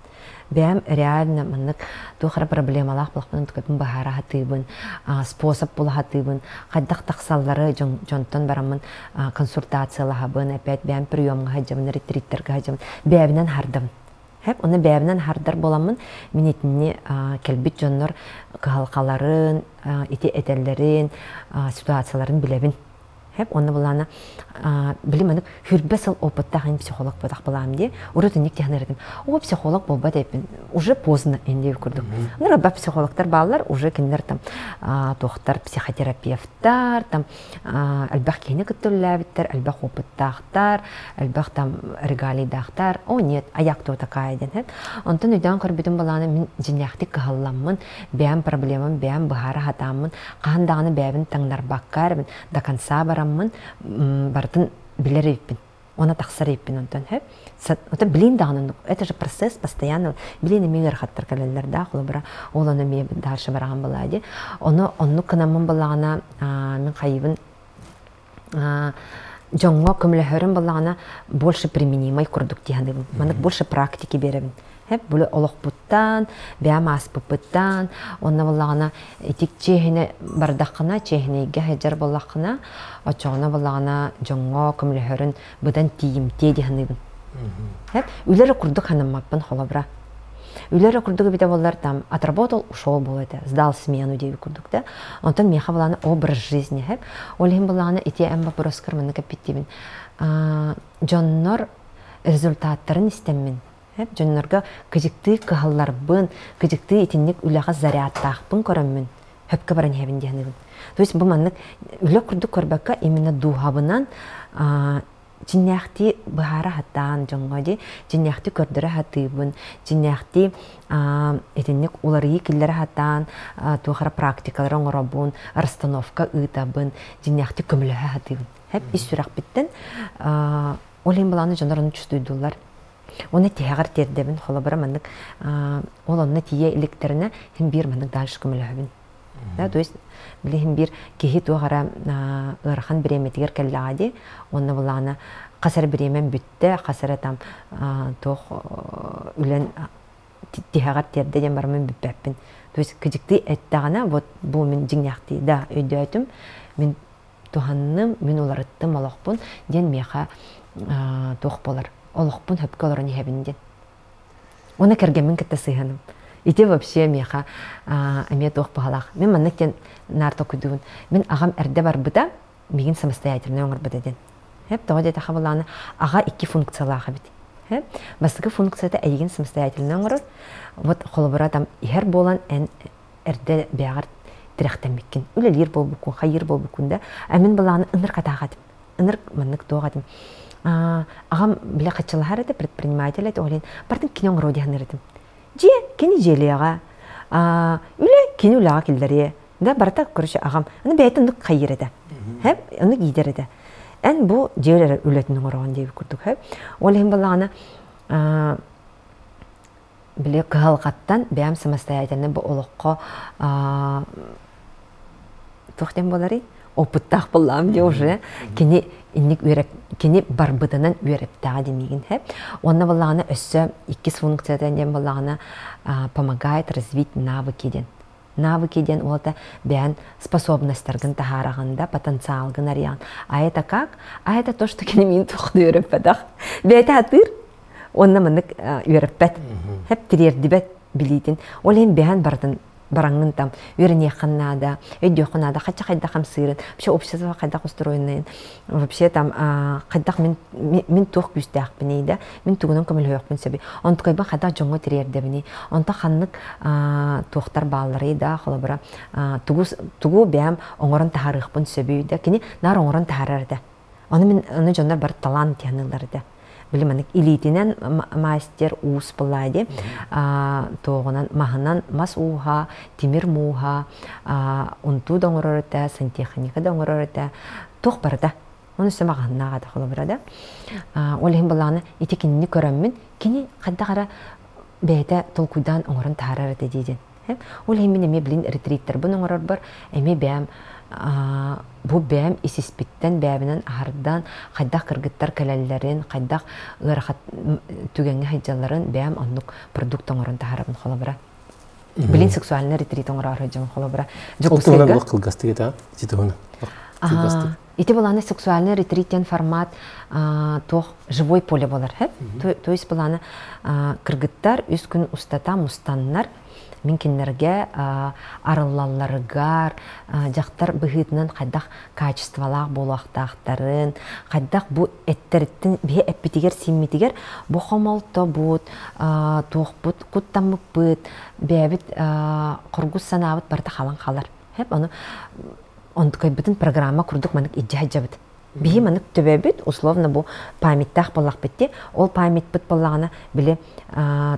Бэйэм реально маннык туох эрэ проблемалаах булахпын тукатын быһаара сатыыбын, способ була сатыыбын, хайдах тахсаллары дьонтон бараммын консультациялаһабын, опять бэйэм приемҥа сылдьабын, ретриттэргэ сылдьабын, бэйэбинэн хардабын. Хэп, оны бэйэбинэн хардар буоламмын, мин итини кэлбит дьоннор кыһалҕаларын, ити этэллэрин, ситуацияларын билэбин. Хэп, онно булаана били маннык хүрбэ сыл опыттаах ин психолог буолах булаам дии. Урут инник диэн этим. О, психолог буолбат эппин. Уже поздно инди курдук. Нырба психологтар бааллар, уже кинилэр там туохтар психотерапевттар, там элбэх киһини кытта үлэлээбиттэр, элбэх опыттаахтар, элбэх там регалийдаахтар. О, нет, а я кто такая диэн. Онтон өйдөөн көрбүтүм балааны мин дьиҥнээхтик кыһалламмын, бэйэм проблемам бэйэм быһаара сатааммын, хаһан даҕаны бэйэбин таҥнарбакка эрэ до конца бараммын барытын билэр эбиппин. Она тахсар эбиппин онтон хөп. Это билин даҕаны это же процесс постоянно билин эмиэ ыарахаттар кэлэллэр да холобура ол ону эмиэ дальше бараҕан былаа ди. Ону оннук гынаммын былаҕына мин хайыбын дьоҥҥо көмөлөһөрүм буоллаҕына больше применимай курдук дии саныыбын. Маннык больше практики биэрэбин. Хэп бу олохпуттан, бэйэм ааспыппыттан, онно буоллаҕына итик чиэһинэ бардаххына, чиэһинэйгэ сылдьар буоллаххына, оччоҕуна буоллаҕына дьоҥҥо көмөлөһөрүн быдан тиийимтиэ дии саныыбын. Хэп үлэ курдук санаммаппын холобура. Үлэ курдук эбитэ буоллар там отработал, ушел буолуо этэ, сдал смену диэбит курдук да. Онтон миэхэ былаана образ жизни хэп. Ол иһин былаана ити эн вопроскар маннык эппиттибин. Дьоннор результаттарын истэммин хэп дьоннорго кыдьыктыы кыһалларбын, кыдьыктыы итинник үлэҕэ зарядтаахпын көрөммүн хөпкө баран иһэбин диэн То есть бу маннык үлэ курдук көрбөккө именно дууһабынан Дьиҥнээхтии быһаара сатаан дьоҥҥо дии, дьиҥнээхтии көрдөрө сатыыбын, дьиҥнээхтии итинник уларыйыы киллэрэ сатаан туох эрэ практикалары оҥоробун, расстановка ыытабын, дьиҥнээхтик көмөлөһө сатыыбын. Хэп ис сүрэхпиттэн ол иһин былааны дьоннор ону чувствуйдууллар. Уонна тиһэҕэр тиэрдэбин, холобура маннык ол онно тиийэ иликтэринэ син биир маннык дальше көмөлөһөбүн. Да, то есть билиһин биир киһи туох эрэ ыарахан бириэмэтигэр кэллэҕэ дии, уонна былаана хас эрэ бириэмэм бүттэ, хас эрэ там туох үлэн тиһэҕэр тиэрдэ диэн бараммын бүппэппин. То есть кыдьыктыы эттэҕинэ, вот бу мин дьиҥнээхтии да өйдөөтүм, мин туһанным, мин уларыттым олохпун диэн миэхэ туох буолар, олохпун сөпкө олорон иһэбин диэн. Уонна кэргэммин кытта сыһыаным. Ити вообще миэхэ эмиэ туох баһалаах. Мин маннык диэн наар толкуйдуубун. Мин аҕам эрдэ барбыта, миигин самостоятельнай оҥорбута диэн. Хэп, тоҕо диэтэххэ былааны аҕа икки функциялаах эбит. Хэп, бастакы функцията эйигин самостоятельно оҥорор. Вот холобура там иһэр буолан эн эрдэ бэйэҕэр тирэхтэммиккин, үлэлиир буолбуккун, хайыыр буолбуккун да, а мин былааны ыныр хатаах этим. Ыныр маннык туох этим. Аҕам бile хаччылаһар этэ, предприниматель этэ, ол иһин бартын кини оҥоруо диэн этим. Дьиэ кини дьиэлиэҕэ, үлэ кини үлэҕэ киллэриэ. Да барыта короче аҕам аны бэйэтэ оннук хайыыр этэ. Хэп, оннук иитэр этэ. Эн бу дьиэ эрэ үлэтин оҥороҕун диэбит курдук хэп. Ол иһин балаҕана били кыһалҕаттан бэйэм самостоятельно бу олоххо туох диэн буоларый опыттаах буоллаҕым дии уже кини инник үөрэп кини барбытынан үөрэптэҕэ диниигин хэп уонна буоллаҕына өссө иккис функцията диэн буоллаҕына помогает развить навыки диэн навыки диэн уолата бэйэн способностаргын таһаараҕын да потенциалгын арыйаҕын а это как а это то что кини миин туох да үөрэппэтэх бэйэтэ сатыыр уонна маннык үөрэппэт хэп тириэрдибэт билиитин ол иһин бэйэн барытын бараҥҥын там үөрэниэххин наада өйдүөххүн наада хачча хайдах хамсыырын вообще общество хайдах устроенныйын вообще там хайдах мин мин туох күүстээхпиний да мин тугунан көмөлөһүөхпүн сөбүй онтукайбын хайдах дьоҥҥо тириэрдэбиний онто ханнык туохтар баалларый да холобура тугу тугу бэйэм оҥорон таһаарыахпын сөбүй да кини наар оҥорон таһаарар этэ ону мин ону дьоннор бары талаан тиһаныыллар этэ били маннык илиитинэн мастер уус была ди туоҕунан маһынан мас ууһа тимир мууһа унтуу да оҥорор этэ сантехника да оҥорор этэ туох барыта оны өссө маҕаһыннаах этэ холобура да ол иһин былааны ити кинини көрөммүн кини хайдах эрэ бэйэтэ толкуйдаан оҥорон таһаарар этэ диидин Ол иһин мин эмиэ билин ретриттэрбин оҥорорбор эмиэ бэйэм бу бэйэм ис-испиттэн бэйэбинэн аһардан хайдах кыргыттар кэлэллэрин, хайдах ыарахан түгэҥҥэ сылдьалларын бэйэм оннук продукт оҥорон таһаарабын холобура. Билин сексуальный ретрит оҥороору сылдьабын холобура. Дьокуускайга кылгастык этэ ити туһунан. Ити былааны сексуальный ретрит диэн формат туох живой поле болар. То есть былааны кыргыттар үс күн устата мустаннар мин кинилэргэ арыллалларыгар дьахтар быһыытынан хайдах качестволаах буолуохтаахтарын, хайдах бу эттэриттэн биһи эппитигэр-сииммитигэр бу хомолтобут, туохпут, куттаммыппыт, бэйэбит хоргус санаабыт барыта халан халар. Ону онтукайбытын программа курдук маннык илдьэ сылдьабыт. Биһи маннык төбөбүт, условно бу памяттаах буоллахпыт дии. Ол памятпыт буоллаҕына били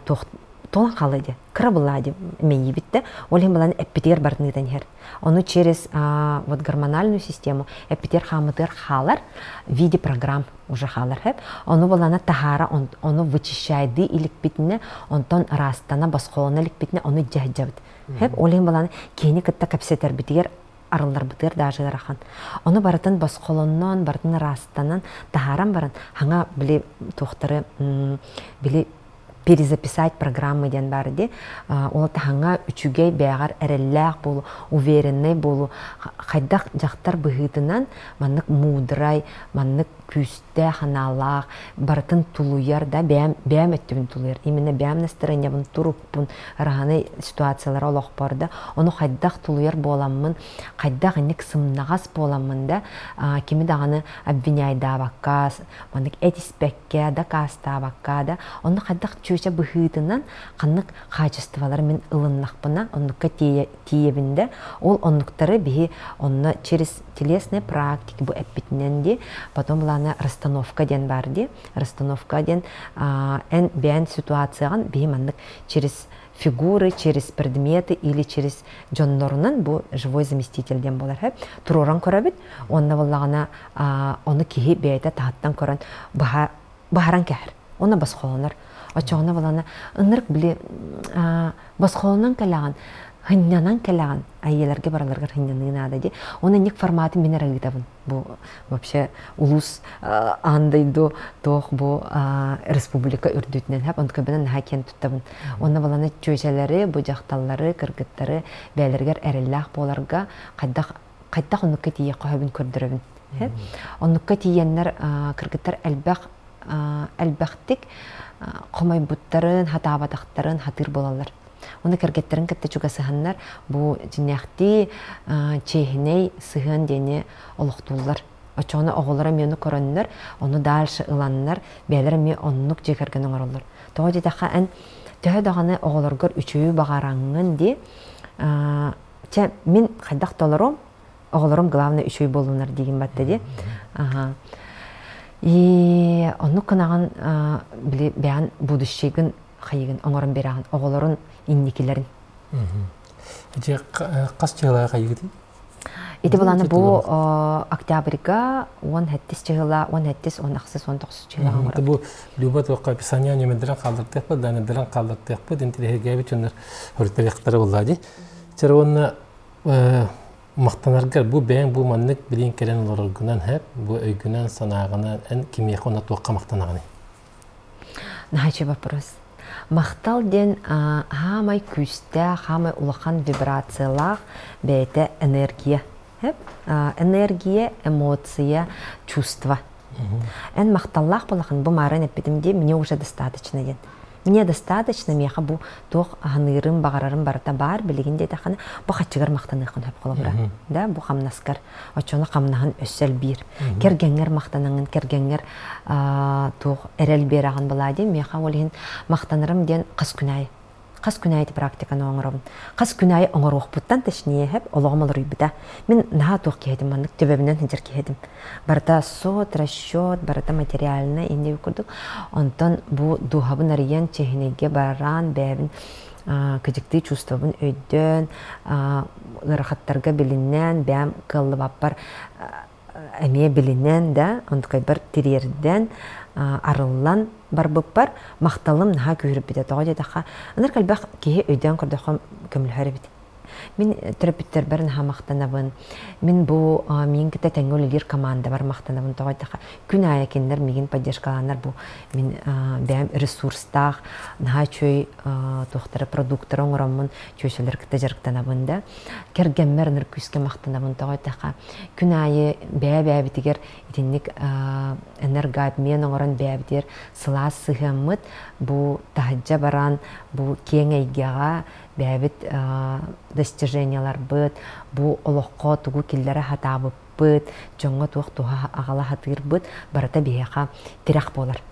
туох туолан хаалла дии. Кыра буллаа дии мэйиибит да. Ол иһин балан эппитигэр барытын ыытан иһэр. Ону через вот гормональную систему эппитигэр хааммытыгар хаалар в виде программ уже хаалар хэп. Ону балана таһаара ону вычищайды иликпитинэ, онтон ыраастана босхолоно иликпитинэ ону илдьэ сылдьабыт. Хэп ол иһин балан киһини кытта кэпсэтэрбитигэр арылларбытыгар даже ыарахан. Ону барытын босхолоннон, барытын ыраастанан, таһааран баран, хаҥа били туохтары били перезаписать программы диэн баар ди. Ол таһаҥа үчүгэй бэйэҕэр эрэллээх буолу, уверенный буолу, хайдах дьахтар быһыытынан маннык мудрай, маннык күүстээх анаалаах, барытын тулуйар да, бэйэм, бэйэм өттүбүн тулуйар. Именно бэйэм настроениябын, турукпун, ыраһаны ситуациялары олохпор да, ону хайдах тулуйар буоламмын, хайдах инник сымнаҕас буоламмын да, кими даҕаны обвиняйдаабакка, маннык этиспэккэ, дакаастаабакка да, ону хайдах чүөчэ быһыытынан ханнык хаачыстыбалары мин ылыннахпына оннукка тиийэбин да ол оннуктары биһи онно через телесные практики бу эппитинэн ди потом лана расстановка диэн бар ди расстановка диэн эн бэйэн ситуацияҕын биһи маннык через фигуры, через предметы или через дьоннорунан бу живой заместитель диэн буолар хэп туруоран көрөбүт онно буоллаҕына ону киһи бэйэтэ таһыттан көрөн баһаран кэһэр онно босхолонор оччоҕуна булана ынырык били босхолонон кэлэҕин хынньанан кэлэҕин айыыларга бараларгар хынньаныы наада ди оны ник форматы мин эрэ ыытабын бу вообще улуус аан дойду туох бу республика үрдүтүнэн хэп онтука бинен наһаа киэн туттабын онно баланы чүөчэлэри бу дьахталлары кыргыттары бэйэлэригэр эрэллээх буоларга хайдах хайдах оннукка тиийиэххэ сөбүн көрдөрөбүн оннукка тиийэннэр кыргыттар элбэх элбэхтик хомойбуттарын хатаабатахтарын хатыыр буолаллар Оны кэргэттэрин кытта чугасыһаннар бу дьиҥнээхтии чиэһинэй сыһыан диэни олохтууллар. Оччоҕуна оҕолоро эмиэ ону көрөннөр, ону дальше ыланнар, бэйэлэрэ эмиэ оннук дьиэ кэргэн оҥороллор. Тоҕо диэтэххэ, эн төһө даҕаны оҕолоргор үчүгэйи баҕараҥҥын дии, чэ, мин хайдах толоруом, оҕолорум главное үчүгэй буоллунар диигин батта дии. Аха. И оннук гынаҕын били бэйэҕин будущийгын хайыгын оҥорон биэрэҕин оҕолорун инникилэрин. Дьэ хас чыһылаах хайыгытый? Ити буланы бу октябрьга 17 чыһыла, 17, 18, 19 чыһыла оҥорор. Бу Люба туохха описание нөмердерин хааллартыахпыт, данердерин хааллартыахпыт, интириэһиргээбит дьоннор хөрүттэриэхтэрэ буоллаа дии. Чэр уонна махтанаргар бу бэйэҥ бу маннык билиин кэлэн олороргунан хэп, бу өйгүнэн, санааҕынан эн кимиэхэ уонна туохха махтанаҕыный? Наһаа вопрос. Махтал диэн хаамай күүстээх, хаамай улахан вибрациялаах бэйэтэ энергия. Энергия, эмоция, чувство. Эн махталлаах буолахын бу маарын эппитим дии, мне уже достаточно диэн. Мне достаточно миэхэ бу туох аһыныырым, баҕарарым барыта баар билигин диэтэххинэ, бу хаччыгар махтаныаххын сөп холобура. Да, бу хамнаскар. Оччону хамнаһын өссө элбиир. Кэргэҥҥэр махтанаҥын, кэргэҥҥэр туох эрэл биэрэҕин былаа диэн миэхэ ол иһин махтанарым диэн хас күн аайы хас күн аайы практиканы оҥоробун. Хас күн аайы оҥоруохпуттан точнее хэп олоҕум олоруйбута. Мин наһаа туох киһитим маннык төбөбүнэн сылдьар киһитим. Барыта сот, расчет, барыта материально инде курдук. Онтон бу дууһабын арыйан чиэһинэйгэ баран бэйэбин кыдьыктыы чувствобун өйдөөн ыарахаттарга билиннээн бэйэм кыаллыбаппар эмиэ билинэн да онтукайбар тириэрдэн арыллан барбыппар махталым наһаа күүһүрбүтэ тоҕо диэтэххэ ынырык элбэх киһи өйдөөн көрдөххө көмөлөһөр эбит Мин төрөппүттэрбэр наһаа махтанабын. Мин бу миигин кытта тэҥҥэ үлэлиир командабар махтанабын. Тоҕо диэтэххэ, күн аайы кинилэр миигин поддержкалааннар бу мин бэйэм ресурстаах, наһаа үчүгэй туохтара продуктары оҥороммун чүөчэлэр кытта дьарыктанабын да. Кэргэммэр ыныр күүскэ махтанабын. Тоҕо диэтэххэ, күн аайы бэйэ-бэйэбитигэр итинник энергообмен оҥорон бэйэбитигэр сылаас сыһыаммыт бу таһырдьа баран бу киэҥ эйгэҕэ бэйэбит достижениеларбыт, бу олоххо тугу киллэрэ сатаабыппыт, дьоҥҥо туох туһа аҕала сатыырбыт барыта биһиэхэ тирэх буолар.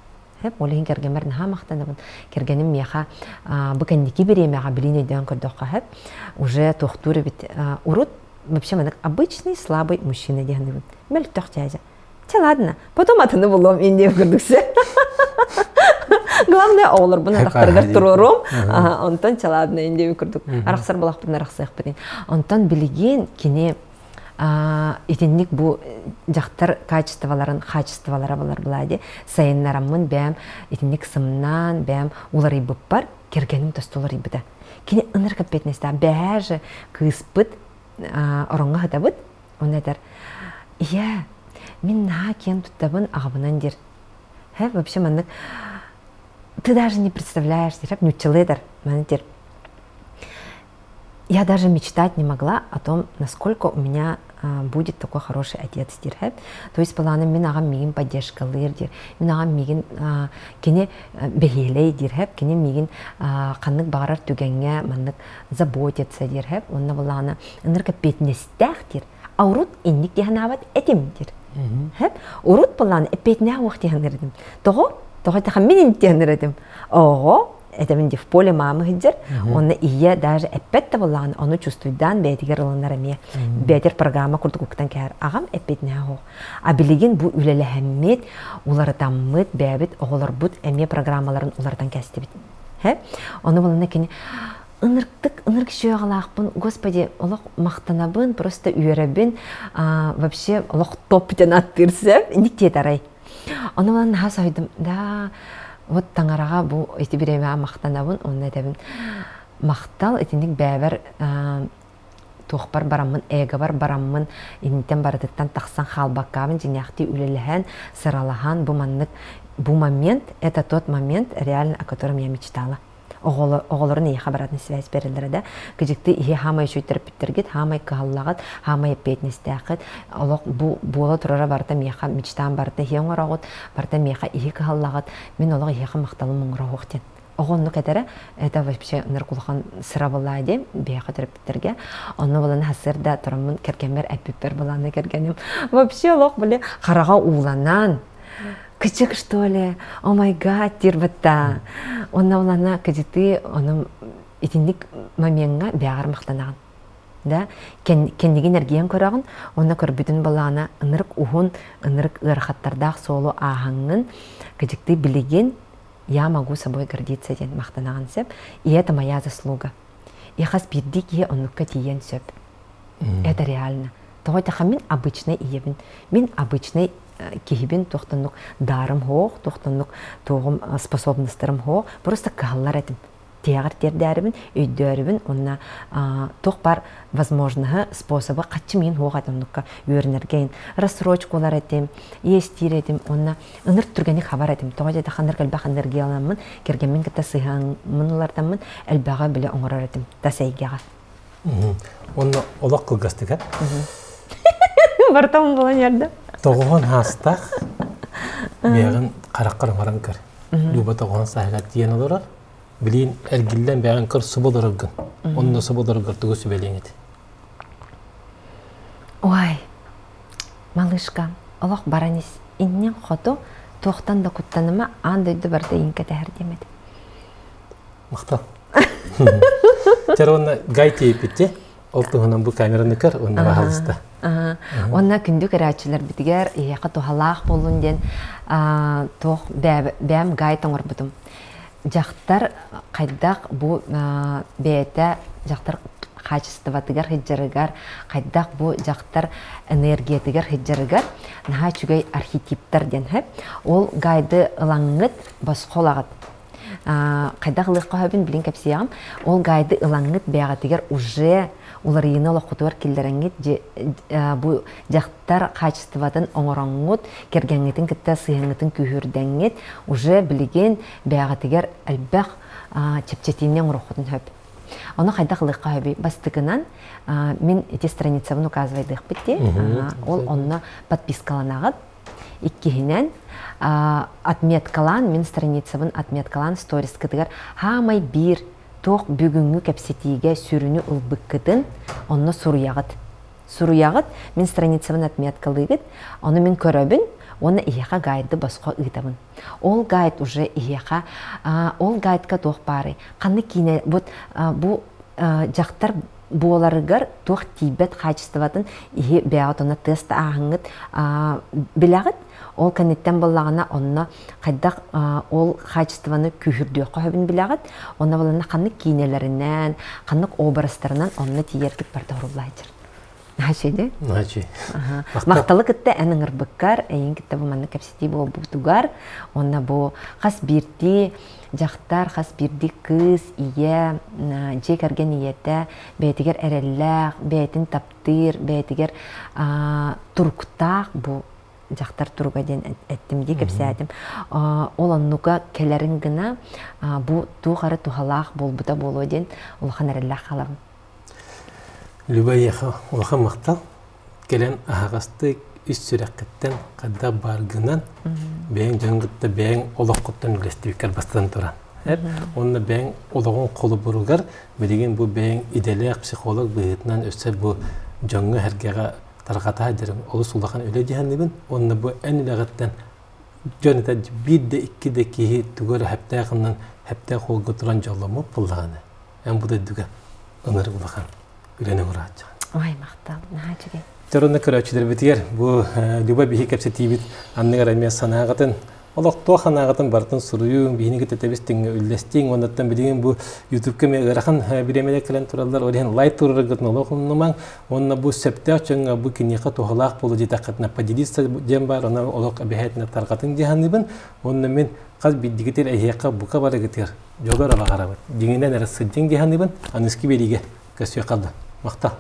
Ол иһин кэргэммэр наһаа махтанабын. Кэргэним миэхэ бу кэнники бириэмэҕэ билиин өйдөөн көрдөххө сөп, уже туохтуур эбит урут вообще маннык обычный слабый мужчина диэн саныыбын. Мөлтөх дьээдьэ. Чэ ладно, потом атыны булуом инде курдуксе. Главное оҕолорбун арахтарыгар туруоруом. Онтон чэ ладно инде курдук. Арахсар булахпын арахсыахпын. Онтон билигин кини итинник бу дьахтар качестволарын качестволара болар була сайыннараммын бэм итинник сымнаан бэм уларыйбыппар кэргэним тосту уларыйбыта. Кини ынырык эппиэтинэстээх бэһээже кыыспыт ороҥҥо сытабыт Оны этэр, ийээ, мин наһаа киэн туттабын аҕабынан диир. Һэ, вообще маннык ты даже не представляешь, диир, нуччалыы этэр, маннык диир. Я даже мечтать не могла о том, насколько у меня будет такой хороший отец диир. То есть планым мин аҕам миигин поддержкалыыр диир. Мин аҕам миигин кини бэһиэлэй диир, кини миигин ханнык баҕарар түгэҥҥэ маннык заботиться диир, Онно былаана ынырык эппиэтинэстээх диир. А урут инник дии санаабат этим диир. Урут былаан эппиэтинээх уох дии саныыр этим. Тоҕо? Тоҕо этэ мин интиэннэр этим. Оҕо этэмин в поле мамы сылдьар, онно ийэ даже эппэт да буоллаҕына, ону чувствуйдаан бэйэтигэр ылынар эмиэ. Бэйэтигэр программа курдук уктан кэһэр. Аҕам эппитинэ оһох. А билигин бу үлэлэһэммит, уларытаммыт, бэйэбит оҕолорбут эмиэ программаларын уларытан кэстибит. Хэ? Ону булана кини ынырыктык ынырык сүөҕэлаахпын, господи, олох махтанабын, просто үөрэбин, вообще олох топ диэн аттыыр сөп, инник диэтарай. Ону булан наһаа соһуйдум, да, вот таҥараҕа бу ити бириэмэҕэ махтанабын, онно этэбин, махтал итинник бэйэбэр туохпар бараммын, эгобар бараммын, иннитэн барытыттан тахсан хаалбаккаабын дьиҥнээхтии үлэлэһэн, сыралаһан, бу маннык, бу момент, это тот момент, реально, о котором я мечтала. Оҕолорун эйиэхэ обратная связь берэллэрэ да, кыдьыкты иһи хаамай үчүйтэрпиттэргит, хаамай кыһаллаҕыт, хаамай эппиэтинэстээххит, олох бу буола турара барыта миэхэ мечтаан барыта иһи оҥороҕут, барыта миэхэ иһи кыһаллаҕыт, мин олох иһиэхэ махталым оҥороһуох диэн. Оҕо оннук этэрэ, это вообще ынырык улахан сырабылаа диэн биһиэхэ төрөппүттэргэ. Онно булан сарсыарда тураммын кэргэммэр эппиппэр былааны кэргэним вообще олох били хараҕа ууланан кычык что ли, о май гад диир бытта. Онно булана кыдьытыы ону итинник момеҥҥа бэҕэр махтанаҕын. Да, кэннигин эргийэн көрөҕүн, онно көрбүтүн былаана ынырык уһун, ынырык ыарахаттардаах суолу ааһаҥҥын, кыдьыктыы билигин я могу собой гордиться диэн махтанаҕын сөп. И это моя заслуга. И хас биирдии киһи оннукка тиийэн сөп. Это реально. Тоҕо эттэххэ мин обычный ийэбин. Мин обычный киһибин туохтаннук даарым хоох, туохтаннук туоҕум способностарым хоох. Просто кыһаллар этим. Тиэҕэр тиэрдээрибин, өйдөөрүбүн уонна туох бар возможноһы, способы хаччы миин хуох этим оннукка үөрэнэргэ рассрочкалар этим, иэстиир этим уонна ыныр түргэник хабар этим. Тоҕо диэтэххэ ыныр элбэх энергияламмын, кэргэммин кытта сыһыаммын ылартаммын элбэҕи билэ оҥорор этим тас эйгэҕэ. Онно олох кылгастык Бартам булан ярда. Тоҕуһун хаастаах бэйэҕин хараххар оҥорон көр. Люба тоҕуһун сааһыгар тиийэн олорор. Билиин эргиллэн бэйэҕин көр субу олороргун. Онно субу олороргор тугу сүбэлиэҥ эт? Ой, малышка, олох баран ис. Иннин хоту туохтан да куттаныма, аан дойду барыта иин кэтэһэр диэм этим. Махтал. Чэр уонна гай тиийбитти. Ол туһунан бу камераны көр уонна баһалыста. Уонна күндү көрөөччүлэрбитигэр эһиэхэ туһалаах буоллун диэн туох бэйэм гайд оҥорбутум. Дьахтар хайдах бу бэйэтэ дьахтар хаачыстыбатыгар сылдьарыгар, хайдах бу дьахтар энергиятыгар сылдьарыгар наһаа үчүгэй архетиптар диэн сөп. Ол гайды ылаҥҥыт босхо ылаҕыт. Хайдах ылыахха сөбүн билин кэпсиэҕим. Ол гайды ылаҥҥыт бэйэҕитигэр уже уларыйыыны олоххутугар киллэрэҥҥит бу дьахтар хаачыстыбатын оҥороҥҥут, кэргэҥҥитин кытта сыһыаҥҥытын күүһүрдэҥҥит уже билигин бэйэҕитигэр элбэх чэпчэтиини оҥоруоххутун сөп. Ону хайдах ылыахха сөбүй? Бастакынан мин ити страницабын указывайдыахпыт дии. Ол онно подпискаланаҕыт. Иккиһинэн, отметкалаан, мин страницабын отметкалаан сторискытыгар хаамай биир туох бүгүҥҥү кэпсэтиигэ сүрүнү ылбыккытын онно суруйаҕыт. Суруйаҕыт, мин страницабын отметкалыыгыт, ону мин көрөбүн уонна иһиэхэ гайды босхо ыытабын. Ол гайд уже иһиэхэ, ол гайдка туох баарый? Ханнык киинэ, вот бу дьахтар буоларыгар туох тиийбэт хаачыстыбатын иһи бэйэҕит онно тыас да ааһыҥҥыт билэҕит. Ол кэнниттэн буоллаҕына онно хайдах ол хаачыстыбаны күүһүрдүөххэ сөбүн билэҕит. Онно буоллаҕына ханнык киинэлэринэн, ханнык образтарынан онно тиийэргит барыта оһоруллааччыр. Наһаа Наһаа Махталы кытта эн ыҥырбыккар, эйин кытта бу маннык кэпсэтии буолбутугар, уонна бу хас биирдии дьахтар, хас биирдии кыыс, ийэ, дьиэ кэргэн ийэтэ бэйэтигэр эрэллээх, бэйэтин таптыыр, бэйэтигэр туруктаах бу дьахтар туруга диэн эттим дии кэпсээтим. Ол оннуга кэлэрин гына бу туох эрэ туһалаах буолбута буолуо диэн улахан эрэллээх хаалабын. Люба эйиэхэ улахан махтал. Кэлэн аһаҕастык ис сүрэххиттэн хайдах бааргынан бэйэҥ дьоҥ кытта бэйэҥ олоххуттан үллэстибиккэр бастатан туран. Уонна бэйэҥ олоҕуҥ холобуругар билигин бу бэйэҥ идэлээх психолог быһыытынан өссө бу дьоҥҥо-сэргэҕэ тарҕата сылдьарыҥ олус улахан үлэ дии саныыбын. Уонна бу эн үлэҕиттэн Дьон этэ биир да икки да киһи тугу эрэ хэптээхинэн хэптээх уолга туран дьолломмут буоллаҕына, эн бу дойдуга ынырык улахан үлэни оҥорооччугун. Ой, махтал, наһаа үчүгэй. Дьоруна көрөөччүлэрбитигэр бу Люба биһи кэпсэтиибит анныгар эмиэ санааҕытын олохтоох санааҕытын барытын суруйуҥ, биһини кытта тэбис тэҥҥэ үллэстиҥ. Оннуттан билигин бу YouTube-ка эмиэ ыарахан бириэмэлэр кэлэн тураллар. Ол иһин лайк туруораргытын олох умнумаҥ. Уонна бу сөптөөх дьоҥҥо бу киниэхэ туһалаах буолуо диэтэххитинэ поделиться диэн баар, онон олох эбэһээтинэ тарҕатыҥ дии саныыбын. Уонна мин хас биирдигитин эһиэхэ бука барыгытыгар дьолу эрэ баҕарабыт. Дьиҥинэн эрэ сылдьыҥ дии саныыбын. Аныгыскы биэриигэ көрсүөххэ дылы. Махтал.